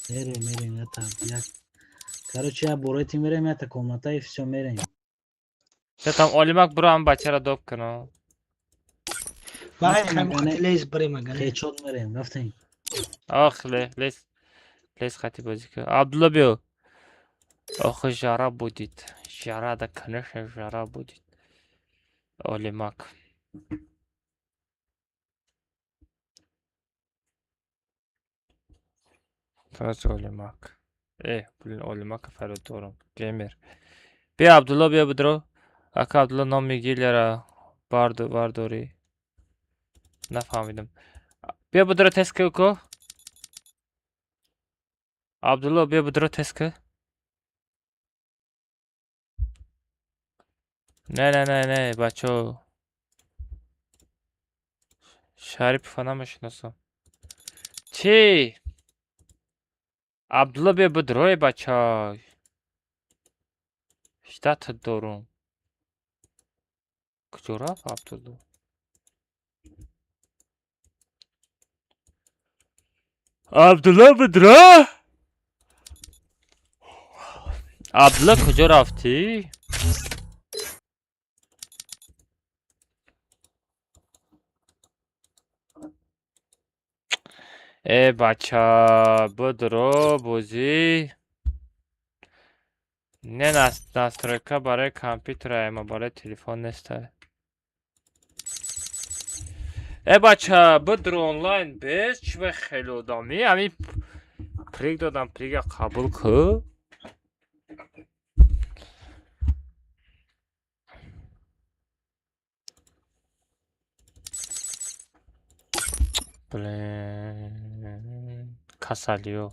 Мерем, мерем, ята як. Короче, я бо рейтинг мерем, ята комната и всё мерем. Там олимак бурам бачара доп кунам. Вай хай лес барем агар. Хечот мерем, рафтем. Ох, лес. Лес хати бозӣ кун. Абдулло биё. Ох, жара будет. Жара, да, конечно, жара будет. Олимак. Фараз Олимак. Блин, Олимак фарёд дорам. Геймер. Биё Абдулло, биё будро. Ака Абдулло номи гилера бардорӣ. Нафаҳмидам. Биё будро тест ки уко. Абдулло биё будро тест ки. Не, не, не, не, бачо. Шарипова намешиносам. Чӣ? Абдулло биё будро, бача. Штат дорум. Куҷо рафт Абдулло? Абдулло будро? Абдулло куҷо рафтӣ? Э бача, будро бозӣ. Не, настройка барои компютера, ма барои телефон неста. Э бача, будро онлайн без чӣ ба хеле одамӣ? Ҳамин приг додам, прига қабул ку. Блин, касалиё.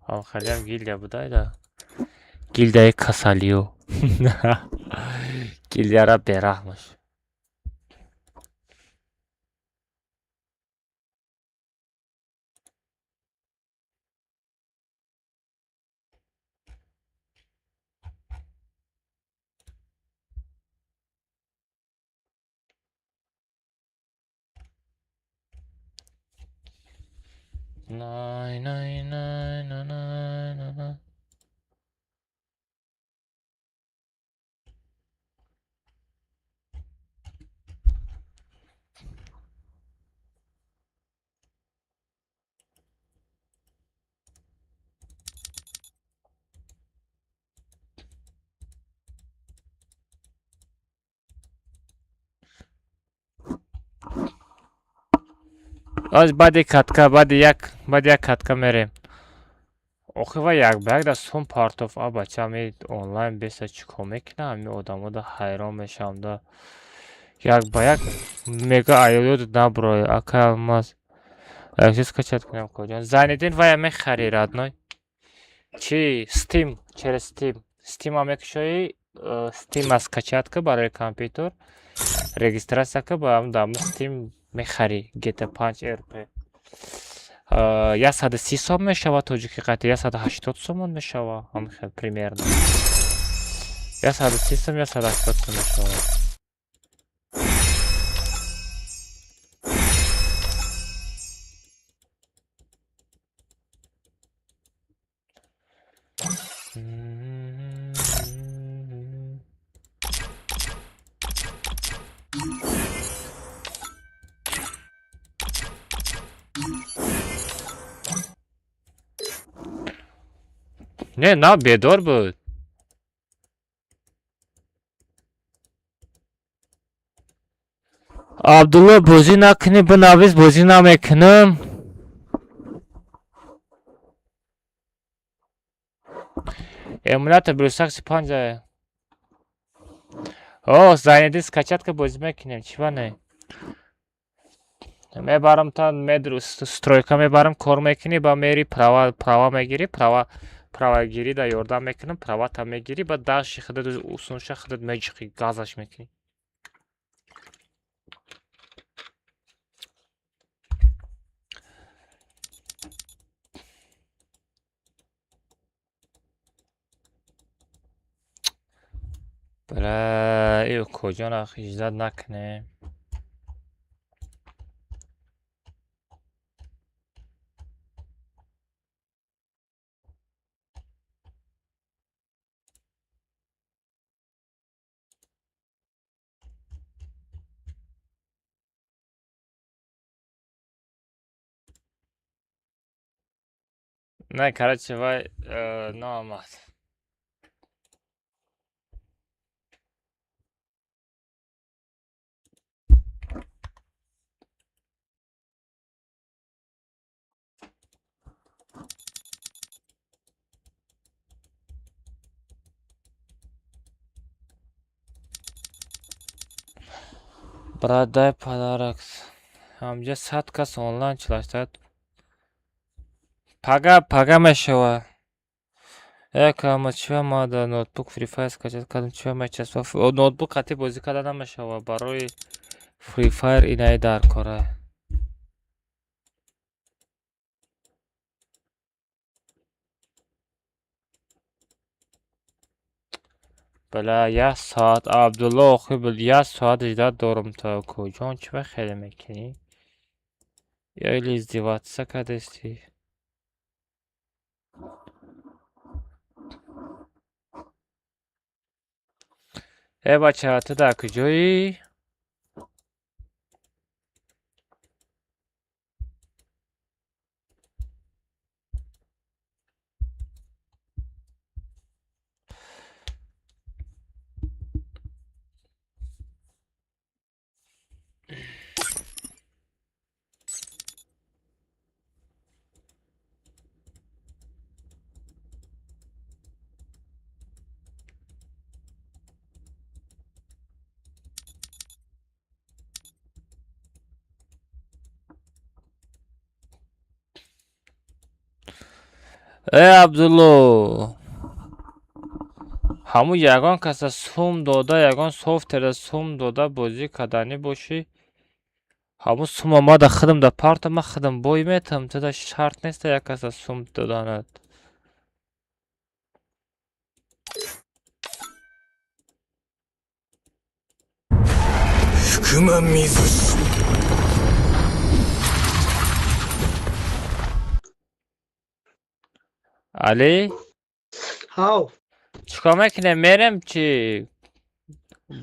Ҳам гилдия будайда. Гилдияи касалиё. Гилдияра бераҳмаш. Най, най, най, най, най, най, най. Аз баъди катка, баъди як катка мерем. Охи ва як ба як да сум партов, а бача ами онлайн беса чӣ кор мекунам, ами одамо да ҳайрон мешавам да. Як ба як мега аёёд наброй, ака алмаз. Якчиз скачать кунам коҷон. Зайниддин вая мехари родной. Чӣ? Steam, через Steam. Steam-а мекушоӣ, Steam-а скачать ка барои компютер, регистрация ка ба ам Steam мехарӣ GTA 5 RP. 130 сом мешава тоҷики қати, 180 сомон мешава, ҳам хел примерно. 130 сом, 180 сом мешава. Не, на бедор буд. Абдулло, бозӣ накунӣ, бинавис, бозӣ намекунам. Эмулятор Блюстакси панҷа. О, Зайниддин, скачать ка, бозӣ мекунем, чӣ ба не? Мебарам та медру стройка мебарам, кор мекунӣ, ба мери права мегирӣ, правагирӣ да ёрдам мекунам, правата мегирӣ, ба даши худат усунша худат меҷиқӣ, газаш мекунӣ. Бля, ё куҷо нахиждат накунем. Не, короче, вай наомад. Брат, дай подарок. Ҳамҷа 100 кас онлайн чилаштад. Пага, пага мешава. Э, кама чива ма да ноутбук Free Fire скачать кардам, чива мечаспа? Ноутбук қати бозӣ карда намешава. Барои Free Fire инаи дар кора. Бля, як соат, Абдулло, охи бил, як соат ждать дорам то куҷон чива хеле мекунӣ? Ё или издеваться кардасти? Э, бача, ту дар куҷоӣ? Э, Абдулло, ҳамун ягон каса сум дода, ягон софтера сум дода бозӣ карданӣ бошӣ, ҳамун сума ма да худам да парта, ма худам бой метавам, ту да шарт неста як каса сум доданат. 福間水氏。 Али? Ҳав. Чикор мекунем, мерем чи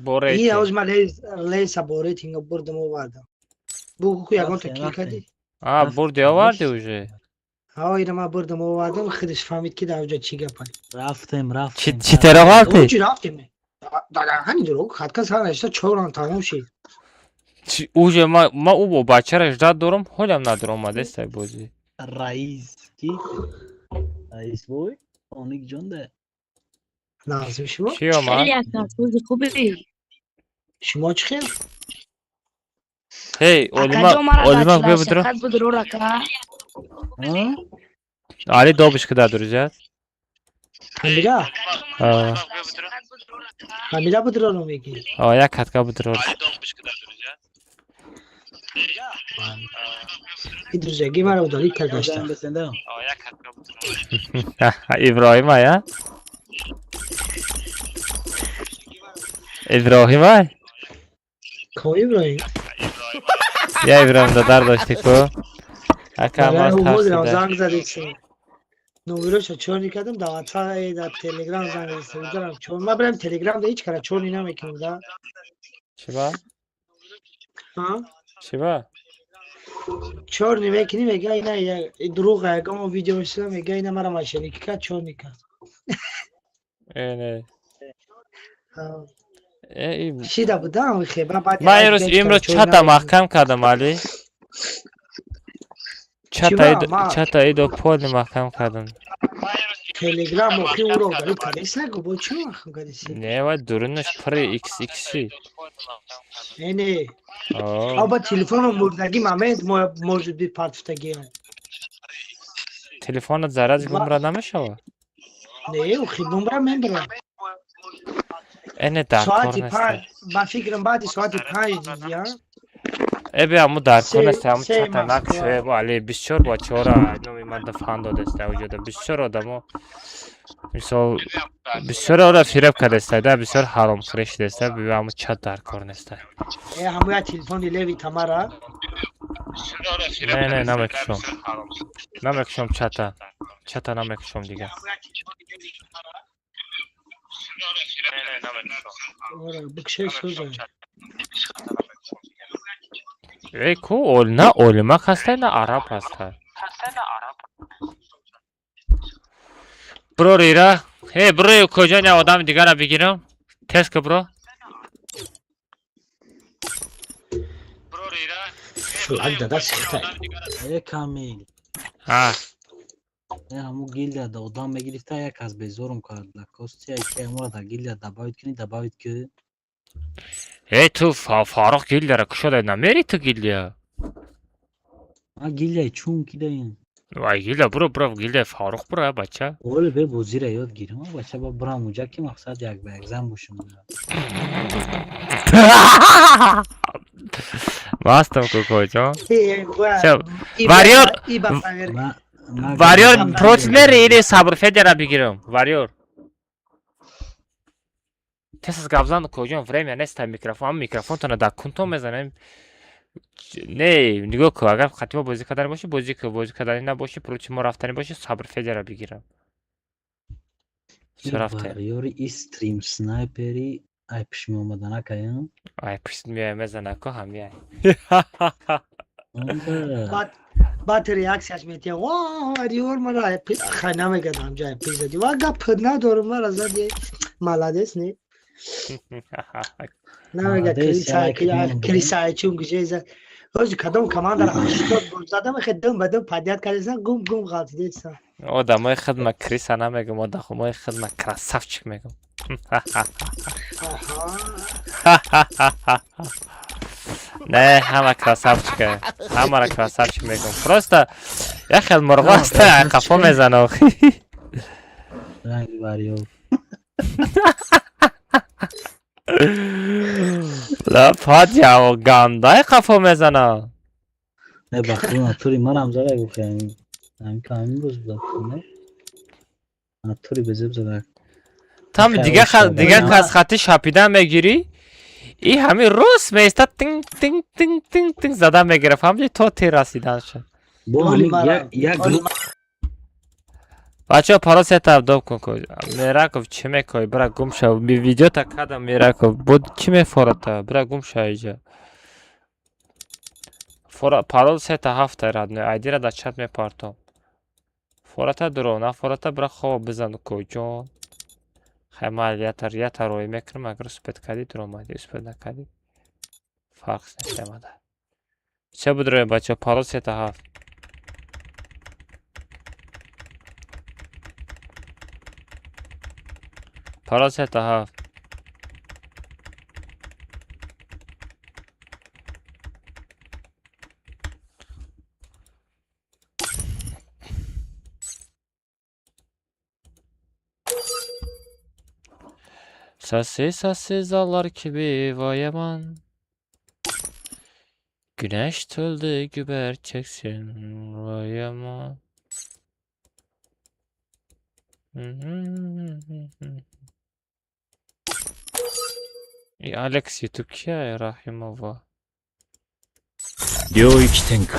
бо Ин рейтинг? ҳоз ман лейса бо рейтинга бурдам, овардам. Бугу ку ягонта кил кардӣ? А, бурди, оварди уже? Ҳав, ина ман бурдам, овардам, худаш фаҳмид, ки дар ҷо чӣ гапа. Рафтем, рафтем. Чӣ теро ғалти? Чӣ рафтем? Дар ҳамин дурӯғ хатка сар нашта, чоран тамом шид. Чи уже ма ӯ бо бачара ждать дорам, ҳолям надаромадестай бозӣ. Раис ки? Раис бой? Оник ҷон да. Назим, шумо? Чӣ омад? Хеле ака, сӯзи хубе. Шумо чӣ хел? Ҳей, Олима, Акаҷон, мара Олима, дар биё бидро. шақат будро рака. Али добиш кида, друзья. Ҳамира? А, Ҳамира будроро мегӣ? а, як катка бидро. Ин друзьягӣ маро удалить кардашта. Иброҳима, я? Иброҳима? Ко Иброҳим? Я Иброҳим дадар дошти ку? Ака, ман ҳозирам тарсида. Занг задеси. Номероша чорни кардам, дар WhatsApp, дар Telegram занг задеси. Ударам чор. Ман бирам Telegram да ҳеҷ кара чорни намекунам да. Чӣ ба? Ҳа? Чӣ ба? Чорни мекунӣ, мега ина дурӯға, ягон видео мешуда, мега ина мара мошенникӣ кард, чорни кард. Э, не. Ҳа. Шида будам хеба баъд. Ман имрӯз чата маҳкам кардам, Али. Чата идо поли маҳкам кардам. Телеграм охи уро дари кадеса го бо чӣ маҳкам кадеси? Не, вай дурунаш пури xx ши. Не, не. Аба телефоном мурдаги момент может быть партфтаги. Телефонат заряд бумра намешава? Не, охи бумра мебра. Эне дар кор нест. Ба фикрам баъди соати 5 диди, а? Эби аму дар кор нест, аму чата накшоем, али бисёр бачаҳоро номи ман фан додеста уҷода. Бисёр одамо мисол бисёр ора фиреб кардеста, да бисёр ҳаромхӯрӣ шудеста, би аму чат дар кор неста. Э, ҳаму як телефони леви Тамара? Не, не, намекушом. Намекушом чата. Чата намекушом дигар. Эй, ку на олимак ҳастай, на араб ҳастай. Бро рира. Э, бро куҷо не одами дигара бигирам? Тез ка бро. Флаг дада сихтай. Э, Камил. А. Э, ҳаму гильдия да одам мегирифта, як аз безорум кард. Костя, ки ҳамура да гильдия добавить кунӣ, добавить ки. Э, ту Фарух гильдияра кушода намери ту гильдия? Ман гильдияи чун кидаем. Вай гильдия бро, бро, гильдияи Фарух бро, бача. Оле бе бозира ёд гирам, бача, ба брам уҷа ки мақсад як ба як зан бошам. Мастам кукоҷон. Варьор, Варьор против мери или Сабр Федера бигирам? Варьор. Тез аз гап зан куҷон, время нест, микрофон, микрофонтона дар кунтон мезанем. Не, нигоҳ кун, агар хати мо бозӣ кардани бошӣ, бозӣ кун, бозӣ кардани набошӣ, против мо рафтани бошӣ, Сабр Федера бигирам. Чӣ рафтем? Варьори и стрим снайпери ай пиш меомада накаям. Ай пишт меоя мезана ку ҳамяй. Баъд реаксияш метия. Ва, варьор мара хай намегадам ҷай пизади. Ва гап надорам, мара зади. Молодец, не? Намега крисай чун гужеза. Ози кадом командара 80 бор задам, хе дум ба дум падият кардесан, гум гум ғалтидесан. Одамои хидма криса намегум, одамои хидма красавчик мегум. Не, ҳама красавчика. Ҳамара красавчик мегум. Просто як хел мурғо аста, қафо мезана охи. Ранги варьор. Ла фаҷа гандай қафо мезана. Не, ба худо натури манам зада гуфт, ҳамин камин боз буда, не? Натури безеб зада. Там дигар кас хати шапида мегирӣ, и ҳамин рост меиста, тинг тинг тинг тинг тинг зада мегира, фаҳмидӣ, то тир расидан шуд. Бо ҳамин як Бачаҳо, парол сета абдоб кун ку. Мераков чӣ мекоӣ? Бира гум шав. Видеота кардам Мераков. Буд чӣ мефората? Бира гум шав иҷа. Фора парол сета ҳафта родной. Айдира дар чат мепартом. Фората дуро, на фората бира хоб бизан ку ҷон. Хай ман ята рӯй мекунам, агар успед кардӣ дуромадӣ, успед накардӣ фарқ нест омада. Ча будроем бачаҳо, парол сета ҳафт. Парол сета ҳафт. Sessiz sessiz dağlar gibi vay aman. Güneş töldü güber çeksin vay aman. Алекс ютуб кия Рахимова. 領域展開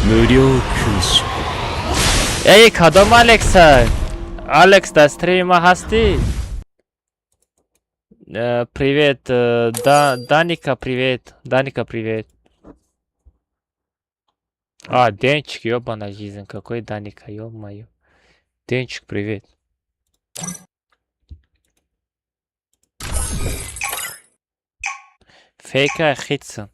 無料空所 Эй, кадом Алекса? Алекс дар стрима ҳастӣ? Привет, да, Даника, привет. Даника, привет. А, Денчик, ёбана жизнь. Какой Даника, ё-моё. Денчик, привет. Фейка хитсен.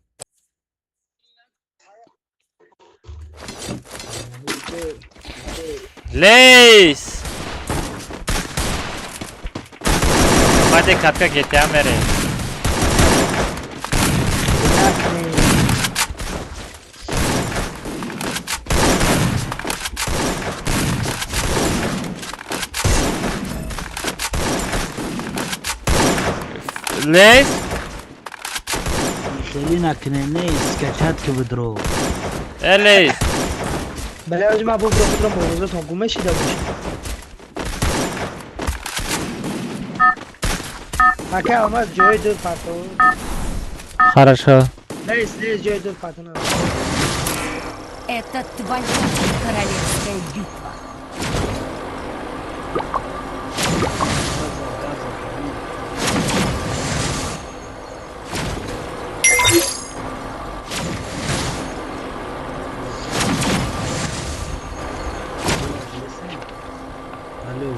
Лейс! Баъде катка GTA мере. Лейс? Хели накне, не, скачат ки бдро. Э, Лейс! Бале, ози ман бубром, бубром, овозотон гум мешида боша. Ака, омад ҷои дур партов. Хорошо. Лейс, лейс, ҷои дур партов. Это твоя королевская битва. Алло,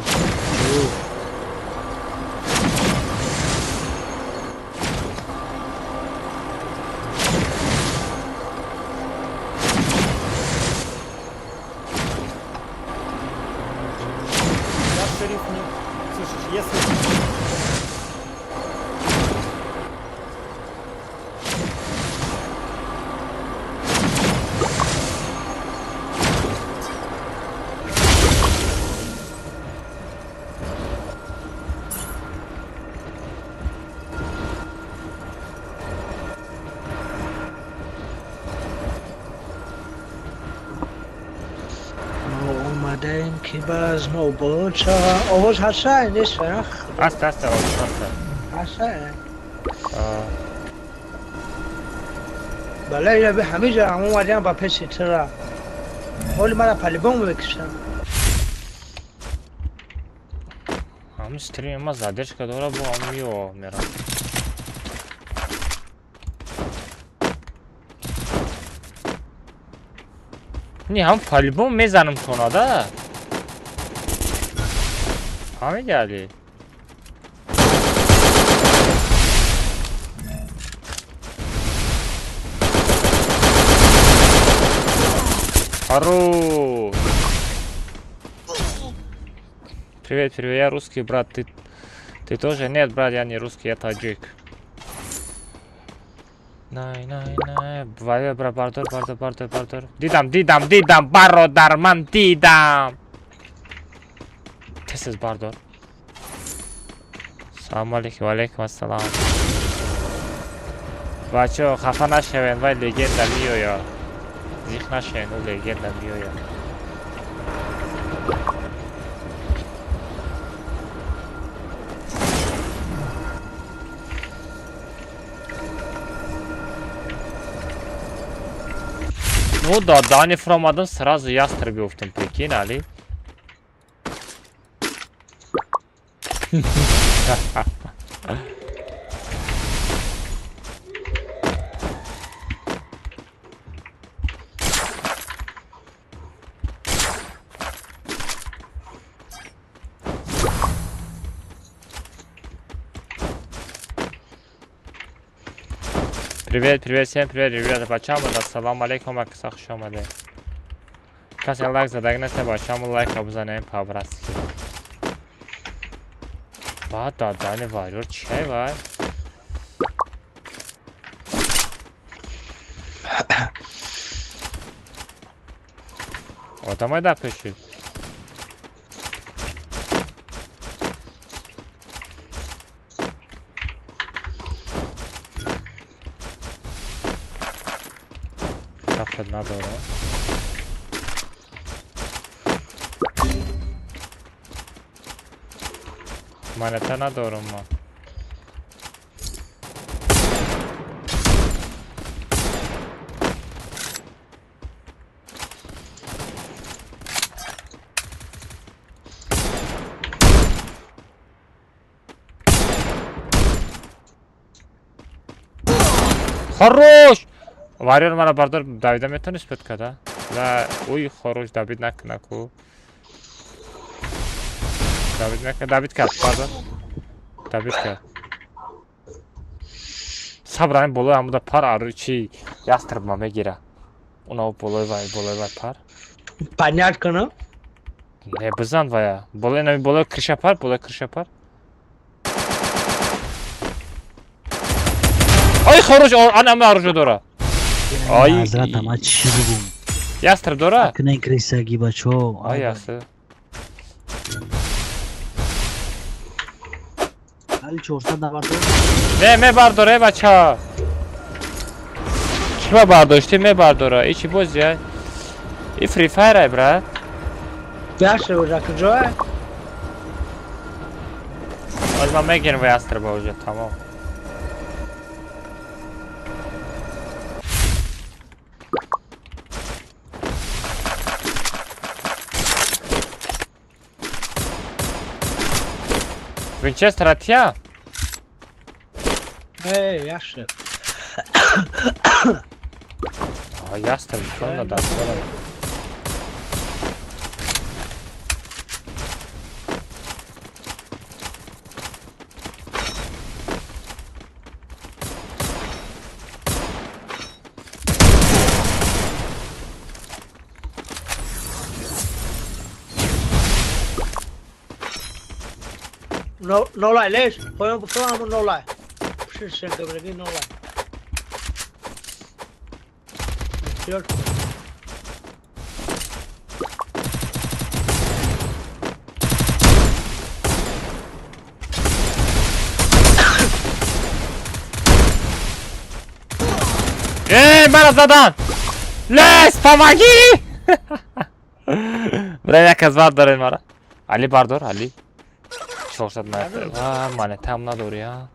Я шериф не... Слышишь, если... Омадаем ки баз нобуд шава. Овоз ҳаста нест? Аста, аста, овоз аста. Ҳаста? Бале, ира ҳамиҷа омадем ба пеши тира. Ҳоли мара палибон мекушам. Ҳамин стрими ма задержка дора, бо ҳам мерам. Не, ҳам палибон мезанам тонада. Фаҳмиди, Али? Хорош! Привет, привет, я русский, брат. Ты тоже? Нет, брат, я не русский, я таджик. Най, най, най. Вай, брат, бардор, бардор, бардор, бардор. Дидам, дидам, дидам, бародар, ман дидам. Тез бардор. Салом алейкум, алейкум ассалом. Бачо, хафа нашавен, вай легенда миоя. Зих нашавен, ӯ легенда миоя. Ну да, Дани фромадам, сразу ястреб ёфтам, прикинь, Али. Привет, привет, всем привет, ребята, бачам, ассалам алейкум, акса хуш омадед. Касе лайк задаг неста, бачам лайк бизанем по-братски. Ба дадани варёр чай вай? Одамай да пеши. Капад надора. Монета надорум ма. Хорош! Варёр мара бардор давида метавонист буд када? Ла уй хорош давид накунаку. Давид накун, давид кард, пардон. Давид кард. Сабр, ами болои ҳамуда пар, ару чи ястреб ма мегира. Уна болои вай пар. Понять кунам? Не, бизан вая. Болои нами, болои крыша пар, болои крыша пар. Ай, хорош, ана ами оружие дора. Ай. Ҳазрат, ама чӣ бигум? Ястреб дора? Акнен крисаги, бачо. Ай, ясы. Али 400 навард. Не, мебардора, э, бача. Чӣ ба бардоштӣ, мебардора. И чӣ бозия? И Free Fire ай, брат. Яше уже куҷое? Аз ман мегирам ва ястреба уже, тамом. Винчестер тя? Эй, яше. А ястреб чон дар кора. No, no lie, леш. Поем по no lie. Шиш габраги no lie. Всё. Эй, мара задан! Лес, помоги! Бра, як аз бардорен мара. Али, бардор, Али. 400 монета. А, монетам надори, а.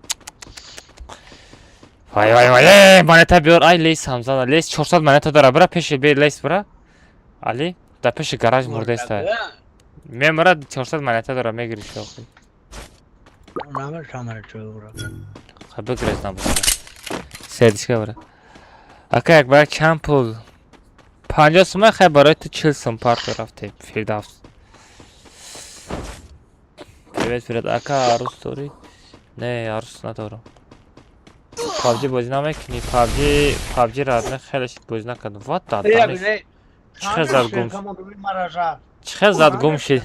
Вай, вай, вай, эй, монета биёр. Ай, лес ҳам зада. Лес 400 монета дора. Бра, пеши бе лес, бра. Али, да пеши гараж мурдеста. Мемра 400 монета дора, мегири шохи. Намешамара чӯра. Хай, бигрез набоша. Сердишка, бра. Ака, як ба як чанд пул? 50 сум, хай, барои ту 40 сум парто рафтем. Фирдавс. Привет, привет. Ака, арӯс дорӣ? Не, арӯс надорам. PUBG бозӣ намекунӣ? PUBG радне хеле шид бозӣ накардам. Вот да. Чӣ хел зад гум? Чӣ хел зад гум шид?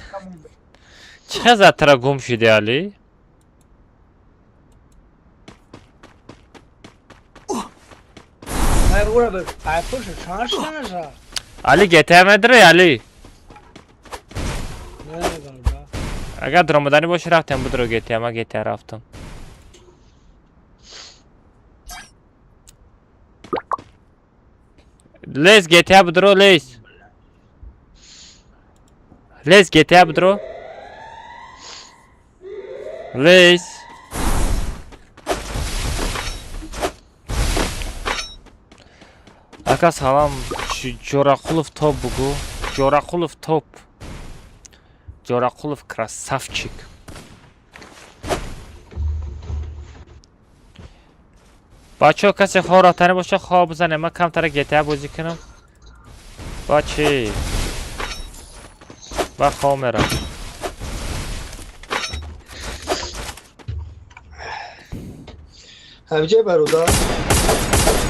Чӣ хел зад тара гум шиди, Али? Ай, ура бе. Ай, пуш, чанд шанаша? Али, GTA медари, Али? Не, бара. Агар даромаданӣ боши, рафтем, будро GTA, ман GTA рафтам. Лес, GTA будро, лес. Лес, GTA будро. Лес. Ака, салам, Ҷорақулов топ бугӯ. Ҷорақулов топ. Ҷорақулов красавчик. Бачаҳо, касе хоб рафтанӣ боша, хоб бизанем. Ман камтара GTA бозӣ кунам. Ба чӣ? Ба хоб мерам. Ҳамҷа бародар.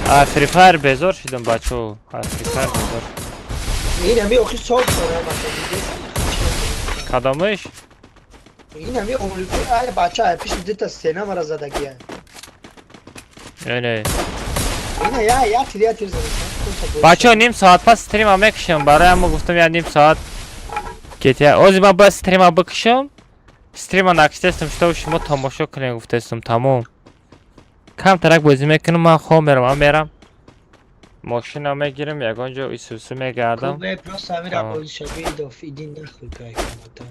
А Free Fire безор шидам, бачаҳо. А Free Fire безор. Ин ҳами охи соб дора, бача, дидеса? Кадомиш? Ин ҳами омрикои, ай бача, ай пиши дита стена мара задагия. Не, не. Ина я я тир я тир задаса. Бачаҳо, ним соат пас стрима мекушам. Барои ҳамо гуфтам, я ним соат GTA. Ози ман бояд стрима бикушам. Стрима накиштестам, чтобы шумо тамошо кунем, гуфтестам, тамом. Камтарак бозӣ мекунам, ман хоб мерам, ман мерам. Мошина мегирам, ягон ҷо исусу мегардам. Кубе просто ҳамира бозиша бидоф идин нахуй кай камата.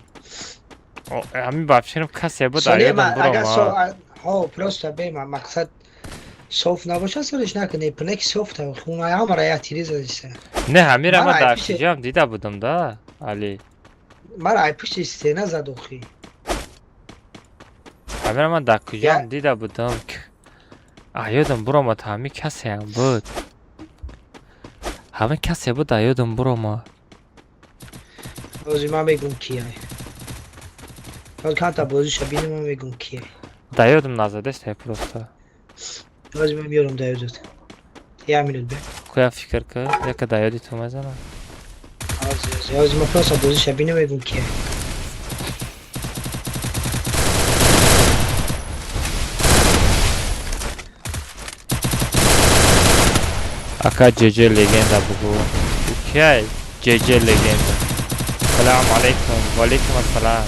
Ҳамин бабширам касе буд, Соне аёдам агар буром. со ҳо просто бе ма мақсад соф набоша, солиш накунӣ, пунеки соф та хуна ҳамара я тири задиса. Не, ҳамира ман Ман дар ай пиши куҷоам дида будам да, Али. Мара ай пиши стена зад охи. Ҳамира ман дар куҷоам Я дида будам. Аёдам буромад, ҳами касеам буд. Ҳами касе буд, аёдам буромад. Ҳозир ман мегум кияй. Ҳозир камта бозиша бинем, ман мегум кияй. Да ёдам назадест, просто. Ҳозир ман меёрам да ёдат. Як минут бе. Куя фикр ка, яка да ёди ту мезанам. Ҳозир, ҳозир, ҳозир ман просто бозиша бинам, мегум кия. Ака, ҷеҷе легенда бугу. Кияй ҷеҷе легенда? Салому алайкум. Ва алайкум ассалам.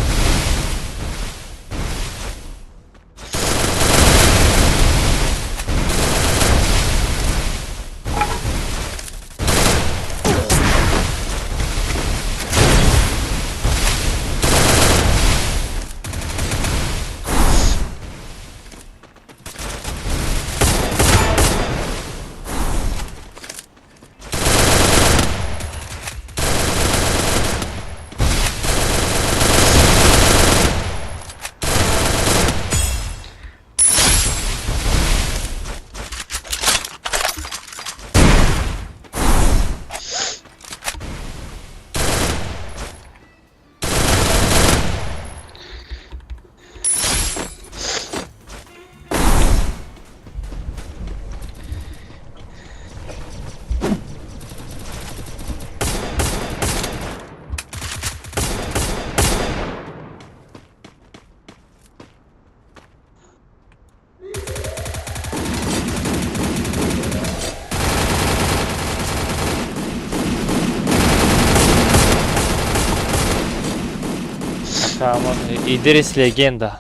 Ака, Идрис легенда.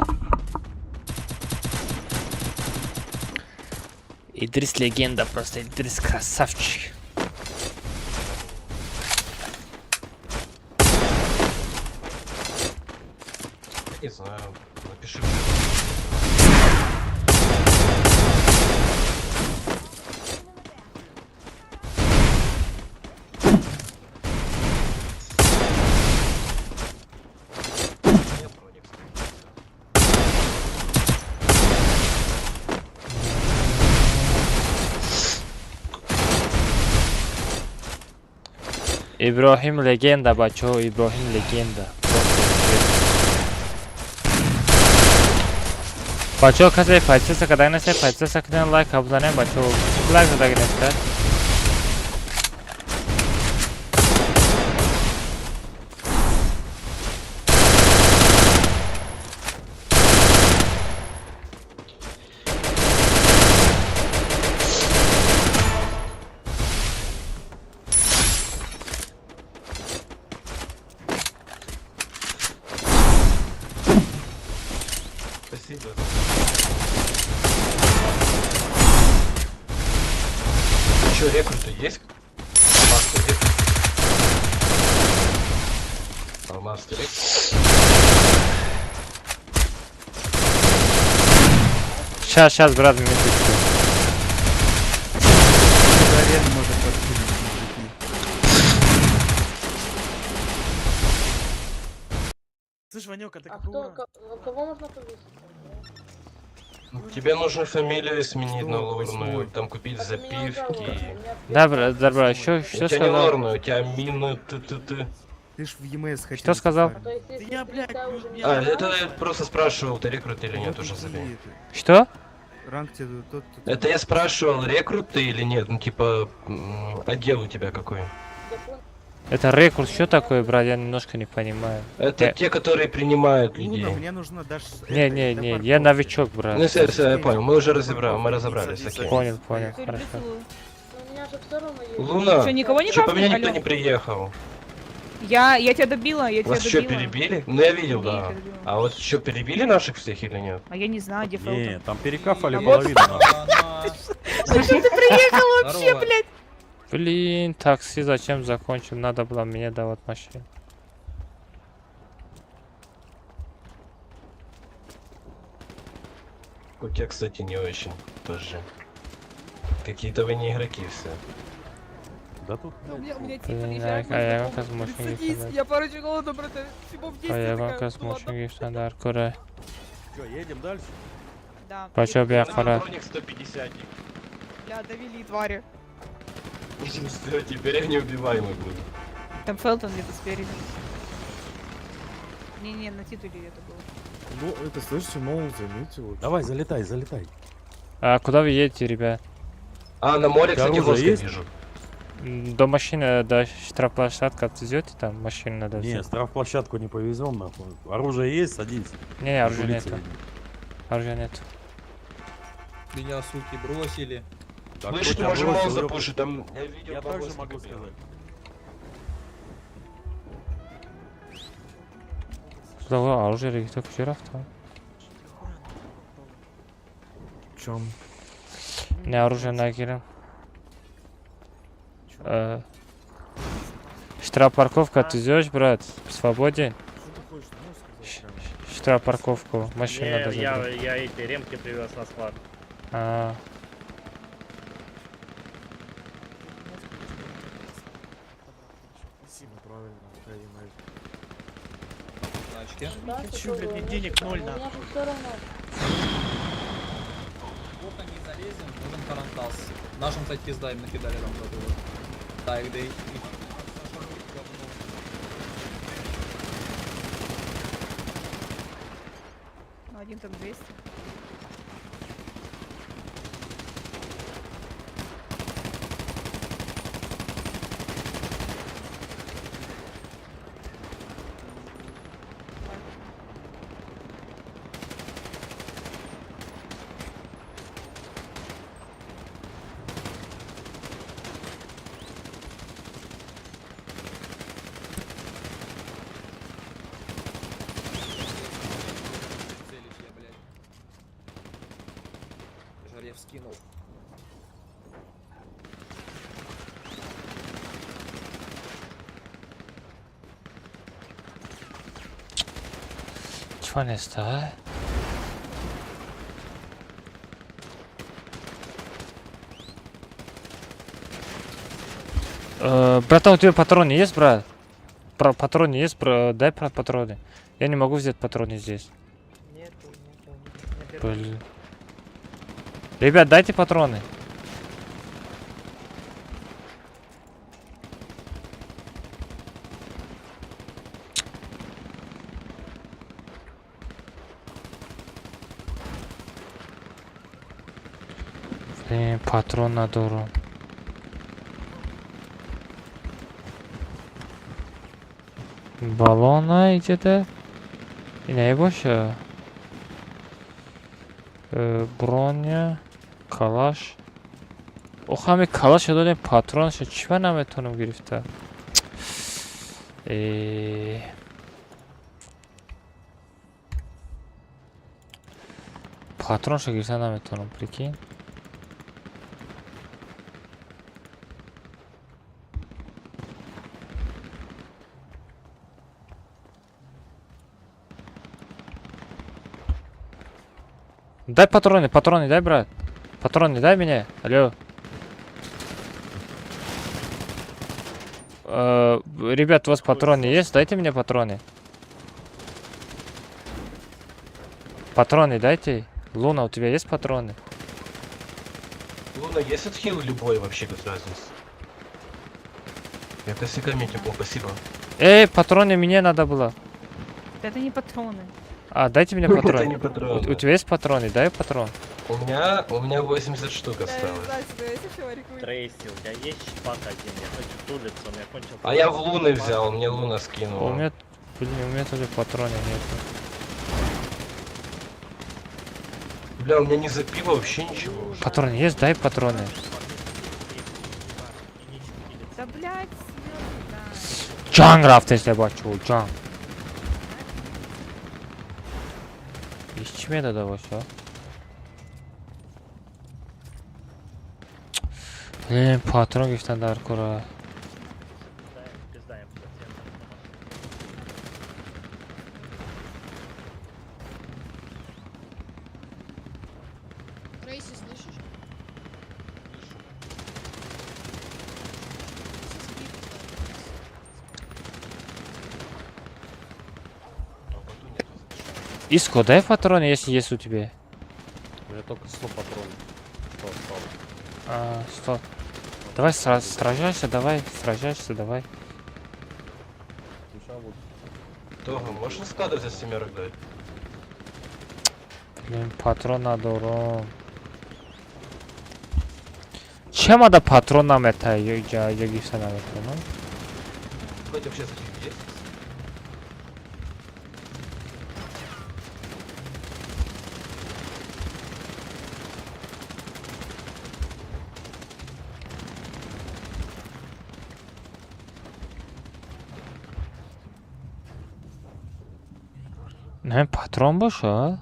Идрис легенда, просто Идрис красавчик. Не знаю, напиши. Иброҳим легенда, бачаҳо, Иброҳим легенда. Бачаҳо, касе подписка карда неста, подписка кунед, лайк бизанед, бачаҳо. Лайк задаги неста. Спасибо. Че, рекруты есть? Алмазный рекрут. Алмазный рекрут. Щас, щас, брат, минуточку. Арену можно подкинуть, мужики. Слышь, Ванек, а ты А какой кто, уровень? кого можно повесить? Тебе нужно фамилию сменить на лорную, Восьмой. Там купить запивки. Да, брат, да, брат, что, У что тебя не сказал? лорную, у тебя мины т т т. Ты ж в ЕМС хотел. Что сказал? То есть, если Я, блядь, 300 уже не А, это я просто спрашивал, ты рекрут или нет, уже забей. Что? Ранг тебе тот, тот. Это я спрашивал, рекрут ты или нет, ну типа, отдел у тебя какой? Это рекрут, что такое, брат? Я немножко не понимаю. Это те, которые принимают Луна, людей. мне нужно дашь... Не, не, не, я новичок, брат. Ну все, все, я понял, мы уже разобрали, мы разобрались, окей. Понял, понял, хорошо. У меня же все равно есть. Луна, Что, никого не чё, по капнуть? меня никто Алло. не приехал. Я тебя добила, я тебя Вас что, добила. перебили? Ну я видел, да. Я перебила. А вот что, перебили наших всех или нет? А я не знаю, где Фелтон. Не, там перекафали А вот. половину. нахуй. Зачем ты приехал вообще, блядь? Блин, такси зачем закончил? Надо было мне давать машину. У тебя, кстати, не очень тоже. Какие-то вы не игроки все. Да тут. У меня тип Блин, приезжает, а я мой как знакомый, машину говорит, садись, гифтан. я пару голода, брата, всего в 10, А я я вам такая, как ну ладно. машину гифтан дар кура. Чё, едем дальше? Да. Бачо, бля, фарад. Броник 150. Бля, довели, твари. Всё, теперь я неубиваемый буду. Там Фелтон где-то спереди. Не-не, на титуле это было. Ну, это, слышите, мол, заметил. Давай, залетай, залетай. А куда вы едете, ребят? А, на море, кстати, Оружие есть? вижу. До машины, до штрафплощадки отвезете, там машину надо Не, взять. штрафплощадку не повезем, нахуй. Оружие есть, садись. Не, оружия Улица нету. Оружия нету. Меня, суки, бросили. Так, Слышь, кто тебя можем бросил, мол ёпта? запушить, там я видел. Я также могу сказать. Куда оружие регистр куча рафта? В чем? Не, оружие нагирим. Штраф-парковка отвезешь, брат? Свободен? Штраф-парковку, машину надо забрать. Я эти ремки привез на склад. А. Хочу, блядь, мне денег ноль, У меня нахуй. же все равно. Плохо не залезем, нужен тарантас. Нашим, кстати, пизда им накидали там вот вот. Да, их да и... Ну, один там 200. Целюсь я, блядь. Жарев скинул. Чего не ста? Братан, у тебя патроны есть, брат? Про патроны есть, бро? Дай про патроны. Я не могу взять патроны здесь. Нету, нету. Блин. Ребят, дайте патроны. Блин, патрон надору. Баллона где-то. Не больше. Броня, калаш. Ох, ҳами калаша додем, патронша чӣ наметонам гирифта? Патронша гирифта наметонам, прикинь. Дай патроны, патроны дай, брат. Патроны дай мне. Алло. Ребят, у вас патроны есть? Дайте мне патроны. Патроны дайте. Луна, у тебя есть патроны? Луна, есть отхил любой вообще без разницы? Я косяками тепло, спасибо. Эй, патроны мне надо было. Это не патроны. А, дайте мне Это патроны. не патроны. У тебя есть патроны? Дай патрон. У меня 80 штук осталось. Трейси, у тебя есть шпак один? Я хочу тулиться, у меня кончился. А я в Луны взял, мне Луна скинула. У меня, блин, у меня тоже патроны нет. Бля, у меня не за пиво вообще ничего. Патроны есть? Дай патроны. Да, блядь, серьезно, Ҷанг рафтест, бачо, ҷанг. Иш чӣ медода боша? Блин, патрон гирифтан дар кора. Трейси, слышишь? Иско, дай патроны, если есть у тебя. У меня только 100 патронов. 100 осталось. А, 100. Давай сражайся, давай, сражайся, давай. Того, можно склады за семерок дать? Блин, патрон надо, урон. Чемада патрон намета, ҷа гифта наметавонам. Хоть вообще зачем есть? Не, патрон боша?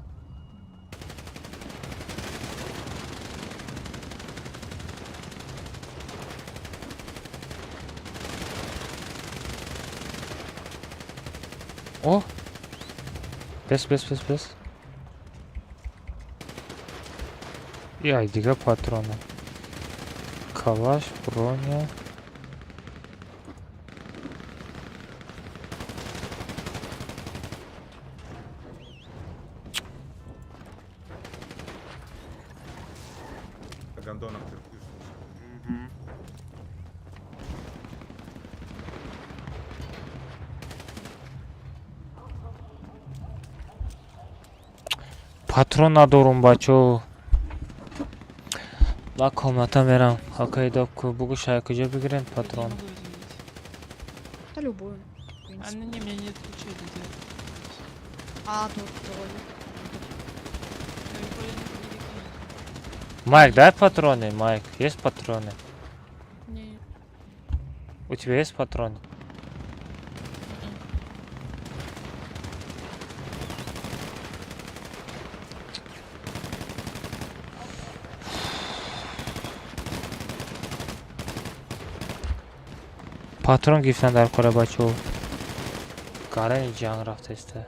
О! Бес, бес, бес, бес. Я, дига патрона. Калаш, броня. Гондоном ты вкусный. Патрон надорум, бачо. Ба комната мерам. Акай докку, бугу шай куҷо бигирем патрон? Да любую. А, ну не, у меня нет ключей для этого. А, тут вроде. Ну, их вроде не такие. Майк, дай патроны, Майк. Есть патроны? Не. У тебя есть патроны? Патрон гирифтан дар кора, бачаҳо. Гарани ҷанг рафтаиста.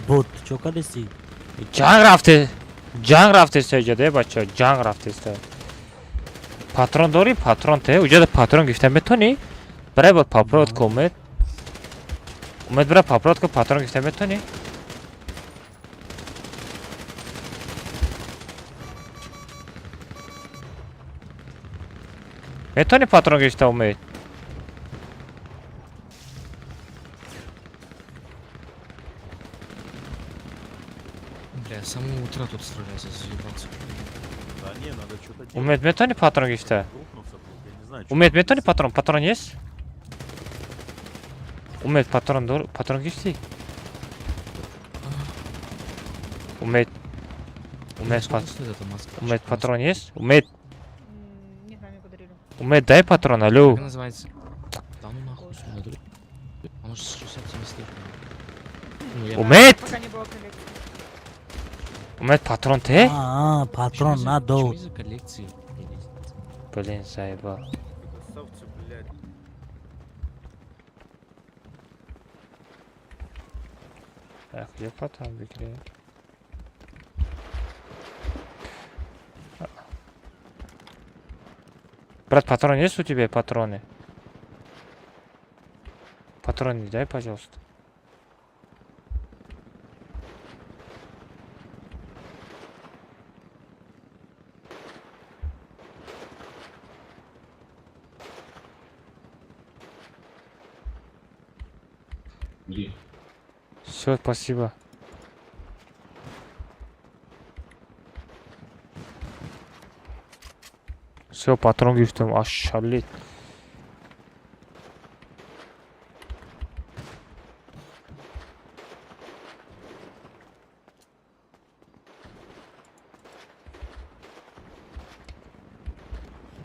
Бот, чо кардеси? Ҷанг рафте, ҷанг рафтеста иҷода, бачаҳо, ҷанг рафтеста. Патрон дорӣ? Патрон те? Уҷода патрон гирифта метонӣ? Барай бод папрод ку, Умед. Умед, бира папрод ку, патрон гирифта метонӣ? Метонӣ патрон гирифта, Умед? Бля, с самого утра тут стреляться, заебался. Да не, надо что-то делать. Умед, метонӣ патрон гирифта? Грохнуться, блядь, я не знаю, чё Умед, метонӣ патрон? Патрон есть? Умед, патрон дор, патрон гирифтӣ? Умед. Умед, Сколько пат... стоит эта маска? Умед, патрон есть? Умед, Не знаю, мне подарили. Умед, дай патрон, алло. Как называется? Да ну нахуй, сюда, друг. Оно же 673. Ну, я- Умед! Пока не было коллекции. Умед, патрон те? А, патрон Почему надо. из-за коллекции? Блин, заебал. Красавцы, блядь. Так, где патрон бигирем? Брат, патрон есть у тебя, патроны? Патроны дай, пожалуйста. Все, спасибо. Все, патрон гирифтем, ашалит.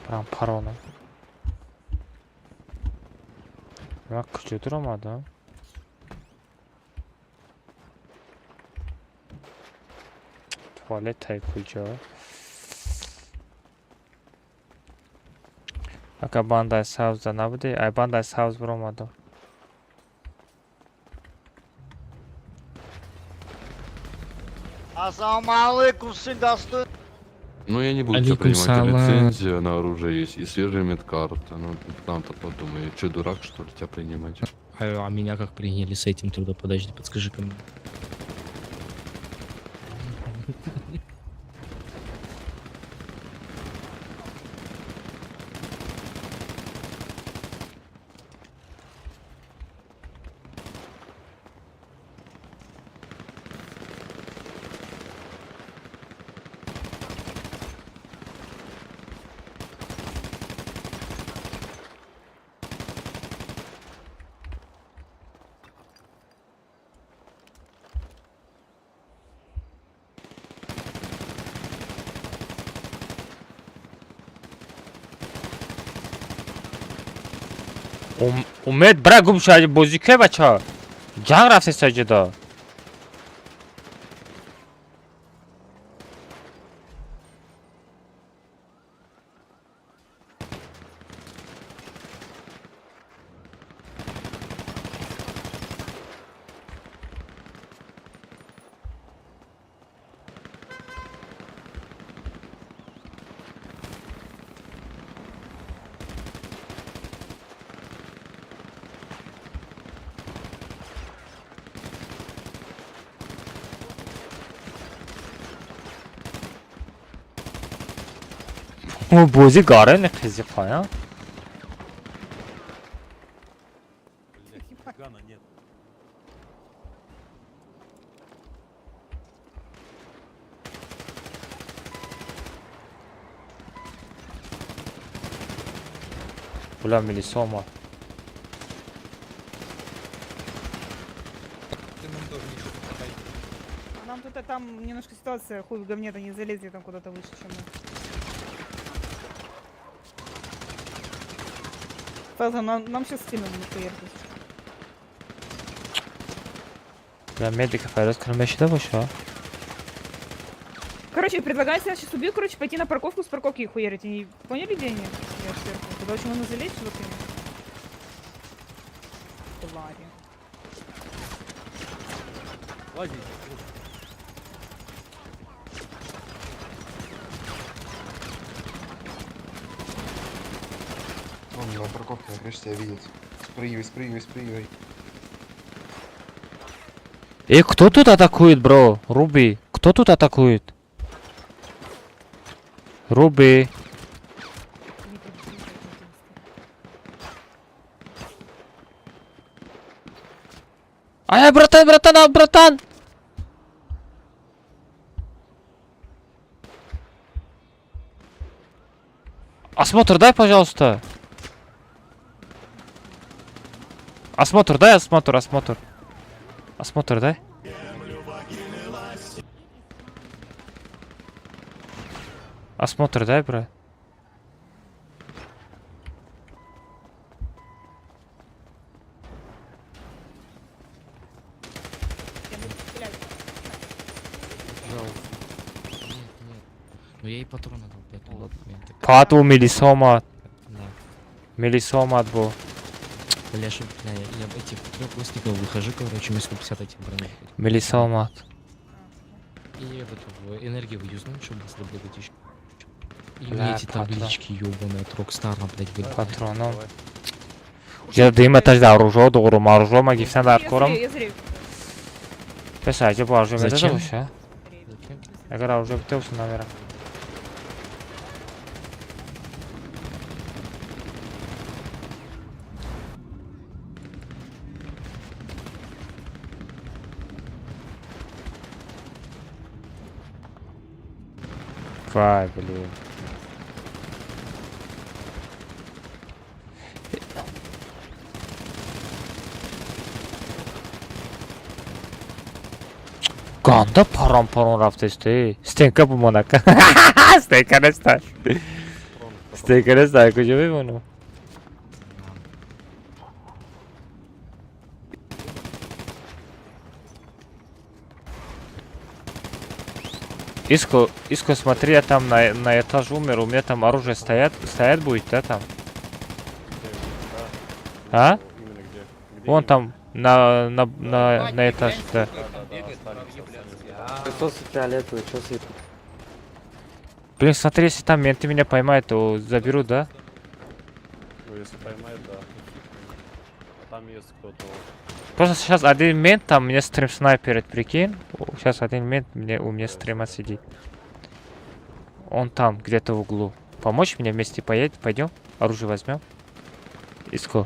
Прям паронам. Ман куҷо дуромадам? Туалетай куҷо? Ака, бандаи сабзда набудӣ? Ай бандаи сабз биромадам. Ассаламу алейкум, сын достой. Ну, я не буду тебя Алейкум принимать, салам. Лицензия на оружие есть и свежая медкарта. Ну, там-то подумай, я что, дурак, что ли, тебя принимать? А меня как приняли с этим труда? Подожди, подскажи-ка мне. Умед, бра, гум шуд, бозӣ кай, бача? Ҷанг рафтеста ҷудо. Бозӣ гарани қизиқая. Гана нет. Бля, милиса омад. Ты нам тоже ничего не. А нам тут, а там немножко ситуация, хуй в говне-то не залезли там куда-то выше, чем мы. Фаза, нам сейчас стену будут хуярить. Бля, медика фарёд кунам мешида боша? Короче, предлагаю я сейчас убью, короче, пойти на парковку с парковки их хуярить. Они поняли, где они? Я сверху. Туда очень можно залезть, вот они. Твари. Лазите. Он на парковке на крыше тебя видит. Спрыгивай, спрыгивай, спрыгивай. Э, кто тут атакует, бро? Руби, кто тут атакует? Руби. Ай, братан, братан, а, братан! Осмотр дай, пожалуйста. Осмотр дай, осмотр, осмотр. Осмотр дай. Осмотр дай, брат. Нет, нет. Ну я и патроны дал, поэтому ладно. Пату милиса омад. Да. Милиса омад бо. Бля, чтоб, бля, я этих трех гостиков выхожу, короче, мне 150 этих броней. Милиса омад. И этот, в энергию юзнул, чтобы быстро бегать еще. И Бля, мне эти патрон. таблички ебаные от Рокстара, блядь, вылетают. Патроном. Я дуюм этаж да оружо дуғрум, оружо ма гифтан дар корам. Я зрю. Пес аҷа бо оружо медода Зачем? боша? Зачем? Агар оружо битевсу намерам. Вай, блин. Ганда парон парон рафтесты. Стенка бумонака. Стенка неста. Стенка неста, куҷо мемонам? Иско, Иско, смотри, я там на этаж умер, у меня там оружие стоят, стоят будет, да, там? А? Именно где? Где Вон именно? там, на этаж, да. Фиолетовый, что светит? Блин, смотри, если там менты меня поймают, то заберут, да? Ну, если поймают, да. А там есть кто-то. Просто сейчас один мент там мне стрим снайперит, прикинь. Сейчас один мент мне, у меня стрима сидит. Он там, где-то в углу. Помочь мне вместе поедет? Пойдем? Оружие возьмем? Иско.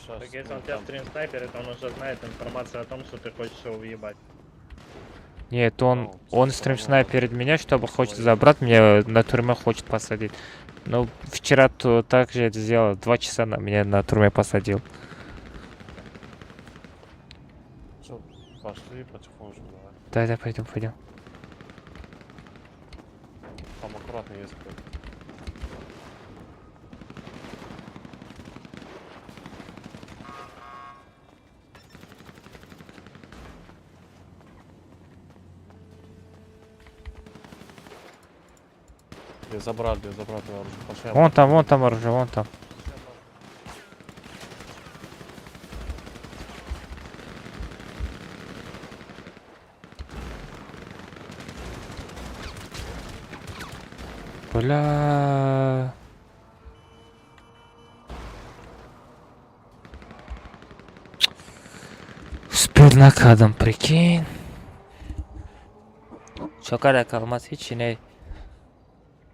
Так если он тебя стрим снайперит, он уже знает информацию о том, что ты хочешь его въебать. Нет, он стрим снайперит меня, чтобы хочет забрать меня, на тюрьме хочет посадить. Но вчера то так же это сделал. 2 часа на меня на тюрьме посадил. Что, пошли потихонечку, давай. Да, да, пойдем, пойдем. Там аккуратно есть кто-то. Я забрал твое оружие. Пошли. Вон там оружие, вон там. Бля. Успел накадам, прикинь. Чокара калмас ҳичи не.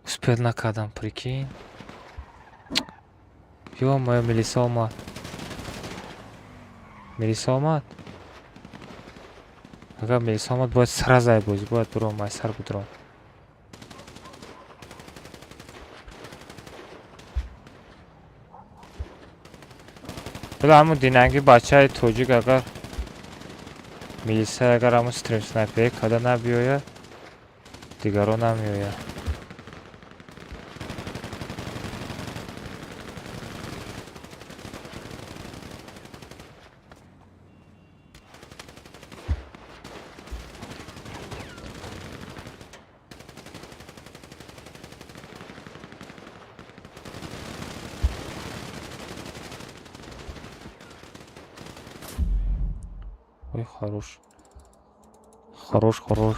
Успел накадам, прикинь. Ё-моё, милиса омад. Милиса омад. Агар милиса омад, бояд сразу ай бозӣ, бояд буром, ай сар будуром. Била ҳамун динанги бачаи тоҷик, агар милиса, агар ҳамун стрим снайпер када набиёяд, дигаро намеояд. Ой, хорош. Хорош, хорош.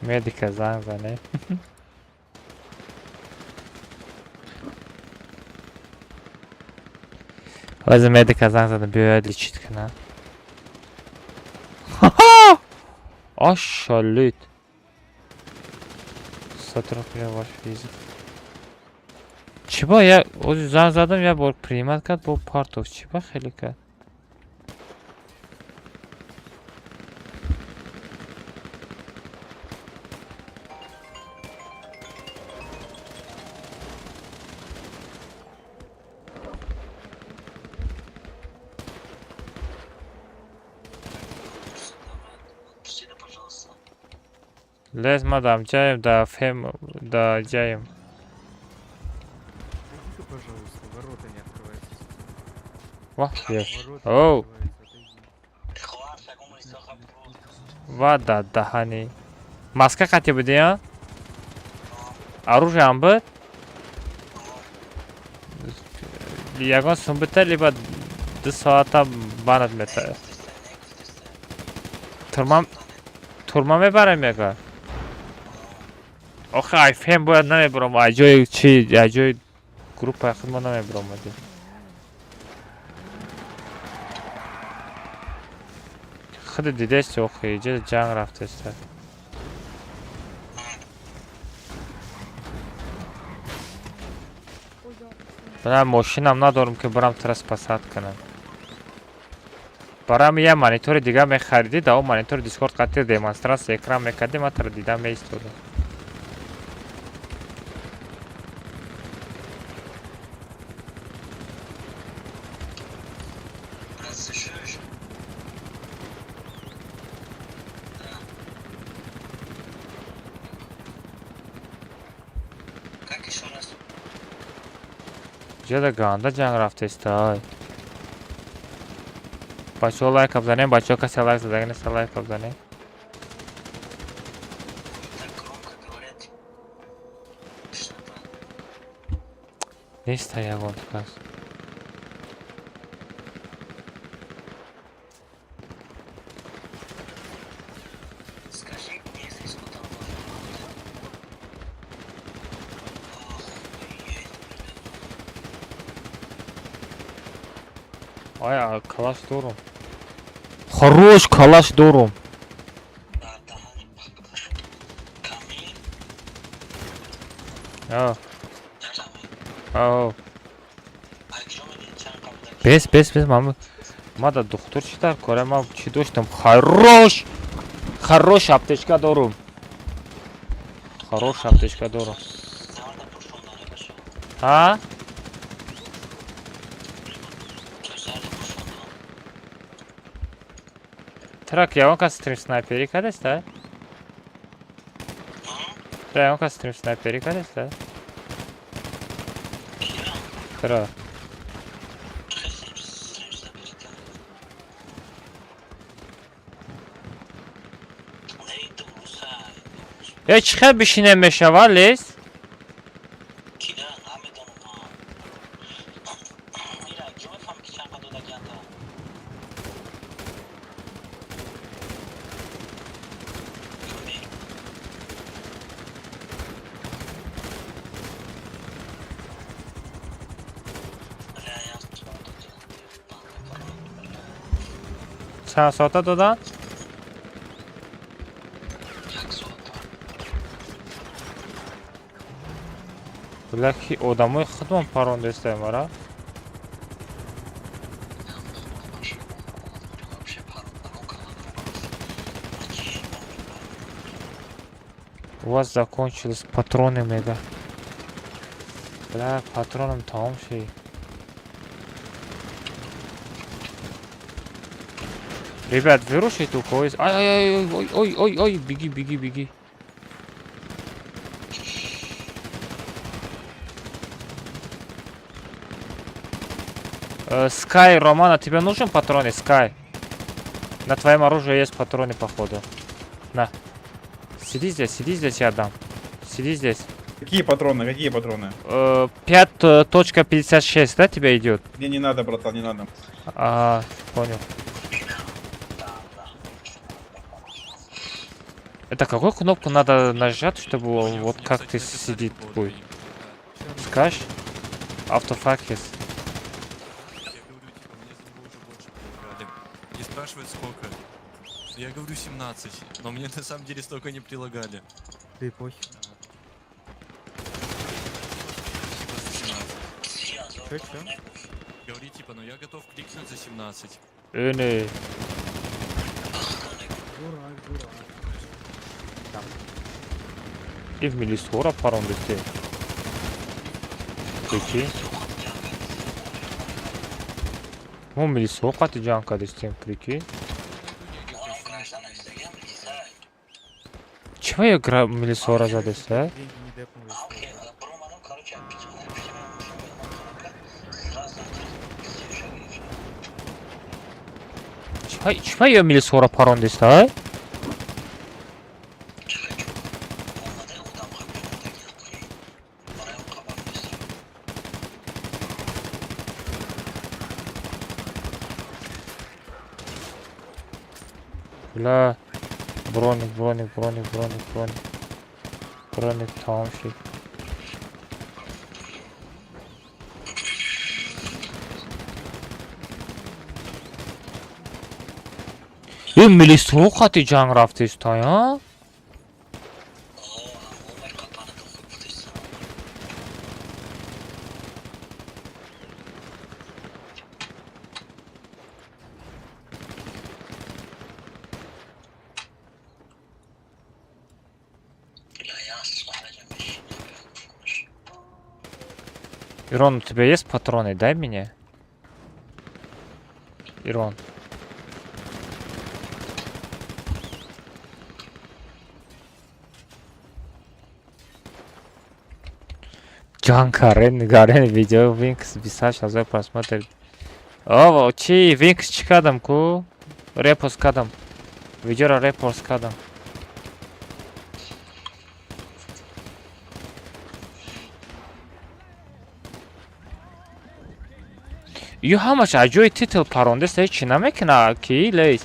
Медика занг зане. Ҳозир медика занг задам, биёяд лечить кунад. Ошалит. Сотрудник ваш физик. Чӣ ба я ҳозир занг задам, як бор принимать кард, бо партов. Чӣ ба хеле кард? Лез мадам, ҷаем да фем да ҷаем. Зайди-ка, пожалуйста, ворота не открываются. Вах, е. Ворота не Оу. открываются, отойди. Ва да даҳани. Маска қати будӣ, а? Оружие ҳам буд? Ягон сум бита, либо 2 соата банат мета. Турма турма мебарем яга. Охе айфем бояд намебурам, ай ҷои чи, ай ҷои группаи худ мо намебуромадем. Худи дидести, охе, иҷа ҷанг рафтеста. Бина, мошинам надорам, ки бурам тура спасать кунам. Барам я монитори дига мехаридӣ, да он монитори дискорд қатъи демонстрация экран мекардӣ, ман тура дида меистодам. Ҷода ганда ҷанг рафтестай. Бачаҳо, лайка бзанем, бачаҳо, касе лайк задаги неста, лайка бзанем. Неста ягон кас. Скажи, где здесь вот там должен быть? Ай, а, калаш дорум. Хорош, калаш дорум. А. Ау. Бес, бес, бес, мама. Ма да духтур чӣ дар кора, ма чӣ доштам? Хорош! Хорош аптечка дорум. Хорош аптечка дорум. А? Трак, ягон кас стрим снайперӣ кардеста? Тра, ягон кас стрим снайперӣ кардеста? Тра. Э, чӣ хел бишинем мешава, лес? Чанд соата доданд? Ки одамои худмон парондестаем ара. У вас закончились патроны, мега. Бля, патроном тамом ши. Ребят, вырушите у кого есть. Ай, ай, ай, ой, ой, ой, ой, беги, беги, беги. Скай, Романа, тебе нужен патроны, Скай? На твоем оружии есть патроны, походу. На. Сиди здесь, я дам. Сиди здесь. Какие патроны? Какие патроны? 5.56, да, тебе идет? Мне не надо, братан, не надо. А, понял. Это какую кнопку надо нажать, чтобы он вот как ты сидит будет? Скажешь? Автофакис. И спрашивают сколько. Я говорю 17, но мне на самом деле столько не прилагали. Да и похер. Типа за 17. Чё, чё? Говори типа, ну я готов кликнуть за 17. Не. Дурак, дурак. И в милисора парондесте. Прикинь. Мо милисо қати ҷанг кардистем, прикинь. Чего я милисора задеста? Деньги не депнулись. Чего я милисора парондеста? Бля, броник, броник, броник, броник, броник. Броник тамом шид. Э, милисҳо қати ҷанг рафтестай, а? Ирон, у тебя есть патроны? Дай мне. Ирон. Ҷон Карен Гарен видео Винкс 28 ҳазор просмотр. Ово, чи Винкс чӣ кардам ку? Репост кардам. Видеоро репост кардам. Ю ҳамаш аз ҷои титл парондеста, ҳеҷ чӣ намекуна ки лейс.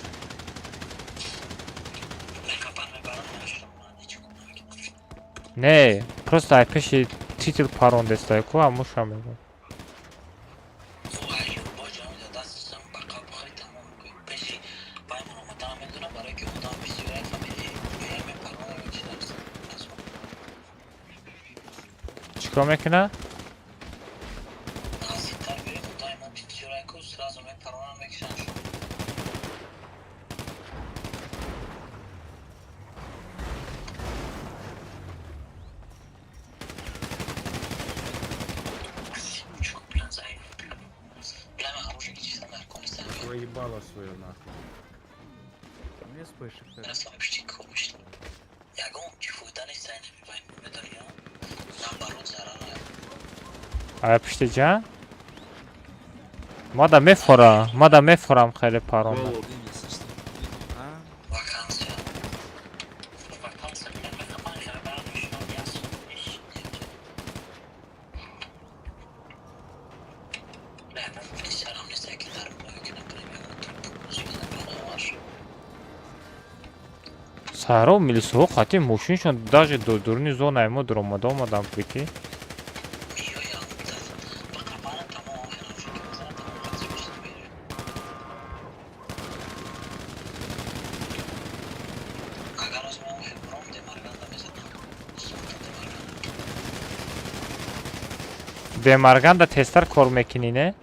Не, просто ай пеши титл парондеста ку ҳамуша мегӯ. Чикор мекуна? Ебало свое нахуй. Ай пишти ҷан? Мада мефорам, мада мефорам хеле паронда. Саҳро милисҳо қатъи мошиншон даже до дуруни зонаи мо дуромада омаданд, прикинь. Бемарганда тезтар кор мекунӣ, не?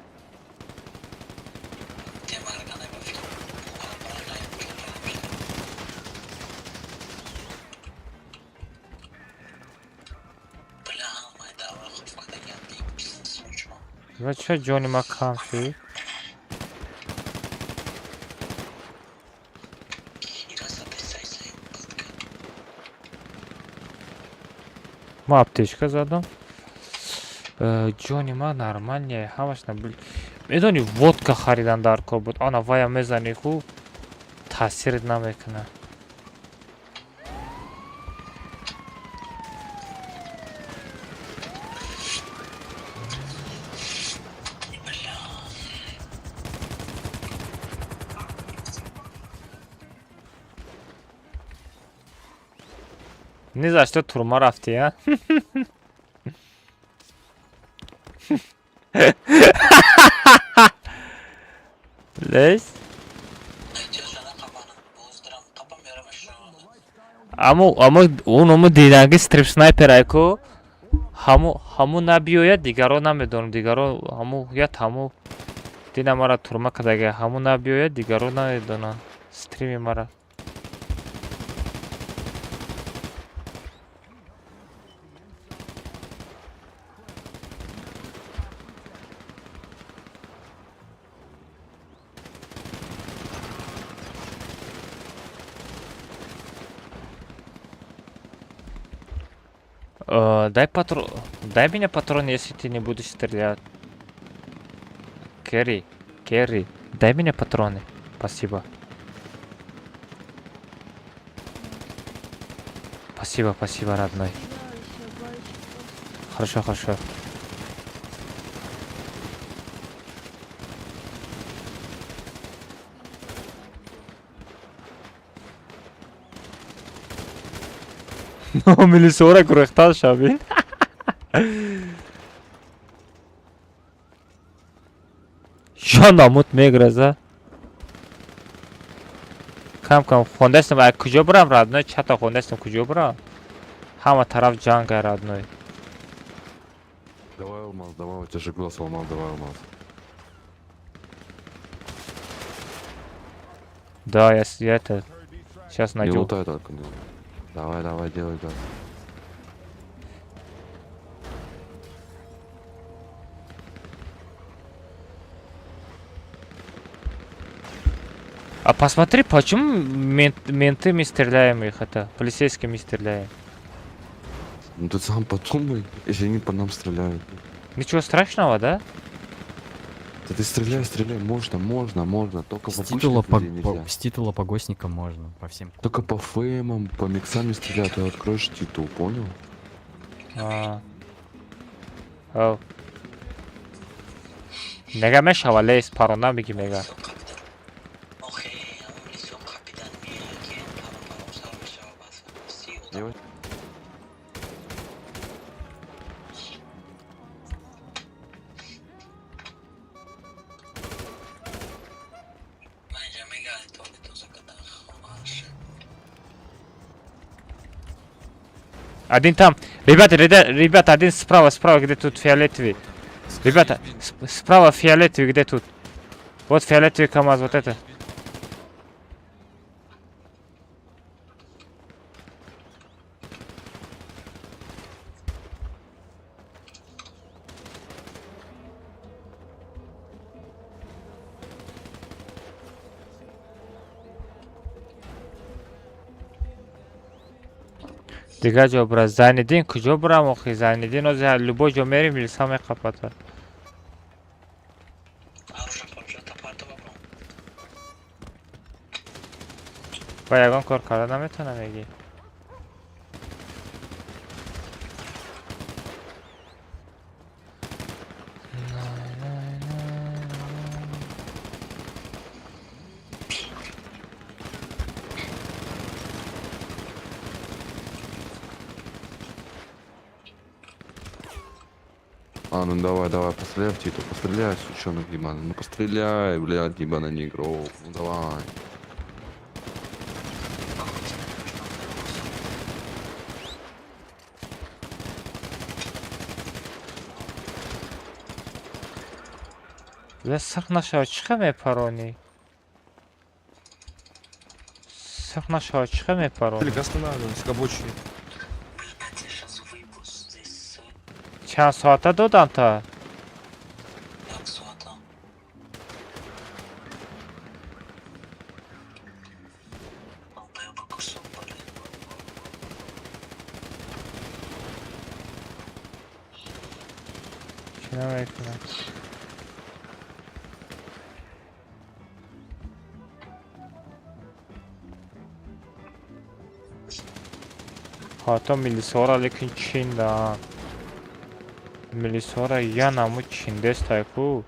Ва ча ҷони ма кам шуд? Ма аптечка задам. Ҷони ма нормальне, ҳамаш набил. Медони, водка харидан дар кор буд. Ана вая мезани ку таъсират намекунад. Ни за что турма рафтӣ, а? Лес? Аму аму он ому диданги стрип снайпер айку ҳаму набиёяд, дигаро намедонам, дигаро ҳаму ят ҳаму дина мара турма кардага, ҳаму набиёяд, дигаро намедонам стрими мара. Дай патрон, дай мне патрон, если ты не будешь стрелять. Керри, Керри, дай мне патроны. Спасибо. Спасибо, спасибо, родной. Хорошо, хорошо. Милисора гурехтан шавин. Ча намуд меграза? Кам кам хондастам, а куҷо бурам, родной? Чата хондастам, куҷо бурам? Ҳама тараф ҷанга, родной. Давай алмаз, давай, у тебя же глаз алмаз, давай алмаз. Да, я это сейчас Не найду. лутай только, не. Давай, давай, делай газ. А посмотри, почему менты мы стреляем их, это, полицейские мы стреляем. Ну ты сам подумай, если они по нам стреляют. Ничего страшного, да? Да ты стреляй, стреляй, можно, можно, можно, только С в титула, обычных по, людей нельзя. с титула погостника можно, по всем. Только по феймам, по миксам не стреляют, ты откроешь титул, понял? А. Оу. Мега мешава лес паронда меги мега. Один там. Ребята, ребята, ребята, один справа, справа, где тут фиолетовый. Ребята, справа фиолетовый, где тут? Вот фиолетовый КамАЗ, вот это. Дигар ҷо бира. Зайниддин куҷо бирам охи? Зайниддин ози любой ҷо мерим, милиса меқапата. Ба ягон кор карда наметавонам мегӣ. А, ну давай, давай, постреляй в титул, постреляй, сучонок ебаный. Ну постреляй, блядь, ебаный негров. Ну давай. Бля, сахт нашава, чӣ хел мепаронӣ? Сахт нашава, чӣ хел мепаронӣ? Останавливаемся, рабочие. Чанд соата додам та? Чӣ намекунам? Ҳатто милисора лекин чиндаанд. Милисора я намуд чиндестай ку.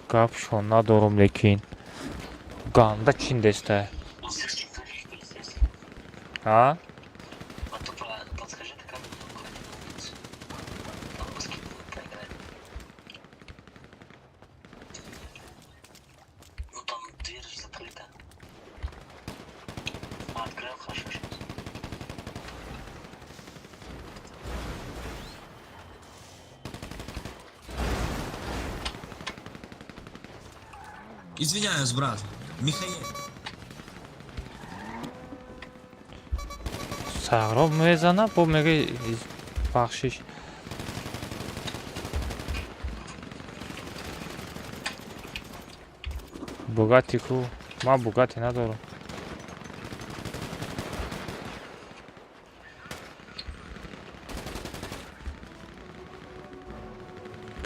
Гапшон надорум лекин. Ганда чиндестай. А? Извиняюсь, брат. Михаил. Сағроб мезана, бо мега бахшиш. Бугатти ку. Ман Бугатти надорам.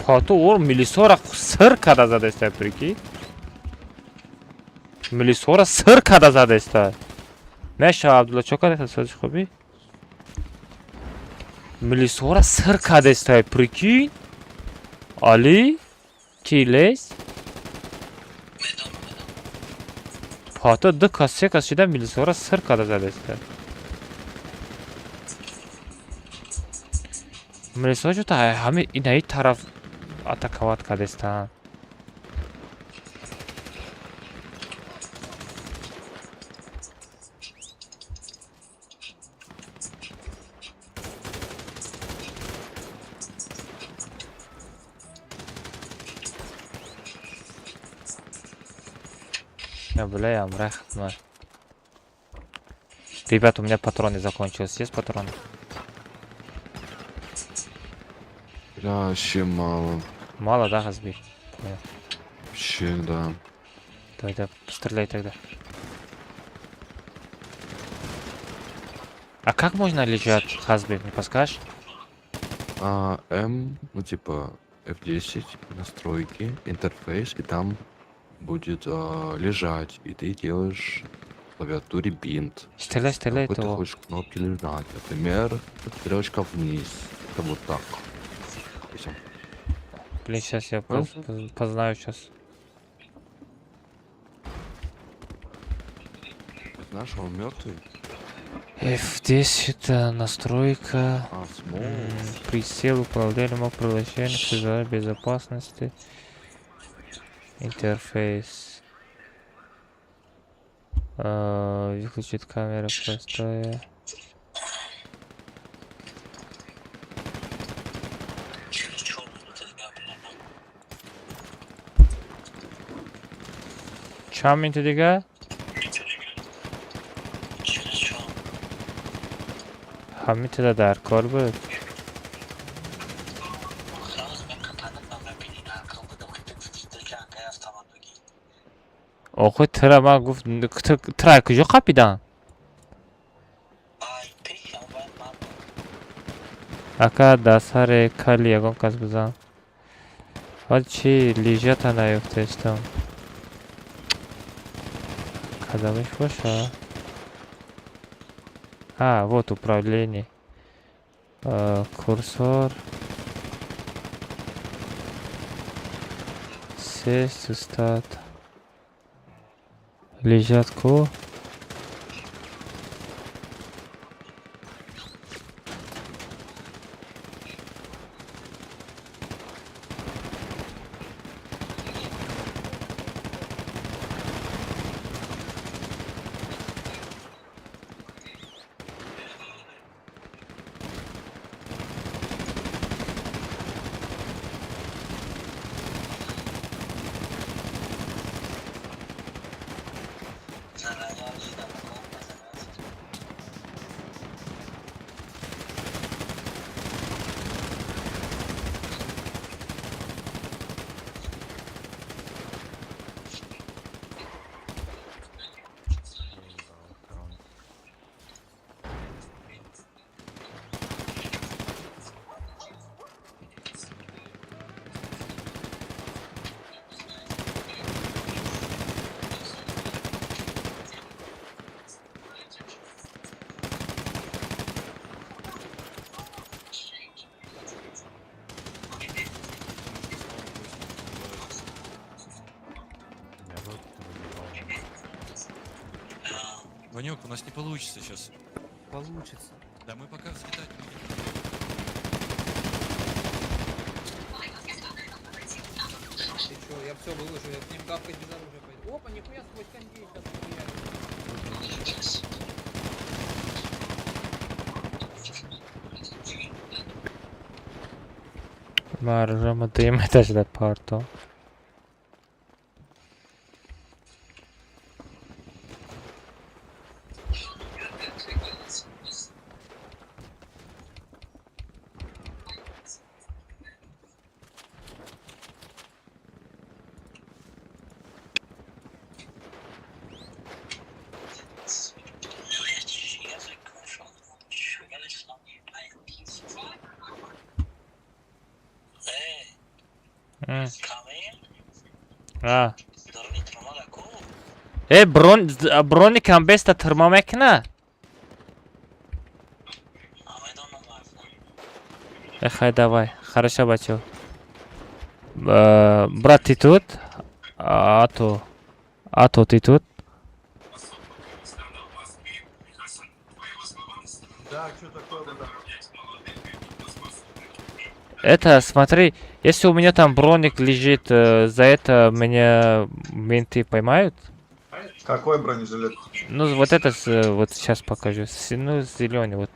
Пато ор милисора сир када задаста, прикинь. Милисора сир када задаста. Меша Абдулла чо кадаста сози хубӣ? Милисора сир кадаста, прикинь. Али ки лес? Пато ду кас се кас шида милисора сир када задаста. Милисора чо та ҳами инаи тараф атаковать кадестан. Я, бля, я мрах. Ребят, у меня патроны закончились. Есть патроны? Бля, вообще мало. Мало, да, Хазби? Понял. Вообще, да. Давай, да, стреляй тогда. А как можно лежать, Хазби, не подскажешь? А, М, ну типа F10, настройки, интерфейс, и там будет лежать, и ты делаешь в клавиатуре бинт. Стреляй, стреляй Какой ты того. хочешь кнопки лежать. Например, стрелочка вниз. Это вот так. И всё. Блин, сейчас я Понял? познаю сейчас. Знаешь, он мертвый. F10, настройка. А, смол. Прицел, управление, мог приложение, создание безопасности. Интерфейс. Выключить камера простая. Чанд минути дига? Ҳамин тида дар кор буд. Охи, тира ман гуфт, тира куҷо қапидан? Ака, дар сари кали ягон кас бизан. Ҳол чи лежата наёфтаистам. Кадамиш боша? А, вот управление. Курсор. Сесть, устат. Лежат ку. Ванек, у нас не получится сейчас. Получится. Да мы пока взлетать не будем. Ты чё, я все выложу, я к ним гавкать без оружия пойду. Опа, нихуя сквозь кондей сейчас хуярю. Маржама дуюм этажда парто. А. Э, брон, броникам беста тирма мекуна? Э, хай, давай. Хорошо, бачо. Брат, ты тут? А то. А то ты тут? Да, что такое, братан? Это, смотри, если у меня там броник лежит, за это меня менты поймают? Какой бронежилет? Ну, вот это, вот сейчас покажу. Ну, зеленый, вот.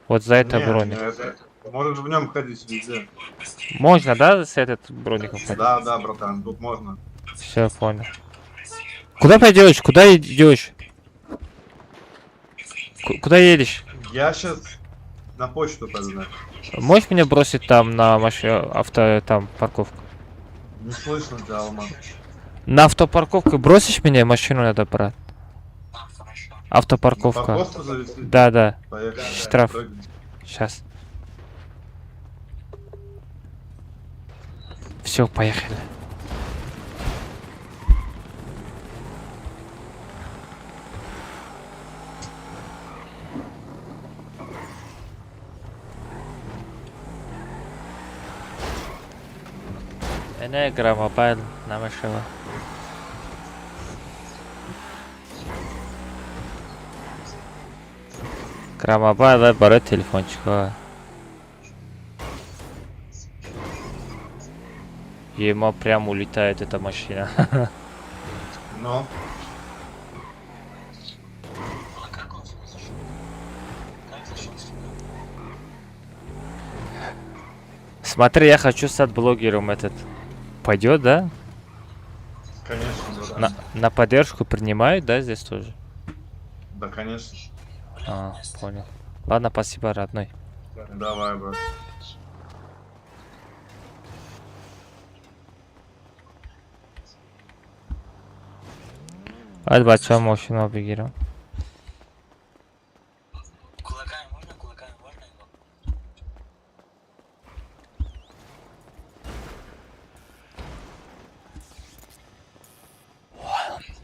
Вот за это Не, броник. не, это- Можешь в нем ходить везде. Можно, да, с этот броником ходить? Да, да, братан, тут можно. Все, понял. Куда пойдешь? Куда идешь? Куда едешь? Я сейчас на почту пойду. Да. Можешь меня бросить там на машину, авто, там, парковку? Не слышно тебя, Алмаз. На автопарковку бросишь меня? Машину надо брать. Автопарковка. Парковку завести? Да. Поехали. Штраф. Прыгай. Сейчас. Все, поехали. Эне граммобайл намешава. Граммобайл барои телефончикҳо. Ема прям улетает эта машина. Ну. Смотри, я хочу стать блогером этот. Пойдет, да? Конечно, да. На поддержку принимают, да, здесь тоже? Да, конечно. А, понял. Ладно, спасибо, родной. Давай, брат. Бояд бачаҳо мошино бигирам. Кулаками можно? Кулаками можно его?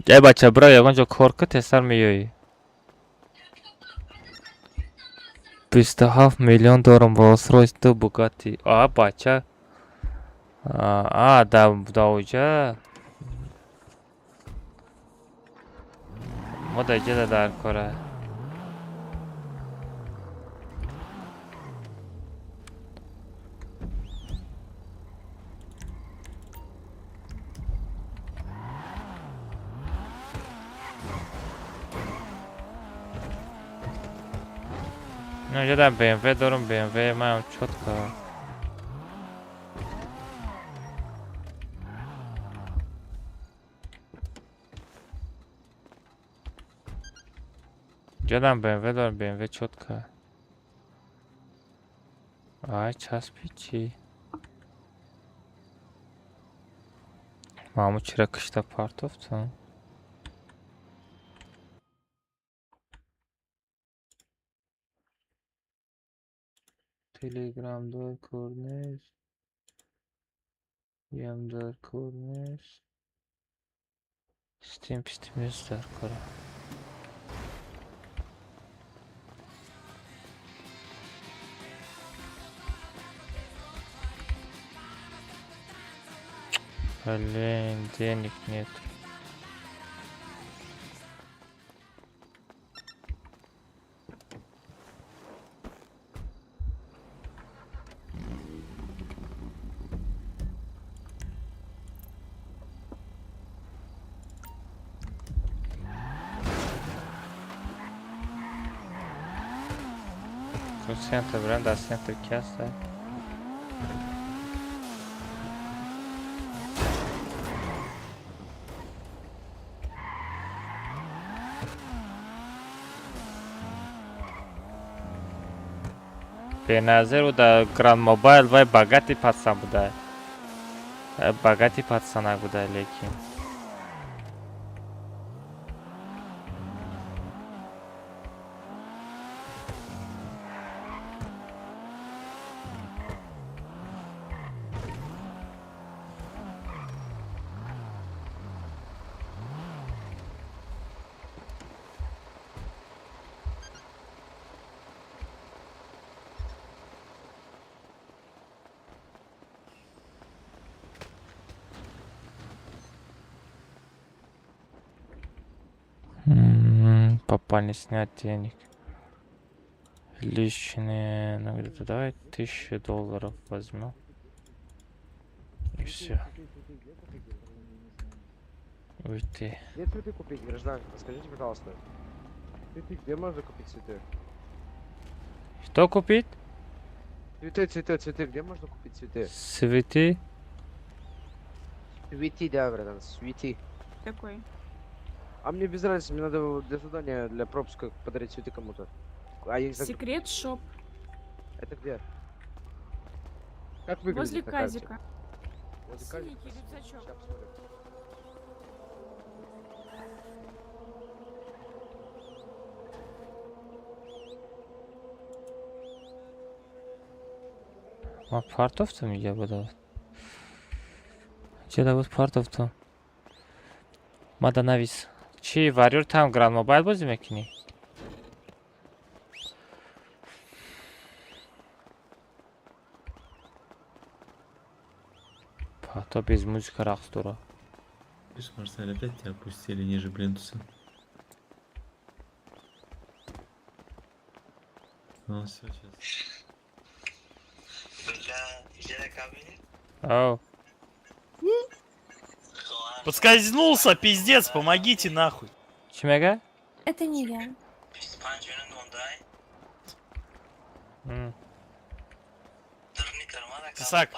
Эй, бача, бира ягон ҷо кор ку, тезтар меёӣ. 27 миллион дорам, Rolls-Royce, ду Bugatti. А, бача. А, да, да, уҷа. Мо дар иҷода дар кора. Ну, иҷода BMW дорам, BMW маам чётко. Ҷодам BMW дорам, BMW чётко. Ай, часпи чӣ? Маъму чира кишта партофтам? Телеграм дар кор нест. Ям дар кор нест. Стим пистим нест дар кора. Блин, денег нет. Центр, бренда, центр каста. Беназир ӯ дар Гранд Мобайл вай богатый пацан буда. Богатый пацанак буда, лекин. Папа не снять денег. Личные, ну где-то давай $1000 возьму. И все. Уйти. Где цветы купить, гражданка? Скажите, пожалуйста. Цветы, где можно купить цветы? Что купить? Цветы, цветы, цветы. Где можно купить цветы? Цветы? Цветы, да, братан, цветы. Какой? А мне без разницы, мне надо для задания, для пропуска подарить цветы кому-то. А я не знаю, Secret Shop. Это где? Как выглядит Возле на карте? Казика. Возле Казика? Синенький рюкзачок. Ща посмотрю. Ман партофтам иҷа буда. Иҷа буд, партофтам. Мада навис. Чӣ, варёр, там Гранд Мобайл бозӣ мекунӣ? Пато без музыка рақс дора. Видишь, Марсель, опять тебя опустили ниже плинтуса. Ну, все, сейчас. Ау. Подскользнулся, пиздец, помогите нахуй. Чӣ мега? Это не я. Тесак,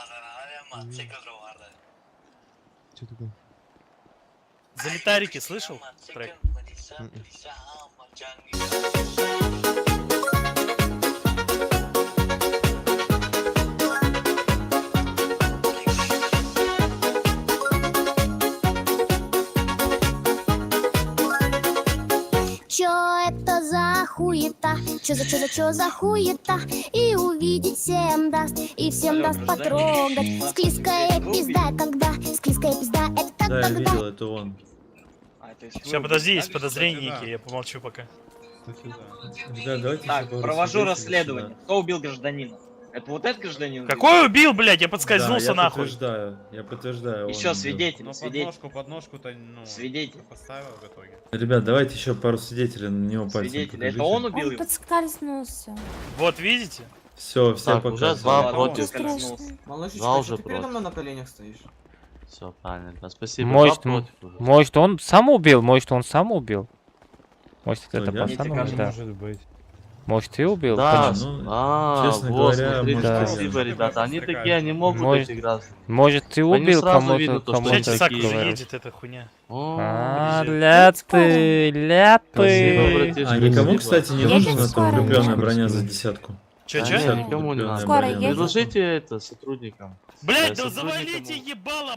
Что такое? Залетарики слышал? Трек. Чё это за хуета? Чё за, чё за, чё за хуета? И увидеть всем даст, и всем Алло, даст гражданин. потрогать. Склизкая пизда, когда? Склизкая пизда, это так, Да, я когда? видел, это он. Сейчас, подожди, есть подозрения некие, я помолчу пока. Ребят, давайте Так, еще пару провожу свидетелей расследование. сюда. Кто убил гражданина? Это вот этот гражданин? убил? Какой убил, блядь, я подскользнулся Да, я нахуй. подтверждаю, я подтверждаю. он Еще убил. свидетель, Ну, свидетель. подножку, подножку-то, ну, Свидетель. поставил в итоге. Ребят, давайте еще пару свидетелей на него пальцем Свидетель. Это покажите. он убил Он его? подскользнулся. Вот, видите? Все, все Так, пока. уже два Ладно, против. Страшно. Два уже ты передо против. мной на коленях стоишь? Все правильно, да, спасибо. Может, Два против уже. может, он сам убил, может, он сам убил. Может, Кто, это я? пацан Мне убил, да. Может быть. Может, ты убил? Да, Почему? ну, а, честно вот, говоря, смотрите, может, да. спасибо, ребята. Они такие, они могут Может, эти граждане. Может, ты По ним убил сразу кому-то, видно то, что кому-то они Сейчас Тесак такие. уже говоришь. едет, эта хуйня. О, А, Приезжает. ля ты, ля Спасибо, ты. братишка, А никому, спасибо. кстати, не Едет нужна там скоро. укрепленная броня за десятку. Че, Да че? не, Десятку никому не укрепленная надо. Скоро броня. едет. Предложите это сотрудникам. Блядь, да сотрудникам завалите ебало!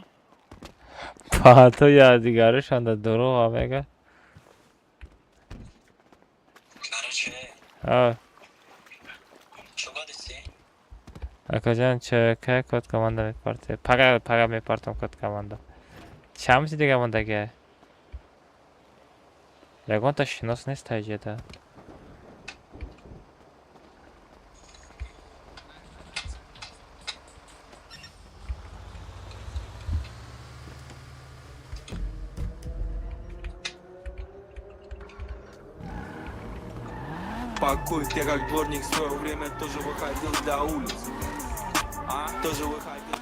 Пато я дигаришанда дурӯға мега. А. Акаҷон, ча кай код команда мепарте? Пага, пага мепартам код команда. Чанд чи дига мондага? Ягонта шинос нест таҷеда. Покой, я как дворник в свое время тоже выходил для улиц. А? Тоже выходил.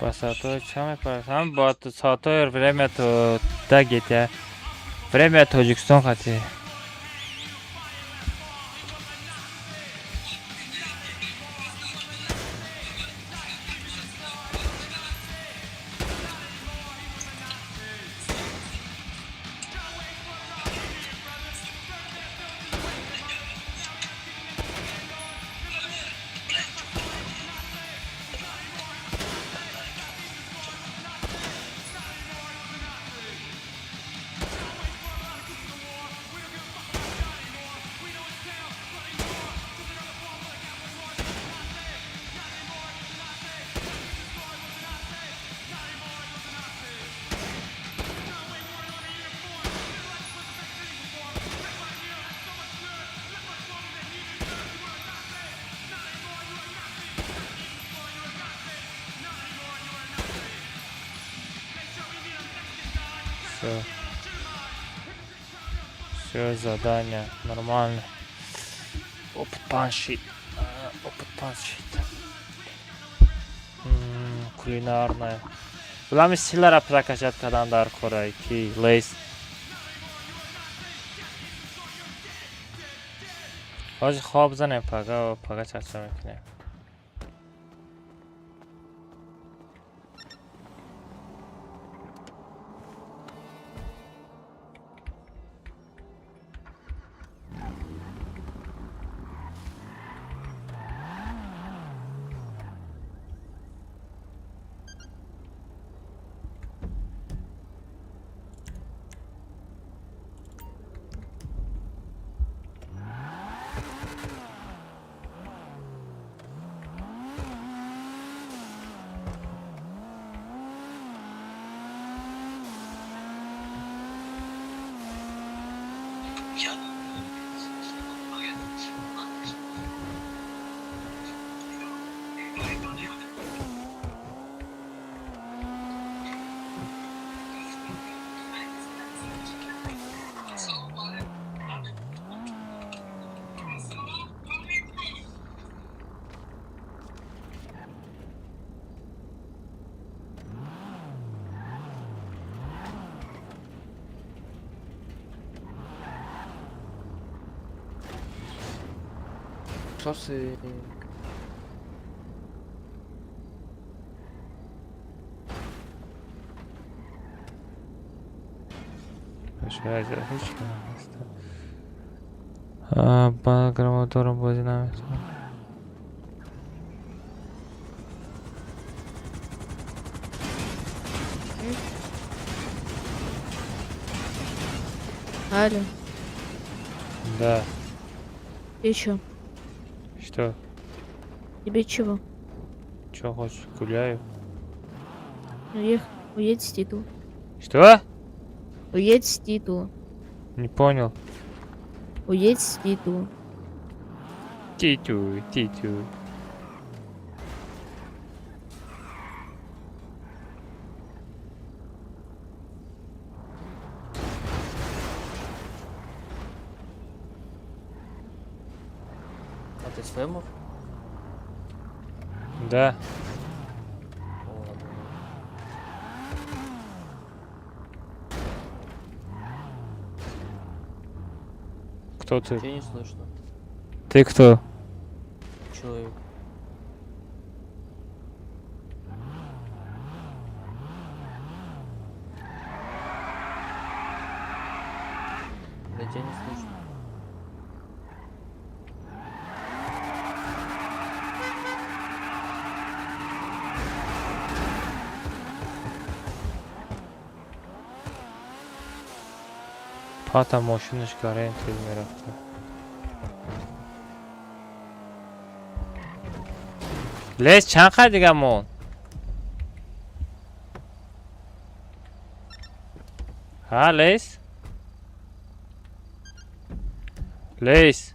Ба соатҳои чанд мепарад? Ҳам бо соатҳои время то дагет я. Время Тоҷикистон хати. Все. Все, задание. Нормально. Опыт паншит. Опыт паншит. Кулинарная. Улами силара прокачать кадан дар корай ки лейс. Ҳозир хоб занем, пага пага чарча мекунем. Ça c'est. Шояд ҳеҷ кам ҳаста. Ба граматорам бозӣ наметавонам. Алло, Да. ты чё? Что? Тебе чего? Чё хочешь? Гуляю. Уех... Уедь с титула. Что? Уедь с титула. Не понял. Уедь с титула. Титю, титю. А ты с ФМов? Да. Кто ты? Тебя не слышно. Ты кто? Человек. Да тебя не слышно. Пата мошинаш гарем тез мерафта. Лес чанд қад дига монд? Ҳа, Лес? Лес.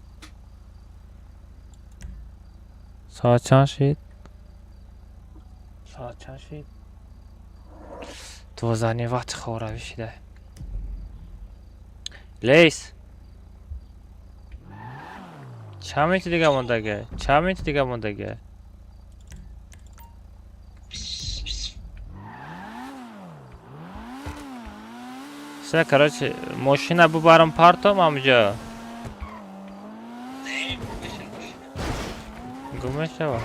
Соат чанд шид? Соат чанд шид? 12 вақти хоравӣ шида. Лес. Чанд минути дига мондага? Чанд минути дига мондага? Всё, короче, мошина бубарам партом амҷо. Гум мешава.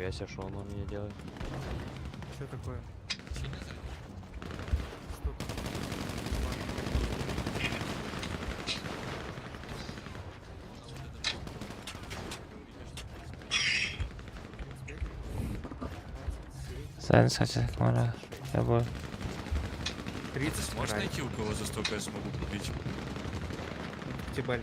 Нихуя себе, что он у меня делает? Что такое? Что там? Зайн сача мара. Я бо. 30. Можешь найти, у кого за столько я смогу купить? Тебе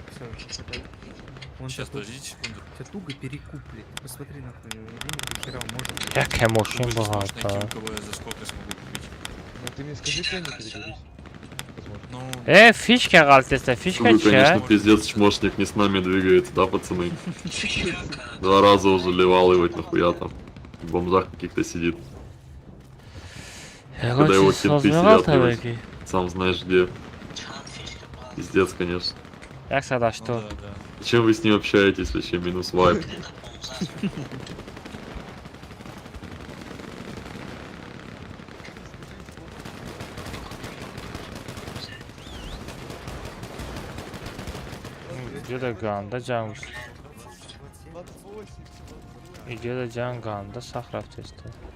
Он Сейчас, такой- подождите секунду. Тебя туго перекуплет. Посмотри нахуй, у него денег до хера он может. Як мошин Можешь найти, багато. у кого я за сколько смогу купить? Ну ты мне скажи, ценник переговорись. Ну, Фишка ғалтеста, фишка Вы, конечно, чия? пиздец, чмошник не с нами двигается, да, пацаны? Два раза уже ливал его, нахуя там. В бомжах каких-то сидит. Когда его кенты сидят, ебать, сам знаешь где. Пиздец, конечно. Як сада что? Зачем вы с ним общаетесь вообще, минус вайп? Иҷода ганда ҷанг. Иҷода ҷанг ганда сахт рафтеста. Да.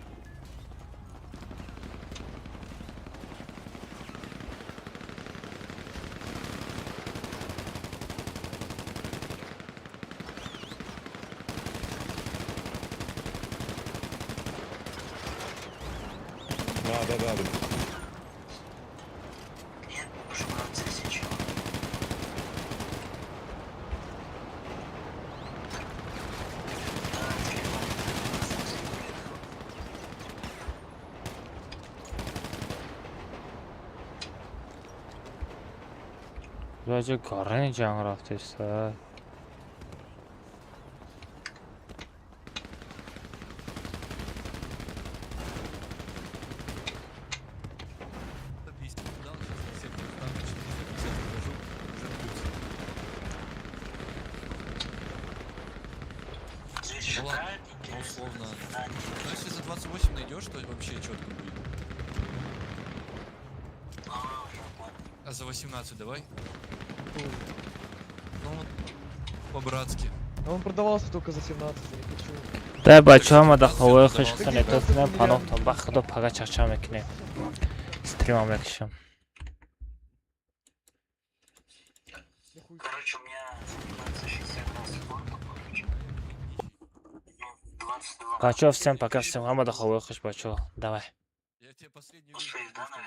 Раҷа гарани ҷанг рафтеста. Ну ладно, ну условно. Ну если за 28 найдешь, то вообще четко будет. А за 18 давай. Ну, по-братски. Он продавался только за 17, я не хочу. Дай бачаҳо ма да ховои хушктон этоз кунем, паноҳтон ба худо пага чахча мекунем. Стрима мекушам. Короче, у меня 17,62 секунды, короче. Бачаҳо, всем пока, всем ҳама да ховои хуш бачаҳо. Давай. Я тебе последнюю Успеешь, да, наверное?